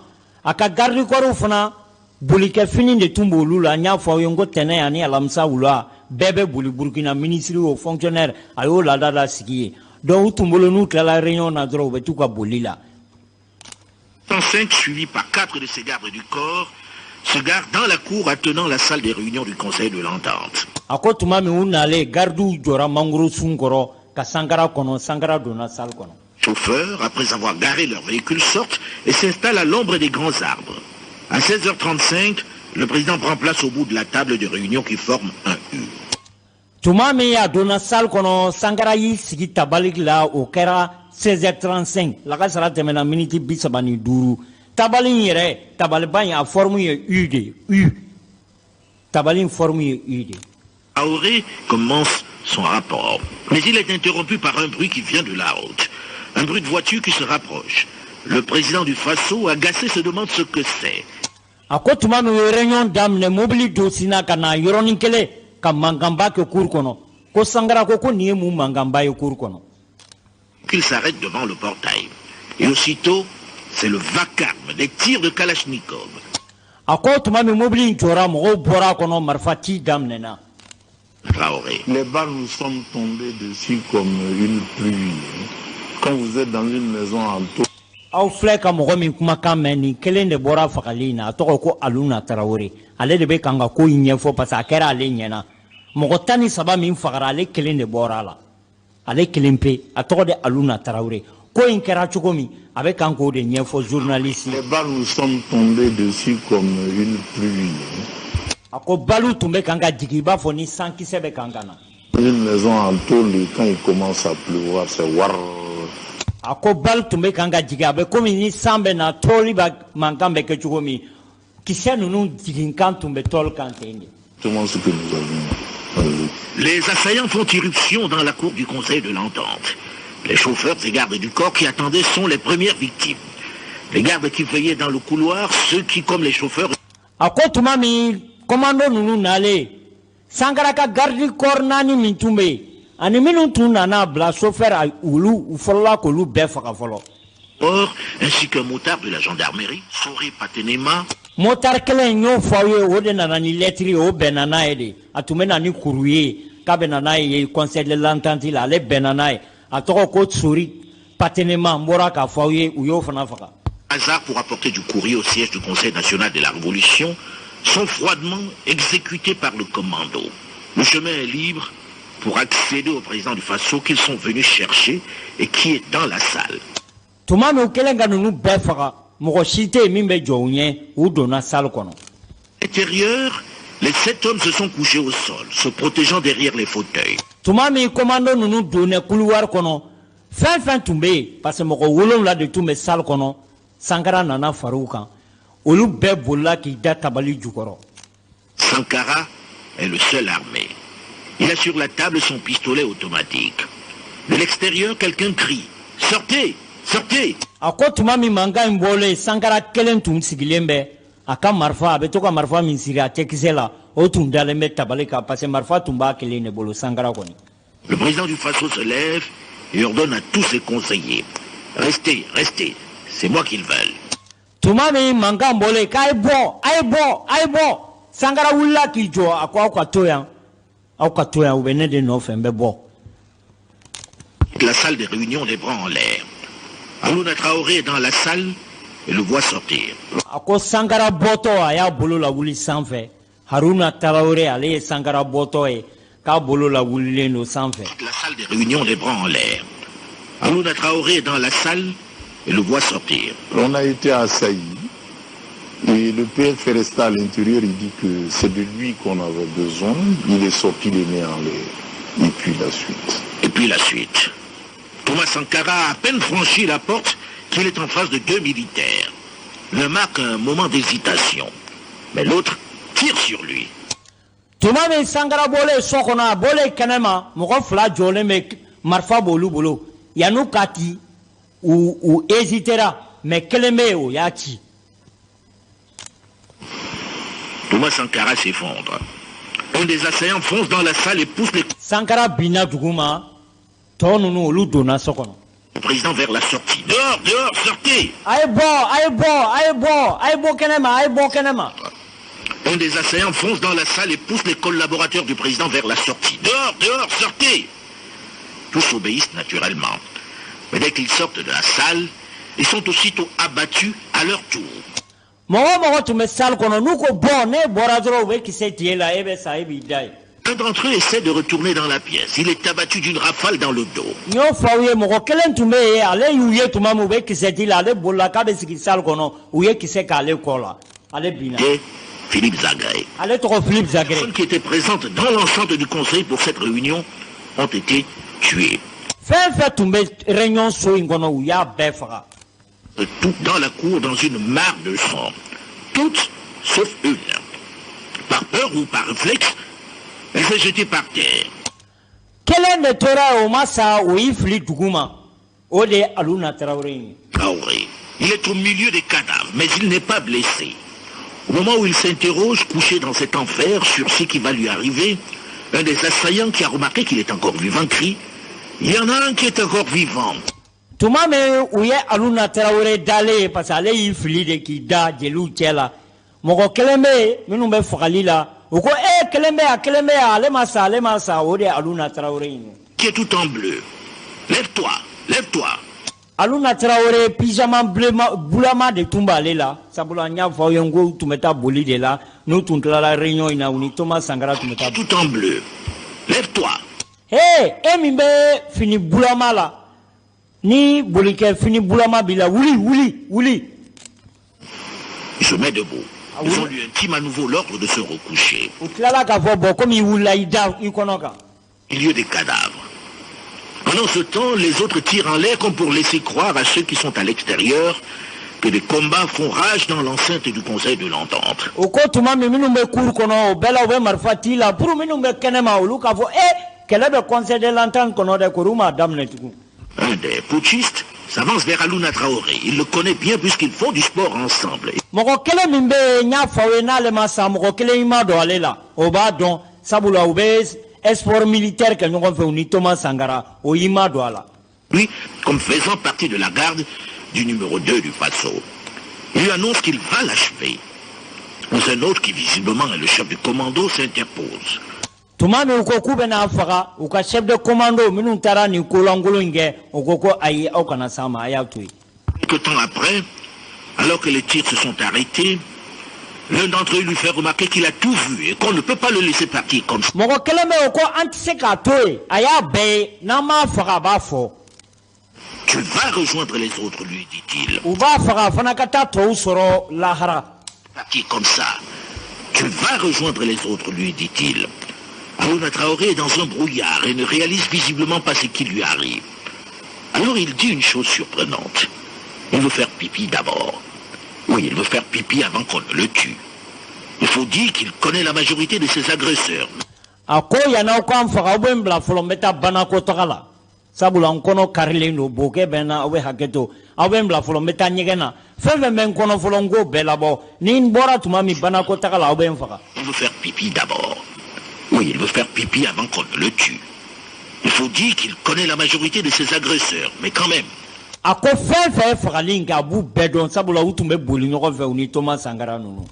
A ka garde corps fana, bolikɛfini de tun b'olu la. N y'a fɔ aw ye n ko tɛnɛn ani alamisa wula, bɛɛ bɛ boli Burukina, ministre o fonctionnaire, a y'o laada la sigi ye. Donc u tun bolo, n'u tilala réunion na dɔrɔn, u bɛ t'u ka boli la. 105, suivi par quatre de ses gardes du corps, se gare dans la cour attenant la salle des réunions du Conseil de l'Entente. A ko tuma min u nalen, gardiw jɔra mangoro sun kɔrɔ ka Sankara kɔnɔ. Sankara donna salle kɔnɔ. Chauffeurs, après avoir garé leur véhicule, sortent et s'installent à l'ombre des grands arbres. À 16h35, le président prend place au bout de la table de réunion qui forme un U. Tuma min a donna salle kɔnɔ, Sankara y'i sigi tabali la. O kɛra 16h35, lakasara tɛmɛna miniti 35. Tabali in yɛrɛ, tabaliba in, a forme ye U de ye. U, tabali in forme ye U de ye. Traoré commence son rapport. Mais il est interrompu par un bruit qui vient de la route. Un bruit de voiture qui se rapproche. Le président du Faso, agacé, se demande ce que c'est. A ko tuma min u ye réunion daminɛ, mobili dɔ sinna ka na yɔrɔnin kelen ka mankanba kɛ cour kɔnɔ. Ko Sankara ko ko nin ye mun mankanba ye cour kɔnɔ? Qu'il s'arrête devant le portail. Et aussitôt, c'est le vacarme des tirs de Kalachnikov. A ko tuma min mobili in jɔra, mɔgɔw bɔra a kɔnɔ, marifa ci daminɛna. Traoré. Les balles nous sommes tombées dessus comme une pluie. Quand vous êtes dans une maison en tôle, Aw filɛ ka mɔgɔ min kumakan mɛn, nin kelen de bɔra fagali in na. A tɔgɔ ko Aluna Tarawele. Ale de bɛ kan ka ko in ɲɛfɔ parce que a kɛra ale ɲɛna. Mɔgɔ 13 min fagara, ale kelen de bɔra a la, ale kelen pe. A tɔgɔ de Aluna Tarawele. Ko in kɛra cogo min, a bɛ kan k'o de ɲɛfɔ journaliste. Les balles nous sommes tombées dessus comme une pluie. A ko ballew tun bɛ kan ka jigin i b'a fɔ ni sankisɛ bɛ kan ka na. Une maison en tôle, quand il commence à pleuvoir, c'est war. A ko balle tun bɛ kan ka jigin, a bɛ komi ni san bɛ na, tôle b'a mankan bɛ kɛ cogo min, kisɛ ninnu jiginkan tun bɛ tôle kan ten de. Exactement ce que nous avions vu. Les assaillants font irruption dans la cour du Conseil de l'Entente. Les chauffeurs et gardes du corps qui attendaient sont les premières victimes. Les gardes qui veillaient dans le couloir, ceux qui, comme les chauffeurs, A ko tuma min commando ninnu nalen, Sankara ka garde corps naani min tun bɛ yen ani minnu tun nana bila chauffeur, olu u fɔlɔla k'olu bɛɛ faga fɔlɔ. Or, ainsi qu'un motard de la gendarmerie, Sory Patenema, Motard kelen in, y'o fɔ aw ye, o de nana ni lettre ye, o bɛnna n'a ye de. A tun bɛ na ni kuru ye k'a bɛ na n'a ye Conseil de l'Entente la, ale bɛnna n'a ye. A tɔgɔ ko Sori Patenema. N bɔra k'a fɔ aw ye, u y'o fana faga. Hasard pour apporter du courrier au siège du Conseil national de la Révolution, sont froidement exécutés par le commando. Le chemin est libre pour accéder au président du Faso qu'ils sont venus chercher et qui est dans la salle. Tuma min u kɛlen ka ninnu bɛɛ faga, mɔgɔ si tɛ yen min bɛ jɔ u ɲɛ. U donna salle kɔnɔ. À l'intérieur, les sept hommes se sont couchés au sol, se protégeant derrière les fauteuils. Tuma min commando ninnu donna couloir kɔnɔ, fɛn fɛn tun bɛ yen, parce que mɔgɔ 7 de tun bɛ salle kɔnɔ, Sankara nana far'u kan, olu bɛɛ bolila k'i da tabali jukɔrɔ. Sankara est le seul armé. Il a sur la table son pistolet automatique. De l'extérieur, quelqu'un crie: Sortez! Sortez! A ko tuma min mankan in bɔlen, Sankara kelen tun sigilen bɛ, a ka marifa, a bɛ to ka marifa min siri a cɛkisɛ la, o tun dalen bɛ tabali kan, parce que marifa tun b'a kelen de bolo, Sankara kɔni. Le président du Faso se lève et ordonne à tous ses conseillers: Restez, restez, c'est moi qu'ils veulent. Tuma min mankan bɔlen k'a ye bɔ, a ye bɔ, a ye bɔ, Sankara wulila k'i jɔ. A ko aw ka to yan, aw ka to yan, u bɛ ne de nɔfɛ, n bɛ bɔ. La salle des réunions, les bras en l'air. Alouna Traoré est dans la salle et le voit sortir. A ko Sankara bɔtɔ, a y'a bolo lawuli sanfɛ. Haruna Tarawele, ale ye Sankara bɔtɔ ye k'a bolo lawulilen don sanfɛ. La salle des réunions, les bras en l'air. Alouna Traoré est dans la salle et le voit sortir. On a été assaillis et le PF est resté à l'intérieur. Il dit que c'est de lui qu'on avait besoin. Il est sorti les mains en l'air. Et puis la suite. Et puis la suite. Thomas Sankara a à peine franchi la porte qu'il est en face de deux militaires. L'un marque un moment d'hésitation, mais l'autre tire sur lui. Tuma min Sankara bɔlen so kɔnɔ, a bɔlen kɛnɛma, mɔgɔ fila jɔlen bɛ, marifa b'olu bolo. Yan'u ka ci, u hésitera, mais kelen bɛ yen, o y'a ci. Thomas Sankara s'effondre. Un des assaillants fonce dans la salle et pousse les Sankara binna duguma, tɔ ninnu, olu donna so kɔnɔ. président vers la sortie. Dehors, dehors, sortez! A ye bɔ, a ye bɔ, a ye bɔ, a ye bɔ kɛnɛma, a ye bɔ kɛnɛma. Un des assaillants fonce dans la salle et pousse les collaborateurs du président vers la sortie. Dehors, dehors, sortez! Tous obéissent naturellement. Mais dès qu'ils sortent de la salle, ils sont aussitôt abattus à À leur tour. Mɔgɔ o mɔgɔ tun bɛ salle kɔnɔ, n'u ko bɔn, ne bɔra dɔrɔn, u bɛ kisɛ ci e la, e bɛ sa, e b'i da yen. Un d'entre eux essaie de retourner dans la pièce. Il est abattu d'une rafale dans le dos. N y'o fɔ aw ye, mɔgɔ kelen tun bɛ yen, ale y'u ye tuma min u bɛ kisɛ ci la, ale bolila k'a bɛ sigi salle kɔnɔ, u ye kisɛ k'ale kɔ la, ale binna. Et Philippe Zagré. Ale tɔgɔ Philippe Les Zagré. personnes qui étaient présentes dans l'enceinte du conseil pour cette réunion ont été tuées. Fɛn fɛn tun bɛ réunion so in kɔnɔ, u y'a bɛɛ faga. Tout dans la cour, dans une mare de sang. Toutes, sauf une. Par peur ou par réflexe, elle s'est jetée par terre. Kelen de tora yen, o ma sa, o y'i fili dugu ma, o de ye Aluna Tarawele in ye. Traoré. Il est au milieu des cadavres, mais il n'est pas blessé. Au moment où il s'interroge, couché dans cet enfer, sur ce qui va lui arriver, un des assaillants qui a remarqué qu'il est encore vivant crie: «Il y en a un qui est encore vivant.» Tuma min u ye Aluna Tarawele dalen ye, parce que ale y'i fili de k'i da jeliw cɛ la, mɔgɔ kelen bɛ yen minnu bɛ fagali la, u ko e kelen bɛ yan, kelen bɛ yan, ale ma sa, ale ma sa, o de ye Aluna Tarawele in ye. Qui est tout en bleu. «Lève-toi, lève-toi.» Aluna Tarawele, pyjama bulema bulama de tun b'ale la, sabula n y'a fɔ aw ye n ko u tun bɛ taa boli de la. N'u tun tilala réunion in na, u ni Thomas Sankara tun bɛ taa. Tout en bleu. «Lève-toi.» He, e min bɛ fini bulama la, ni bolikɛ fini bulama b'i la, wuli, wuli, wuli. Il se met debout. Ils ont lui intime à nouveau l'ordre de se recoucher. U tilala k'a fɔ bɔn, komi i wulila, i da i kɔnɔ kan. Milieu des cadavres. Pendant ce temps, les autres tirent en l'air comme pour laisser croire à ceux qui sont à l'extérieur que des combats font rage dans l'enceinte du Conseil de l'Entente. O ko tuma min, minnu bɛ cour kɔnɔ, o bɛɛ la u bɛ marifa ci la pour minnu bɛ kɛnɛma, olu k'a fɔ e kɛlɛ bɛ Conseil de l'Entente kɔnɔ dɛ, k'olu m'a daminɛ tugun. Un des putschistes s'avance vers Aluna Traoré. Il le connaît bien puisqu'ils font du sport ensemble. Mɔgɔ kelen min bɛ yen, n y'a fɔ aw ye, n'ale ma sa, mɔgɔ kelen i ma don ale la, o b'a dɔn, sabula u bɛ sport militaire kɛ ɲɔgɔn fɛ, u ni Thomas Sankara, o y'i ma don a la. Lui, comme faisant partie de la garde du numéro 2 du Faso. Il lui annonce qu'il va l'achever. Mais un autre qui visiblement est le chef du commando s'interpose. Tuma min u ko k'u bɛna faga, u ka chef de commando minnu taara nin kolankolon in kɛ, o ko ko ayi, aw kana s'a ma, a y'a to yen. Quelque temps après, alors que les tirs se sont arrêtés, l'un d'entre eux lui fait remarquer qu'il a tout vu et qu'on ne peut pas le laisser partir comme ça. Mɔgɔ kelen bɛ yen, o ko an tɛ se k'a to yen, a y'a bɛɛ ye, n'an m'a faga, a b'a fɔ. «Tu vas rejoindre les autres», lui dit-il. U b'a faga, a fana ka taa tɔw sɔrɔ lahara. «Partir comme ça. Tu vas rejoindre les autres», lui dit-il. Aluna Traoré est dans un brouillard et ne réalise visiblement pas ce qui lui arrive. Alors il dit une chose surprenante. Il veut faire pipi d'abord. Oui, il veut faire pipi avant qu'on ne le tue. Il faut dire qu'il connaît la majorité de ses agresseurs. A ko yan'aw k'an faga, aw bɛ n bila fɔlɔ, n bɛ taa banako taga la, sabula n kɔnɔ karilen don, bokɛ bɛ n na, aw bɛ hakɛ to, aw bɛ n bila fɔlɔ, n bɛ taa ɲɛgɛn na, fɛn fɛn bɛ n kɔnɔ fɔlɔ, n k'o bɛɛ labɔ, ni n bɔra tuma min banako taga la, aw bɛ n faga. Il veut faire pipi d'abord. Oui, il veut faire pipi avant qu'on ne le tue. Il faut dire qu'il connaît la majorité de ses agresseurs, mais quand même, A ko fɛn fɛn ye fagali in kɛ, a b'u bɛɛ dɔn, sabula u tun bɛ boli ɲɔgɔn fɛ, u ni Thomas Sankara ninnu.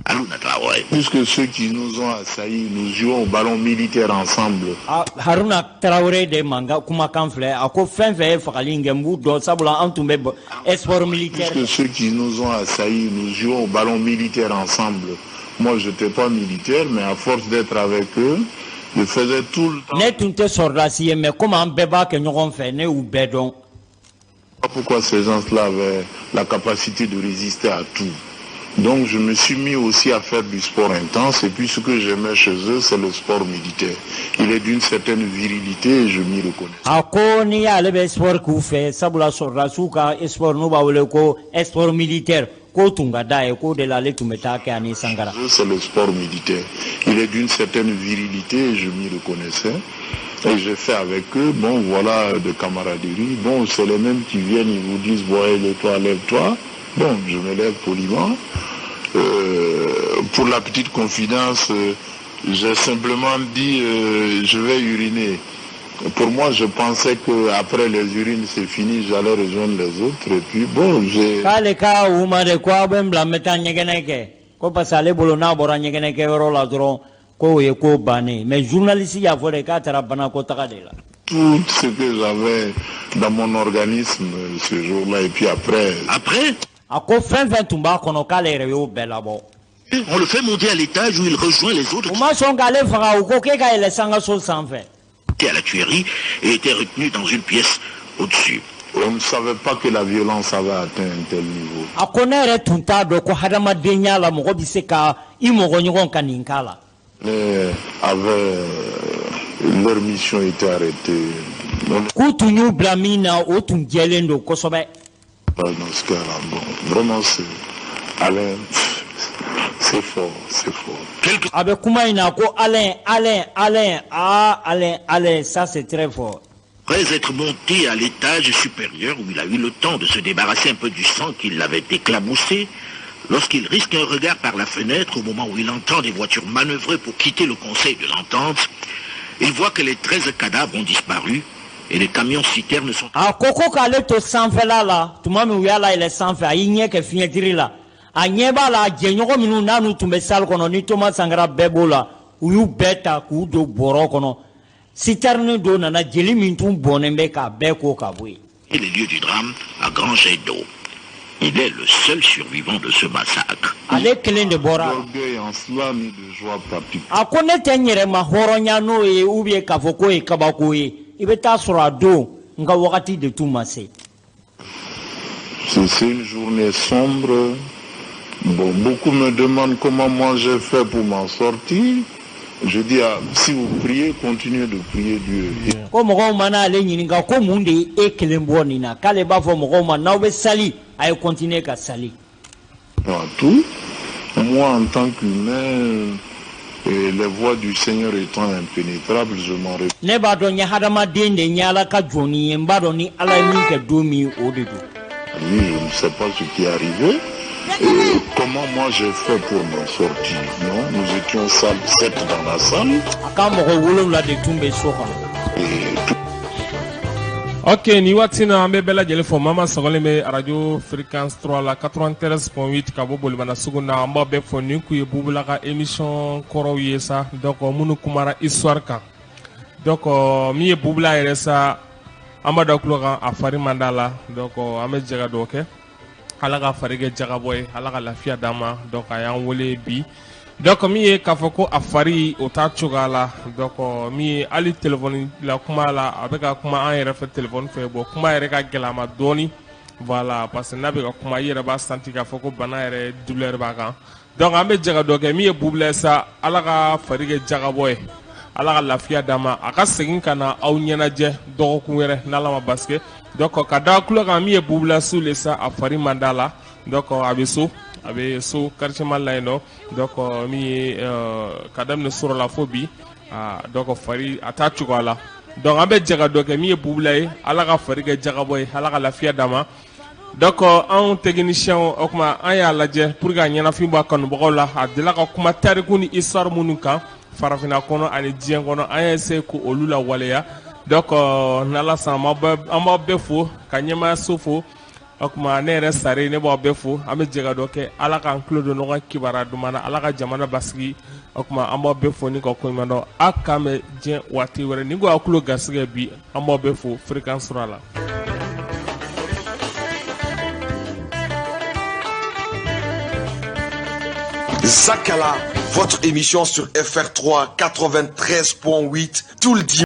Aluna Traoré. Puisque ceux qui nous ont assaillis, nous jouons au ballon militaire ensemble. Ah, Haruna Tarawele de mankan kumakan filɛ, a ko fɛn fɛn ye fagali in kɛ, n b'u dɔn, sabula an tun bɛ sport militaire. Puisque ceux qui nous ont assaillis, nous jouons au ballon militaire ensemble. Moi, je n'étais pas militaire, mais à force d'être avec eux, je faisais tout le temps. Ne tun tɛ sɔrɔdasi ye, mais komi an bɛɛ b'a kɛ ɲɔgɔn fɛ, ne y'u bɛɛ dɔn. Pourquoi ces gens-là avaient la capacité de résister à tout. Donc je me suis mis aussi à faire du sport intense et puis ce que j'aimais chez eux, c'est le sport militaire. Il est d'une certaine virilité et je m'y reconnais. A ko n'i y'ale bɛ sport k'u fɛ, sabula sɔrɔdasiw ka sport n'u b'a wele ko sport militaire, k'o tun ka d'a ye, k'o de la ale tun bɛ taa kɛ ani Sankara. Eux, c'est le sport militaire. Il est d'une certaine virilité et je m'y reconnaissais. Et j'ai fait avec eux, bon voilà, de camaraderie. Bon, c'est les mêmes qui viennent, ils vous disent: «Bon, lève-toi, lève-toi.» Bon, je me lève poliment. Pour la petite confidence, j'ai simplement dit: «Je vais uriner.» Pour moi, je pensais qu'après les urines, c'est fini, j'allais rejoindre les autres. Et puis bon, j'ai... K'ale ka u ma de ko aw bɛ n bila n bɛ taa ɲɛgɛnɛ kɛ, ko parce que ale bolo n'a bɔra ɲɛgɛnɛ kɛyɔrɔ la dɔrɔn, k'o ye ko bannen, mais journaliste y'a fɔ de k'a taara banakɔtaga de la. Tout ce que j'avais dans mon organisme ce jour-là. Et puis après... Après? A ko fɛn fɛn tun b'a kɔnɔ, k'ale yɛrɛ y'o bɛɛ labɔ. On le fait monter à l'étage où il rejoint les autres U ma sɔn k'ale faga, u ko k'e ka yɛlɛ sankaso sanfɛ. À la tuerie et était retenu dans une pièce au-dessus. On ne savait pas que la violence avait atteint un tel niveau. A ko ne yɛrɛ tun t'a dɔn ko hadamadenya la, mɔgɔ bɛ se ka i mɔgɔ ɲɔgɔn ka nin k'a la. Mais avait, leur mission était arrêtée. On K'u tun y'u bila min na, o tun jɛlen don kosɛbɛ. Pas dans ce cas-là. Bon, vraiment, c'est Alain, c'est fort, c'est fort. A bɛ kuma in na ko Alain, Alain, Alain, ah Alain, Alain, ça c'est très fort. Après être monté à l'étage supérieur où il a eu le temps de se débarrasser un peu du sang qui l'avait éclaboussé, lorsqu'il risque un regard par la fenêtre au moment où il entend des voitures manœuvrer pour quitter le conseil de l'entente, il voit que les 13 cadavres ont disparu et les camions citernes sont A ko ko k'ale to sanfɛla la, tuma min u y'a layɛlɛ sanfɛ, a y'i ɲɛ kɛ fiɲɛtiri la, a ɲɛ b'a la, a jɛɲɔgɔn minnu n'a n'u tun bɛ salle kɔnɔ, ni Thomas Sankara bɛɛ b'o la, u y'u bɛɛ ta k'u don bɔrɔ kɔnɔ. Citerne dɔ nana, jeli min tun bɔnnen bɛ, k'a bɛɛ ko ka bɔ yen. Et les lieux du drame à grands jets d'eau. Il est le seul survivant de ce massacre. Ale kelen de bɔra a la. D'orgueil en cela, ni de joie particulière. A ko ne tɛ n yɛrɛ ma hɔrɔnya n'o ye ou bien k'a fɔ k'o ye kabako ye. I bɛ taa sɔrɔ a don n ka wagati de tun ma se. C'est une journée sombre. Bon, beaucoup me demandent comment moi j'ai fait pour m'en sortir. Je dis, ah, si vous priez, continuez de prier Dieu. Ko mɔgɔw mana ale ɲininka ko mun de ye e kelen bɔ nin na, k'ale b'a fɔ mɔgɔw ma n'aw bɛ sali, a ye continuer ka sali. À tout. Moi, en tant qu'humain, et les voies du Seigneur étant impénétrables, je m'en réfère. Ne b'a dɔn n ye hadamaden de ye, n ye Ala ka jɔnni ye, n b'a dɔn ni Ala ye min kɛ don min, o de don. Oui, je ne sais pas ce qui est arrivé. Et comment moi j'ai fait pour m'en sortir? Non, nous étions sept dans la salle. A ka mɔgɔ 7 de tun bɛ so kɔnɔ. Et tout Ok, ni waati na, an bɛ bɛɛ lajɛlen fɔ. Mama sɔgɔlen bɛ radio fréquence 3 la, 93.8, ka bɔ Bolibana sugu na. An b'a bɛɛ fɔ. Nin kun ye Bubula ka émission kɔrɔw ye sa, donc minnu kumara histoire kan. Donc min ye Bubula yɛrɛ sa, an b'a da tulo kan, a fari man d'a la. Donc an bɛ jɛ ka dugawu kɛ, Ala ka fari kɛ jagabɔ ye, Ala ka lafiya d'an ma. Donc a y'an wele bi. Donc min ye k'a fɔ ko a fari o t'a cogoya la. Donc min ye hali téléphone la kuma la, a bɛ ka kuma an yɛrɛ fɛ téléphone fɛ. Bon, kuma yɛrɛ ka gɛlɛn a ma dɔɔni, voilà, parce que n'a bɛ ka kuma, i yɛrɛ b'a senti k'a fɔ ko bana yɛrɛ douleur b'a kan. Donc an bɛ jɛ ka dɔ kɛ. Min ye Bubula ye sa, Ala ka fari kɛ jagabɔ ye, Ala ka lafiya d'a ma, a ka segin ka na aw ɲɛnajɛ dɔgɔkun wɛrɛ n'Ala ma basi kɛ. Donc ka da tulo kan, min ye Bubula su le sa, a fari man d'a la. Donc a bɛ so, a bɛ so quartier Mali la yen nɔ. Donc min ye ka daminɛ sɔrɔ la fo bi, donc fari a t'a cogoya la. Donc an bɛ jɛ ka dɔ kɛ. Min ye Bubula ye, Ala ka fari kɛ jagabɔ ye, Ala ka lafiya d'a ma. Donc anw technicien, o tuma an y'a lajɛ pour que a ɲɛnafin bɔ a kanubagaw la. A delila ka kuma tariku ni histoire minnu kan farafinna kɔnɔ ani diɲɛ kɔnɔ, an y'a essayer k'olu lawaleya. Donc n'Ala sɔnna, an b'aw bɛɛ fo, ka ɲɛmaayaso fo. O tuma ne yɛrɛ Sare, ne b'aw bɛɛ fo. An bɛ jɛ ka dɔ kɛ. Ala k'an tulo don ɲɔgɔn kibaruya duman na, Ala ka jamana basigi. O tuma an b'aw bɛɛ fo ni ka koɲuman dɔn. A k'an bɛn diɲɛ waati wɛrɛ ni ko aw tulo garisɛgɛ bi. An b'aw bɛɛ fo fréquence sɔrɔ la. Zakala, votre émission sur FR3 93.8 tout le dimanche.